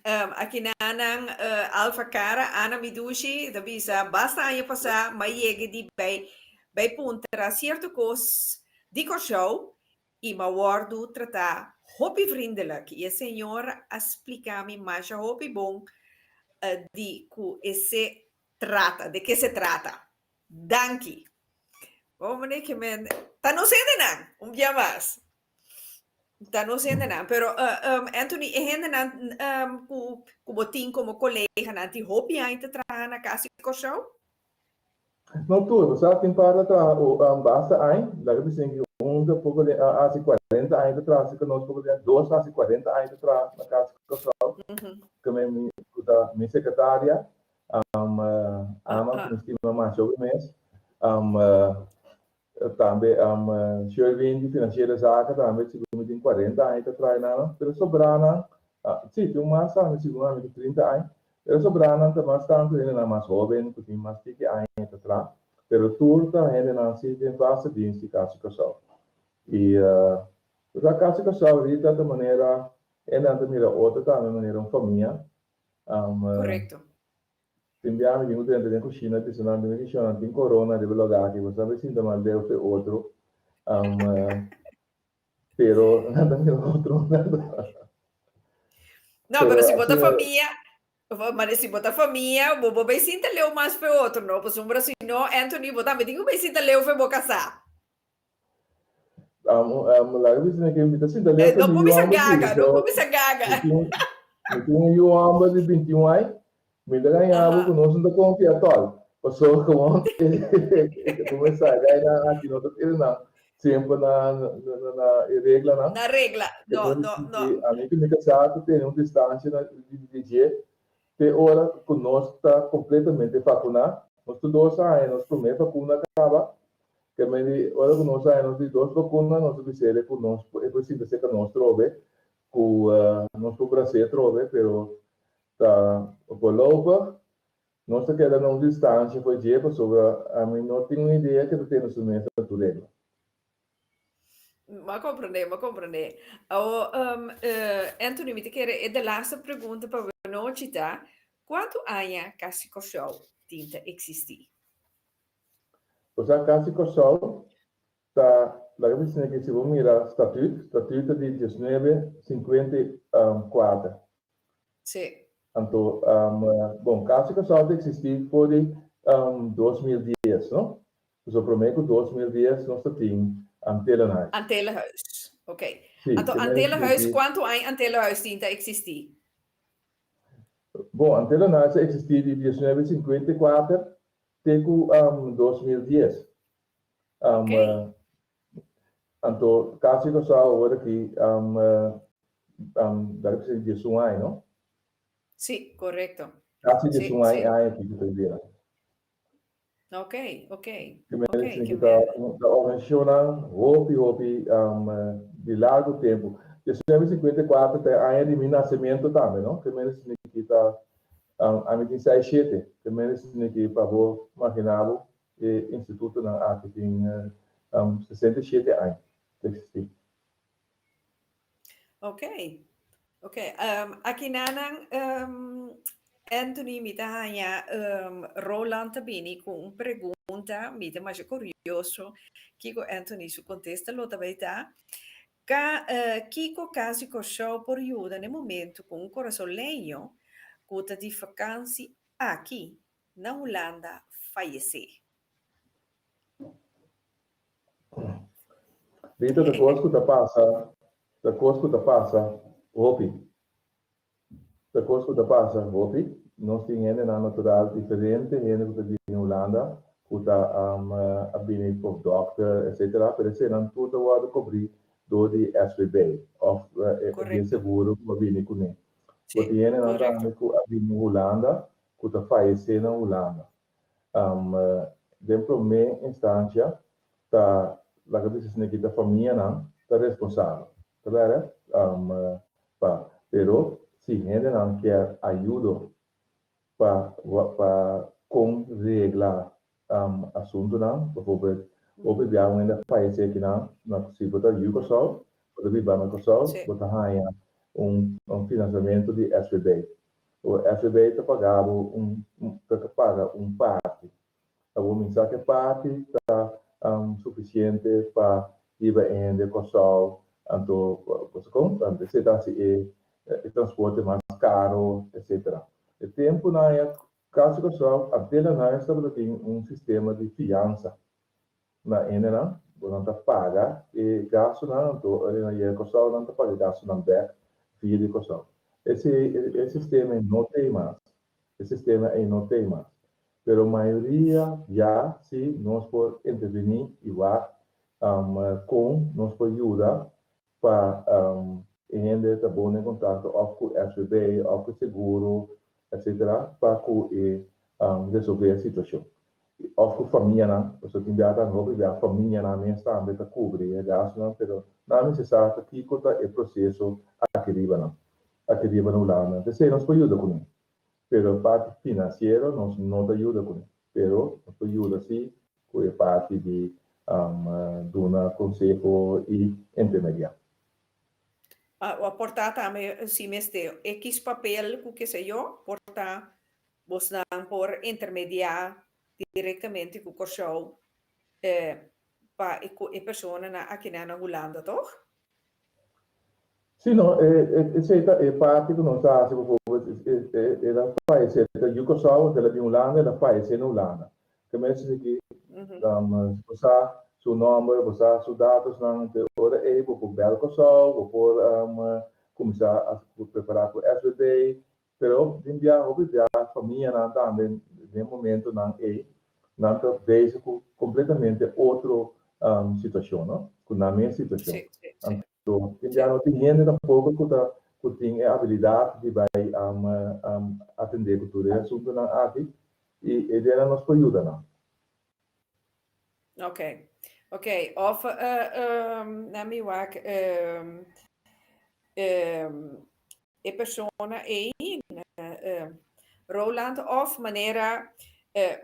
Aki nan Alfa Cara, Ana mi dushi, ta bisa basta aña pasá m'a yega di bai bai puntra sierto kos di Kòrsou i m'a wòrdu tratá hopi vriendelijk i e señor a splika mi masha hopi bon di ku e se trata, de ke se trata. Danki. Bon meneer Kimen, ta nos hendenan, un bia mas. Ta nos hendenan. Pero Anthony, e hendenan ku ku bo tin komo koleganan tin hopi aña ta traha na Kas di Kòrsou? No tur, bo sa tin par ta traha basta aña, laga bisa ku un ta poko den hasi kuarenta aña ta traha si ku nos poko den dos hasi kuarenta aña ta traha na Kas di Kòrsou. Ku mi ku ta mi sekretaria ama ku mi stima masha hopi mes. Tambe Sherwin di Financiële Zaken tambe sigur mi tin 40 aña ta traha nan, pero sobranan, si tin un mas tambe sigur ami tin 30 aña, pero sobranan ta mas tantu hendenan mas hoben ku tin mas tiki aña ta traha, pero tur ta hendenan si den vaste dienst di Kas di Kòrsou. I ta Kas di Kòrsou ahorita ta manera hendenan ta mira otro tambe manera un famia. Korekto. Tin bia mi tin ku drenta den kushina bisa nan tin bendicionnan tin corona riba loga aki bo sabe sinta mas leu fe otro pero nan ta mira otro No, pero si bo ta famia, maar si bo ta famia, bo bo bay sinta leu mas fe otro, no? Pasobra si no, Anthony, bo tambe tin ku bay sinta leu fe bo kasá. Laga bisa ke mi ta sinta leu No por bisa gaga, no por bisa gaga. Mi tin un yu homber di 21 aña, mi ta gaña bo ku nos no ta konfia tòl. Pasobra komo e kuminsá gai nan aki no ta tene nan semper na na e reglanan. Na regla, no, no, no. Ami ku mi kasá ta tene un distansia di dje te ora ku nos ta kompletamente vakuná. Nos tur dos a haña nos promé vakuna kaba. Ke men di ora ku nos haña nos di dos bakuna nos a bis'el ku nos e por sinta serka nos trobe ku nos por bras'é trobe pero ta voorlopig nos ta keda na un distansha for dje pasobra ami no tin un idea ke ta tene su mes na tur regla. M'a komprendé, m'a komprendé. Awo, Anthony, mi ta kere e de laatste pregunta pa anochi ta, kuantu aña Kasi Kòrsou tin ta eksistí? Osea Kasi Kòrsou ta laga mi siña ke si bo mira statut, statut ta di diesnuebe sinkuenta i kuater. Sí. Anto, bon, Kasi Kòrsou ta eksistí for di 2010, no? Pasobra promé ku 2010 nos ta tin Antillenhuis. Antillenhuis, oké. Sí, Anto Antillenhuis, kuantu aña Antillenhuis tin ta eksistí? Bon, Antillenhuis a eksistí di 1954 te ku 2010. Um, Anto Kas di Kòrsou awor aki um, um, daar heb je 11 aña, no? Sí, korekto. Kasi 11 aña aki ku ta bira. Ke men esaki ta ta organisashonnan hopi hopi um, di largu tempu. 1954 ta e aña di mi nasementu tambe, no? Ke men esaki ta um, ami tin seis shete. Ke men esaki pa bo magina bo e institutonan aki tin um, 67 aña ta eksistí. Ok. Aki nanan Anthony mi ta haña Roland ta bini ku un pregunta, mi ta masha kurioso kiko Anthony su kontesta lo ta bai ta. Ka kiko Kas di Kòrsou por yuda na e momentu ku un kurasoleño ku ta di fakansi aki na Hulanda fayesé? Rita, ta kos ku ta pasa, ta kos ku ta pasa hopi. Ta kos ku ta pasa hopi. Nos tin hendenan natural diferente, hende ku ta bini Hulanda, ku ta a bini for dòkter, etcetera, pero esenan tur ta wòrdu kobrí dor di SVB òf di e seguro ku a bini kuné. Bo tin hendenan tambe ku a bini Hulanda ku ta fayesé na Hulanda. Den promé instancia ta laga bisa esei ki ta famianan ta responsabel, ta bèrdè? Pa, pero si hendenan kier ayudo pa pa kon regla asuntunan, bijvoorbeeld hopi bia un hende a fayesé kinan, si bo ta yu Kòrsou, bo ta biba na Kòrsou, bo ta haña un finansiamentu di SVB. O SVB ta paga bo un ta paga un parti. Awor mi sa ku e parti ta sufisiente pa hiba e hende Kòrsou, anto bo sa kon? Anto esei ta hasi e e transporte mas karo etsetera. E tempunan ya Kas di Kòrsou Abdela Nice tabata tin un sistema di fiansa. Na hendenan, bo nan ta paga e gastunan, anto ora nan yega Kòrsou nan ta paga e gastunan bèk via di Kòrsou. Esei e sistema ei no t'ei mas, e sistema ei no t'ei mas. Pero mayoria ya si nos por intervení i wak kon nos por yuda pa e hende ta bon den kontakto òf ku SVB òf ku seguro etcetera pa ku e resolve e situashon. Òf ku famianan, pasobra tin bia ta hopi bia famianan mes tambe ta kubri e gastunan pero nan mester sa ta kiko ta e proseso aki riba nan, aki riba na Hulanda. P'esei nos por yuda kuné, pero parti finansiero nos no ta yuda kuné, pero nos por yuda si ku e parti di duna konseho i intermediá. O por ta tambe si mester ekis papel ku keseyo, por ta bosnan por intermediá direktamente ku Kòrsou pa e personanan akinan na Hulanda, tòg? Sí, no, esei ta e parti ku nos ta hasi, bijvoorbeeld, el a fayesé, ta yu Kòrsou, el a bin Hulanda, el a fayesé na Hulanda. Te mester si ki bo sa su nòmber, bo sa su datosnan, te ora ei bo por bèl Kòrsou, bo por kuminsá prepará ku SVB, Pero tin bia, hopi bia famianan tambe den momentonan ei nan ta bezig ku kompletamente otro situashon, no? Ku nan mes situashon. Anto tin bia no tin hende tampoko ku ta ku tin e abilidat di bai atendé ku tur e asuntunan aki i e dianan nos por yuda nan. Ok, ok. Of na mi wak e persona ei, Roland, of manera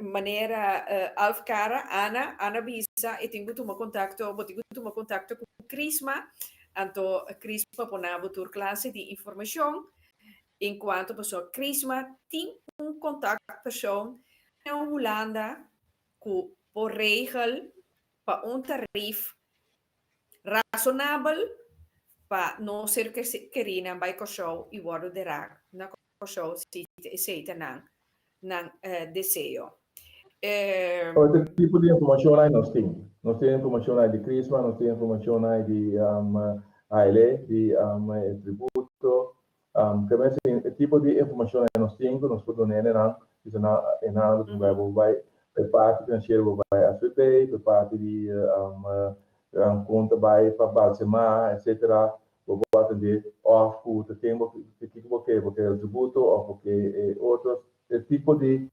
manera Alf Cara, Ana, Ana bisa e tin ku tuma kontakto, bo tin ku tuma kontakto ku Crisma, anto Crisma por na bo tur klase di informashon en kuanto pasobra Crisma tin un kontaktpersoon na Hulanda ku por regel pa un tarif rasonabel pa nos ser kerinan bai Kòrsou i wòrdu derá na Kòrsou si esei ta nan nan deseo. Otro tipo di informashon ai nos tin. Nos tin informashon ai di Crisma, nos tin informashon ai di Haile, di e tributo. Ke mester e tipo di informashon ai nos tin ku nos por duna hende nan, bisa nan e nan lo bai bo bai. E parti finansiero bo bai SVB, e parti di konta bai pa Balsemá, etcetera. Bo por atendé òf ku ta ken bo kiko bo ke, bo ke el tributo òf bo ke e otro e tipo di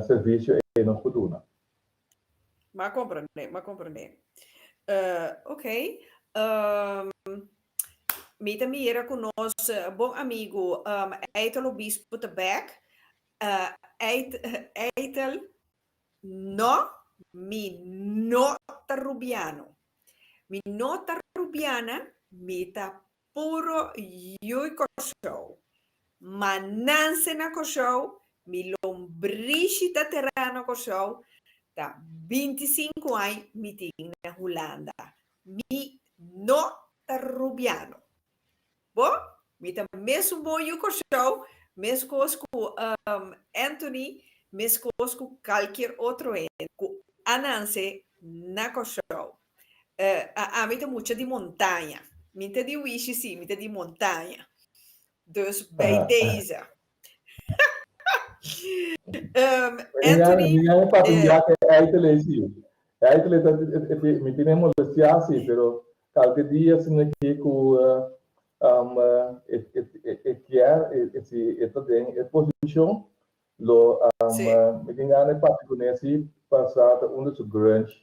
servisio ei nos por duna. M'a komprendé, m'a komprendé. Ok. Mi ta mira ku nos bon amigu Eitel Obispo ta bèk. Eitel, no, mi no ta rubiano. Mi no ta rubiana, mi ta puro yui Kòrsou. M'a nanse na Kòrsou, mi lombrishi ta terá na Kòrsou, ta 25 aña mi tin na Hulanda. Mi no ta rubiano. Bo, mi ta mesun bon yu Kòrsou, meskos ku Anthony, meskos ku kalkier otro hende ku a nanse na Kòrsou. Ami ta mucha di montaña. Mi ta di Wishi sí, mi ta di montaña. Dus bij deze. Anthony. Mi a papia un biaha eitele sí. Eitele ta mi tin e molestia sí, pero kalke dia asina ki ku e kier e si e ta den e posishon lo mi tin gana di papia kuné sí pa sa ta unda su grunge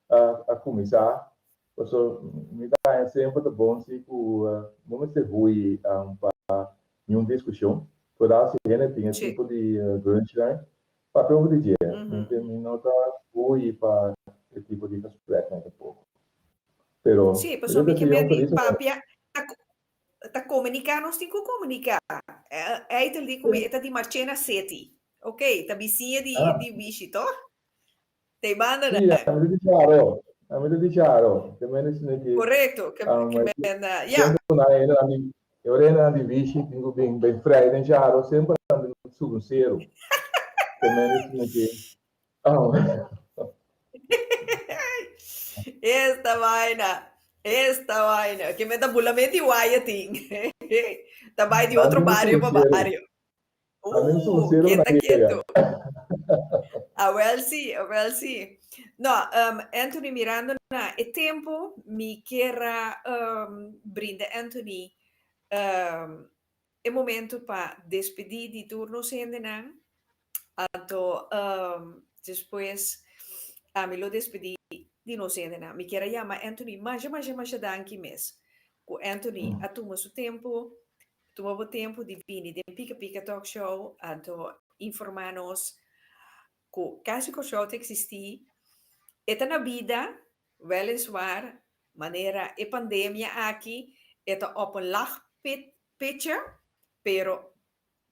a kuminsá. Paso mi ta haña semper ta bon sí ku bo mester hui pa niun diskushon. Vooral si hende tin e tipo di grunge nan, papia over di dje. Mi no ta hui pa e tipo di gespreknan tampoco. Pero Sí, pasobra mi ke men di papia ta komuniká, nos tin ku komuniká. Eitel di ku mi e ta di Marchena City. Ok, ta bisiña di Wishi, toh? Te banda Sí, ami ta di Charo. Ami ta di Charo. Ke men esina ki. Korekto, ke men, ya. Semper nan hende nan di, e ora hende nan di Wishi tin ku bin ben frei den Charo, semper nan tin ku subi un seru. Ke men esina ki. Esta vaina, esta vaina. Ke men ta bulamente di waya tin. Ta bai di otro bario pa bario. Keda ketu. Awel sí, awel sí. No, Anthony, mirando na e tempu, mi kier a brinda Anthony e momento pa despedí di tur nos hendenan. Anto despues ami lo despedí di nos hendenan. Mi kier a yama Anthony masha, masha, masha danki mes ku Anthony a tuma su tempu. Tuma bo tempu di bini den Pika Pika Talk Show anto informá nos ku Kasi Kòrsou ta eksistí, e ta na bida, wèliswaar manera e pandemia aki e ta op un lag pitje, pero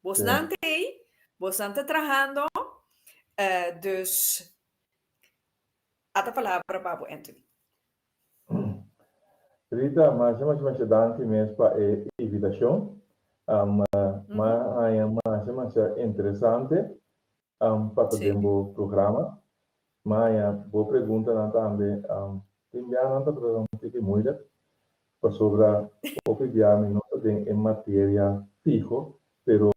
bosnan ta ei, bosnan ta trahando, dus ata palabra pa bo Anthony. Rita, masha masha masha danki mes pa e invitashon. M'a haña masha masha interesante pa ta den bo programa. M'a haña bo preguntanan tambe tin bia nan tabata un tiki moeilijk pasobra hopi bia mi no ta den e materia fiho pero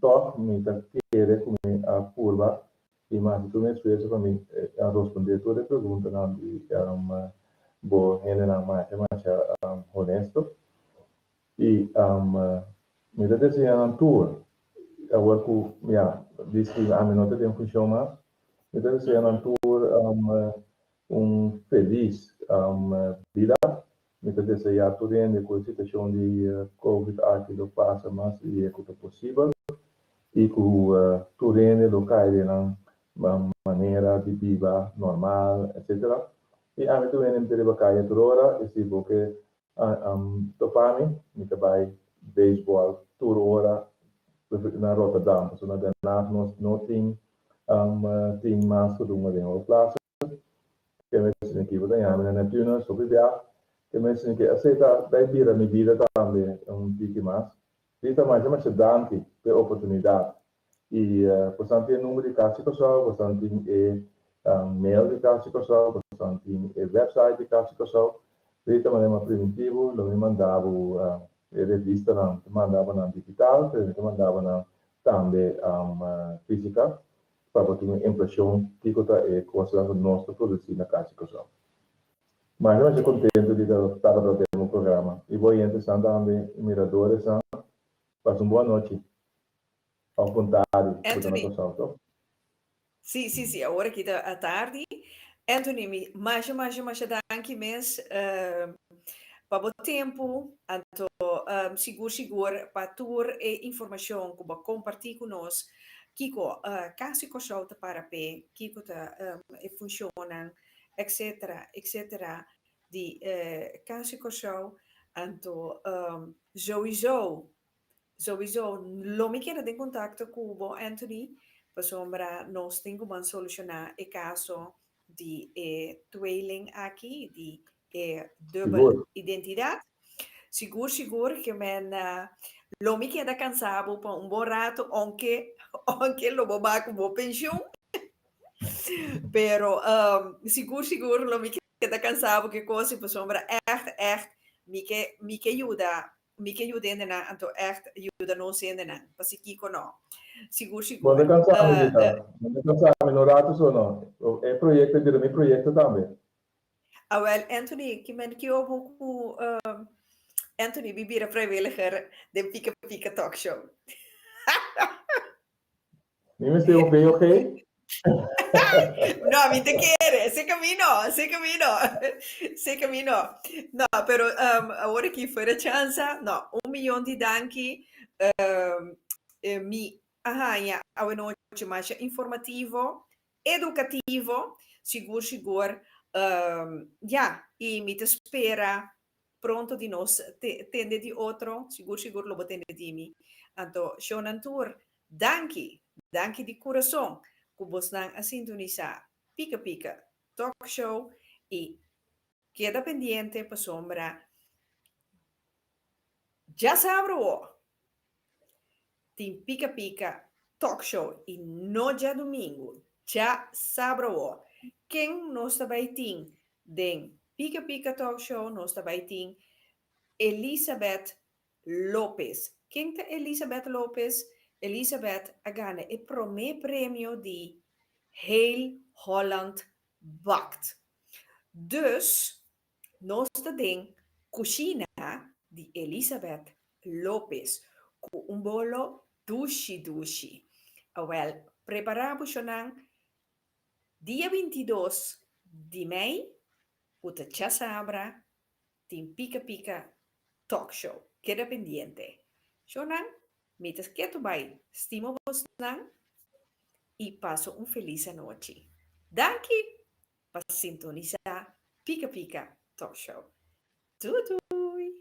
tòg mi ta kere ku mi a purba I mi hasi tur mi esfuerso pa mi a rospondé tur e preguntanan di bo hendenan masha masha honesto. I mi ta deseá nan tur, awor ku ya dici ami no ta den funshon mas, mi ta deseá nan tur un felis bida. Mi ta deseá tur hende ku e situashon di covid aki lo pasa mas lihé ku ta posibel i ku tur hende lo kai den nan manera di biba normal etcetera. I ami tur hende mi ta riba kaya tur ora i si bo ke topa mi, mi ta bai beisbòl tur ora na Rotterdam pasobra na Den Haag nos no tin tin mas tudunga den Hoofdplaats. Ke mes mi ki bo ta yama na Neptunus hopi bia. Ke mes mi ki aseta bai bira mi bida tambe un tiki mas. Rita masha masha danki p'e oportunidat. I bosan tin e number di Kas di Kòrsou, bosan tin e mail di Kas di Kòrsou, bosan tin e website di Kas di Kòrsou. Rita manera mi a primintí bo lo mi manda bo e revistanan, mi ta manda bo nan digital pero mi ta manda bo nan tambe físika. pa bo tin un impreshon kiko ta e kosnan ku nos ta produsí na Kas di Kòrsou. Masha masha kontentu di ta tabata den bo programa i bo oyentesan tambe i miradoresan. Pasa un bon anochi òf bon tardi ku bo ta na Anthony, Kòrsou, to? Sí, sí, sí, awor aki ta atardi. Anthony, mi masha, masha, masha danki mes pa bo tempu, anto sigur, sigur pa tur e informashon ku bo a kompartí ku nos, kiko Kasi Kòrsou ta para p'e, kiko ta e funshonnan, etcetera, etcetera di Kasi Kòrsou. Anto souiso Souiso lo mi keda den kontakto ku bo Anthony pasobra nos tin ku ban solushoná e kaso di e tweeling aki, di e dubbel Sigur. identidat. Sigur sigur ke men lo mi keda kansa bo pa un bon rato ounke ounke lo bo bai ku bo penshun pero sigur sigur lo mi keda kansa bo ku e kos pasobra ègt ègt mi ke mi ke yuda Mi ke yuda hendenan, anto ègt yuda nos hendenan. Pasi kiko no. Sigur Bo sigur. no kansa mi, Rita. Bo no kansa mi no rato so no. E proyekto bira mi proyekto tambe. Awel, Anthony, ki men ki obo ku Anthony bi bira vrijwilliger den Pika Pika Talk Show. Mi mester un VOG? No, mi te kere. Sé camino, sé camino. Sé camino. No, pero um, awor aki fuera chansa, no, un miyon di danki. Um, eh, mi a haña awenochi masha informativo, edukativo, sigur sigur. Um, ja, i mi ta spera pronto di nos te, tende di otro, sigur sigur lo bo tende di mi. Anto, shownan tur, Danki, danki di kurason ku bosnan a sintonisá Pika Pika Talk Show i keda pendiente pasobra djasabra awor tin Pika Pika Talk Show i no djadumingu, djasabra awor. Ken nos ta bai tin den Pika Pika Talk Show? Nos ta bai tin Elisabeth Lopez. Ken ta Elisabeth Lopez? Elisabeth a gana e promé premio di Heel Holland Bakt. Dus nos ta den kushina di Elisabeth Lopez ku un bolo dushi dushi. Awèl, prepará bo shonnan dia 22 di mei ku ta djasabra tin Pika Pika Talk Show. Keda pendiente. Shownan, mi ta ketu bai. Stima bosnan y pasa un feliz anochi. Danki pa sintonisa Pika Pika Talk Show. Doei doei!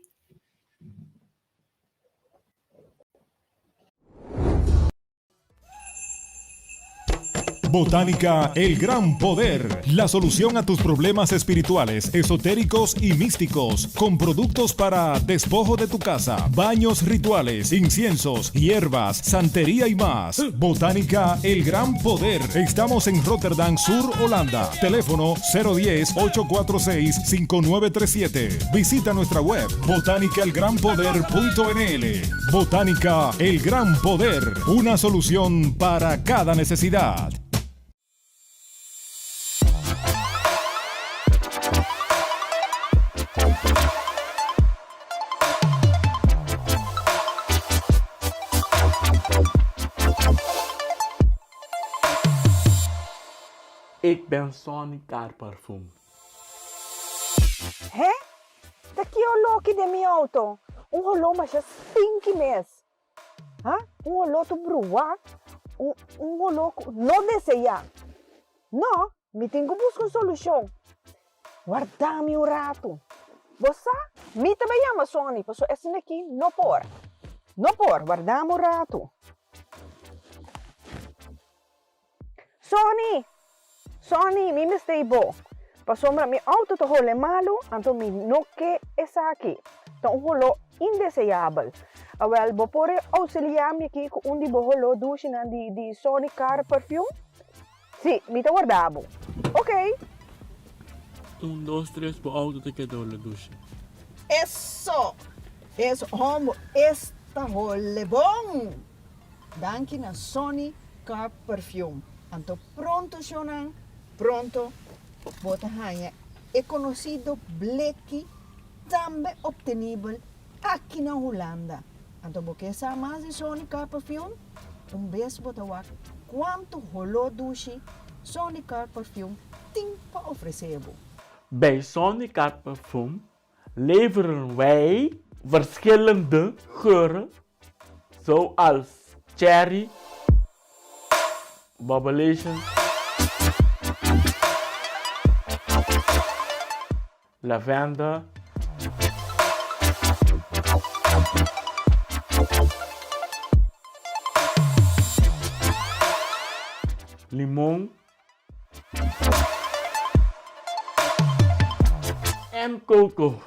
Botánica El Gran Poder, la solución a tus problemas espirituales, esotéricos y místicos, con productos para despojo de tu casa, baños rituales, inciensos, hierbas, santería y más. Botánica El Gran Poder. Estamos en Rotterdam Sur, Holanda. Teléfono 010-846-5937. Visita nuestra web botanicaelgranpoder.nl. Botánica El Gran Poder, una solución para cada necesidad. Ik ben Sonny Car Parfum. He? Ta ki oló ki den mi auto? Un holó masha stinky mes. Ha? Un holó tur bruá, un un holó ku no deseá. No, mi tin ku buska un solushon. Warda mi un ratu. Bo sa, mi ta bai yama Sonny, pasobra esnan aki no por. No por, warda mi un ratu. Sonny! Sonny, mi mester i bo, pasobra mi auto ta hole malu, anto mi no ke esaki. Ta un holó indeseabel. Awel, bo por ousiliá mi aki ku un di bo holó dushinan di di Sonny Car Perfume? Sí, mi ta warda bo. Oké. Un, dos, tres, bo auto ta keda hole dushi. Eso! Es hombo es ta hole bon! Danki na Sonny Car Perfume. Anto pronto shownan, pronto bo ta haña e konosido bleki tambe optenibel aki na Hulanda. Anto bo ke sa mas di Sony Car Perfume? Un bes bo ta wak kuantu holó dushi Sony Car Perfume tin pa ofresé bo. Bij Sony Car Perfume leveren wij verschillende geuren zoals cherry, bubblation, lavender, limon en coco.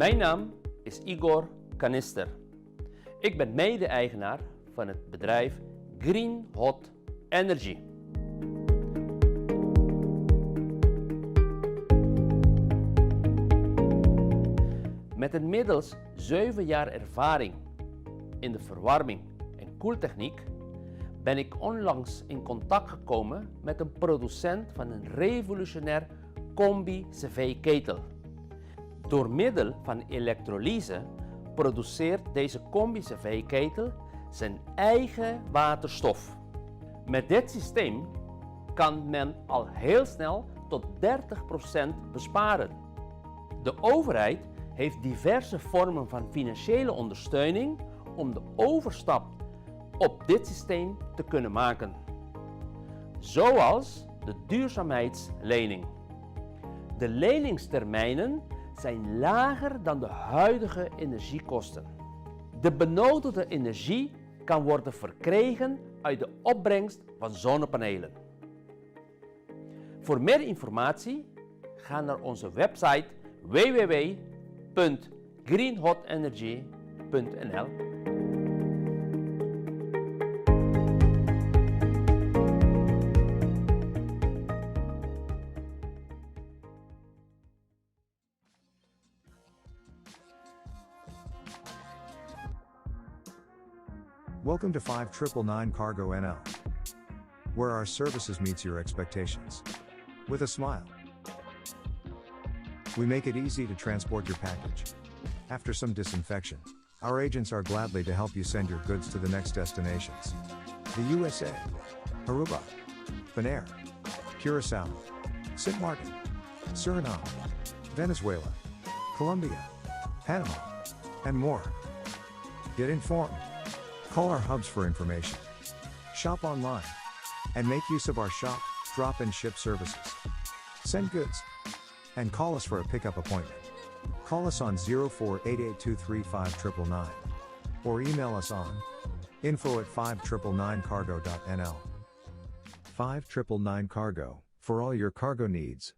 Mijn naam is Igor Kanister. Ik ben mede-eigenaar van het bedrijf Green Hot Energy. Met inmiddels 7 jaar ervaring in de verwarming en koeltechniek ben ik onlangs in contact gekomen met een producent van een revolutionair combi-cv-ketel. Door middel van elektrolyse produceert deze combi-cv-ketel zijn eigen waterstof. Met dit systeem Kan men al heel snel tot 30% besparen. De overheid heeft diverse vormen van financiële ondersteuning om de overstap op dit systeem te kunnen maken. Zoals de duurzaamheidslening. De leningstermijnen zijn lager dan de huidige energiekosten. De benodigde energie kan worden verkregen uit de opbrengst van zonnepanelen. Voor meer informatie ga naar onze website www.greenhotenergy.nl. Welcome to 5999 Cargo NL, where our services meets your expectations. With a smile. We make it easy to transport your package. After some disinfection, our agents are gladly to help you send your goods to the next destinations. The USA, Aruba, Bonaire, Curacao, St. Martin, Suriname, Venezuela, Colombia, Panama, and more. Get informed. Call our hubs for information. Shop online. And make use of our shop, drop, and ship services. Send goods. And call us for a pickup appointment. Call us on 0488235999 or email us on info at 5999cargo.nl. 5999 Cargo, for all your cargo needs.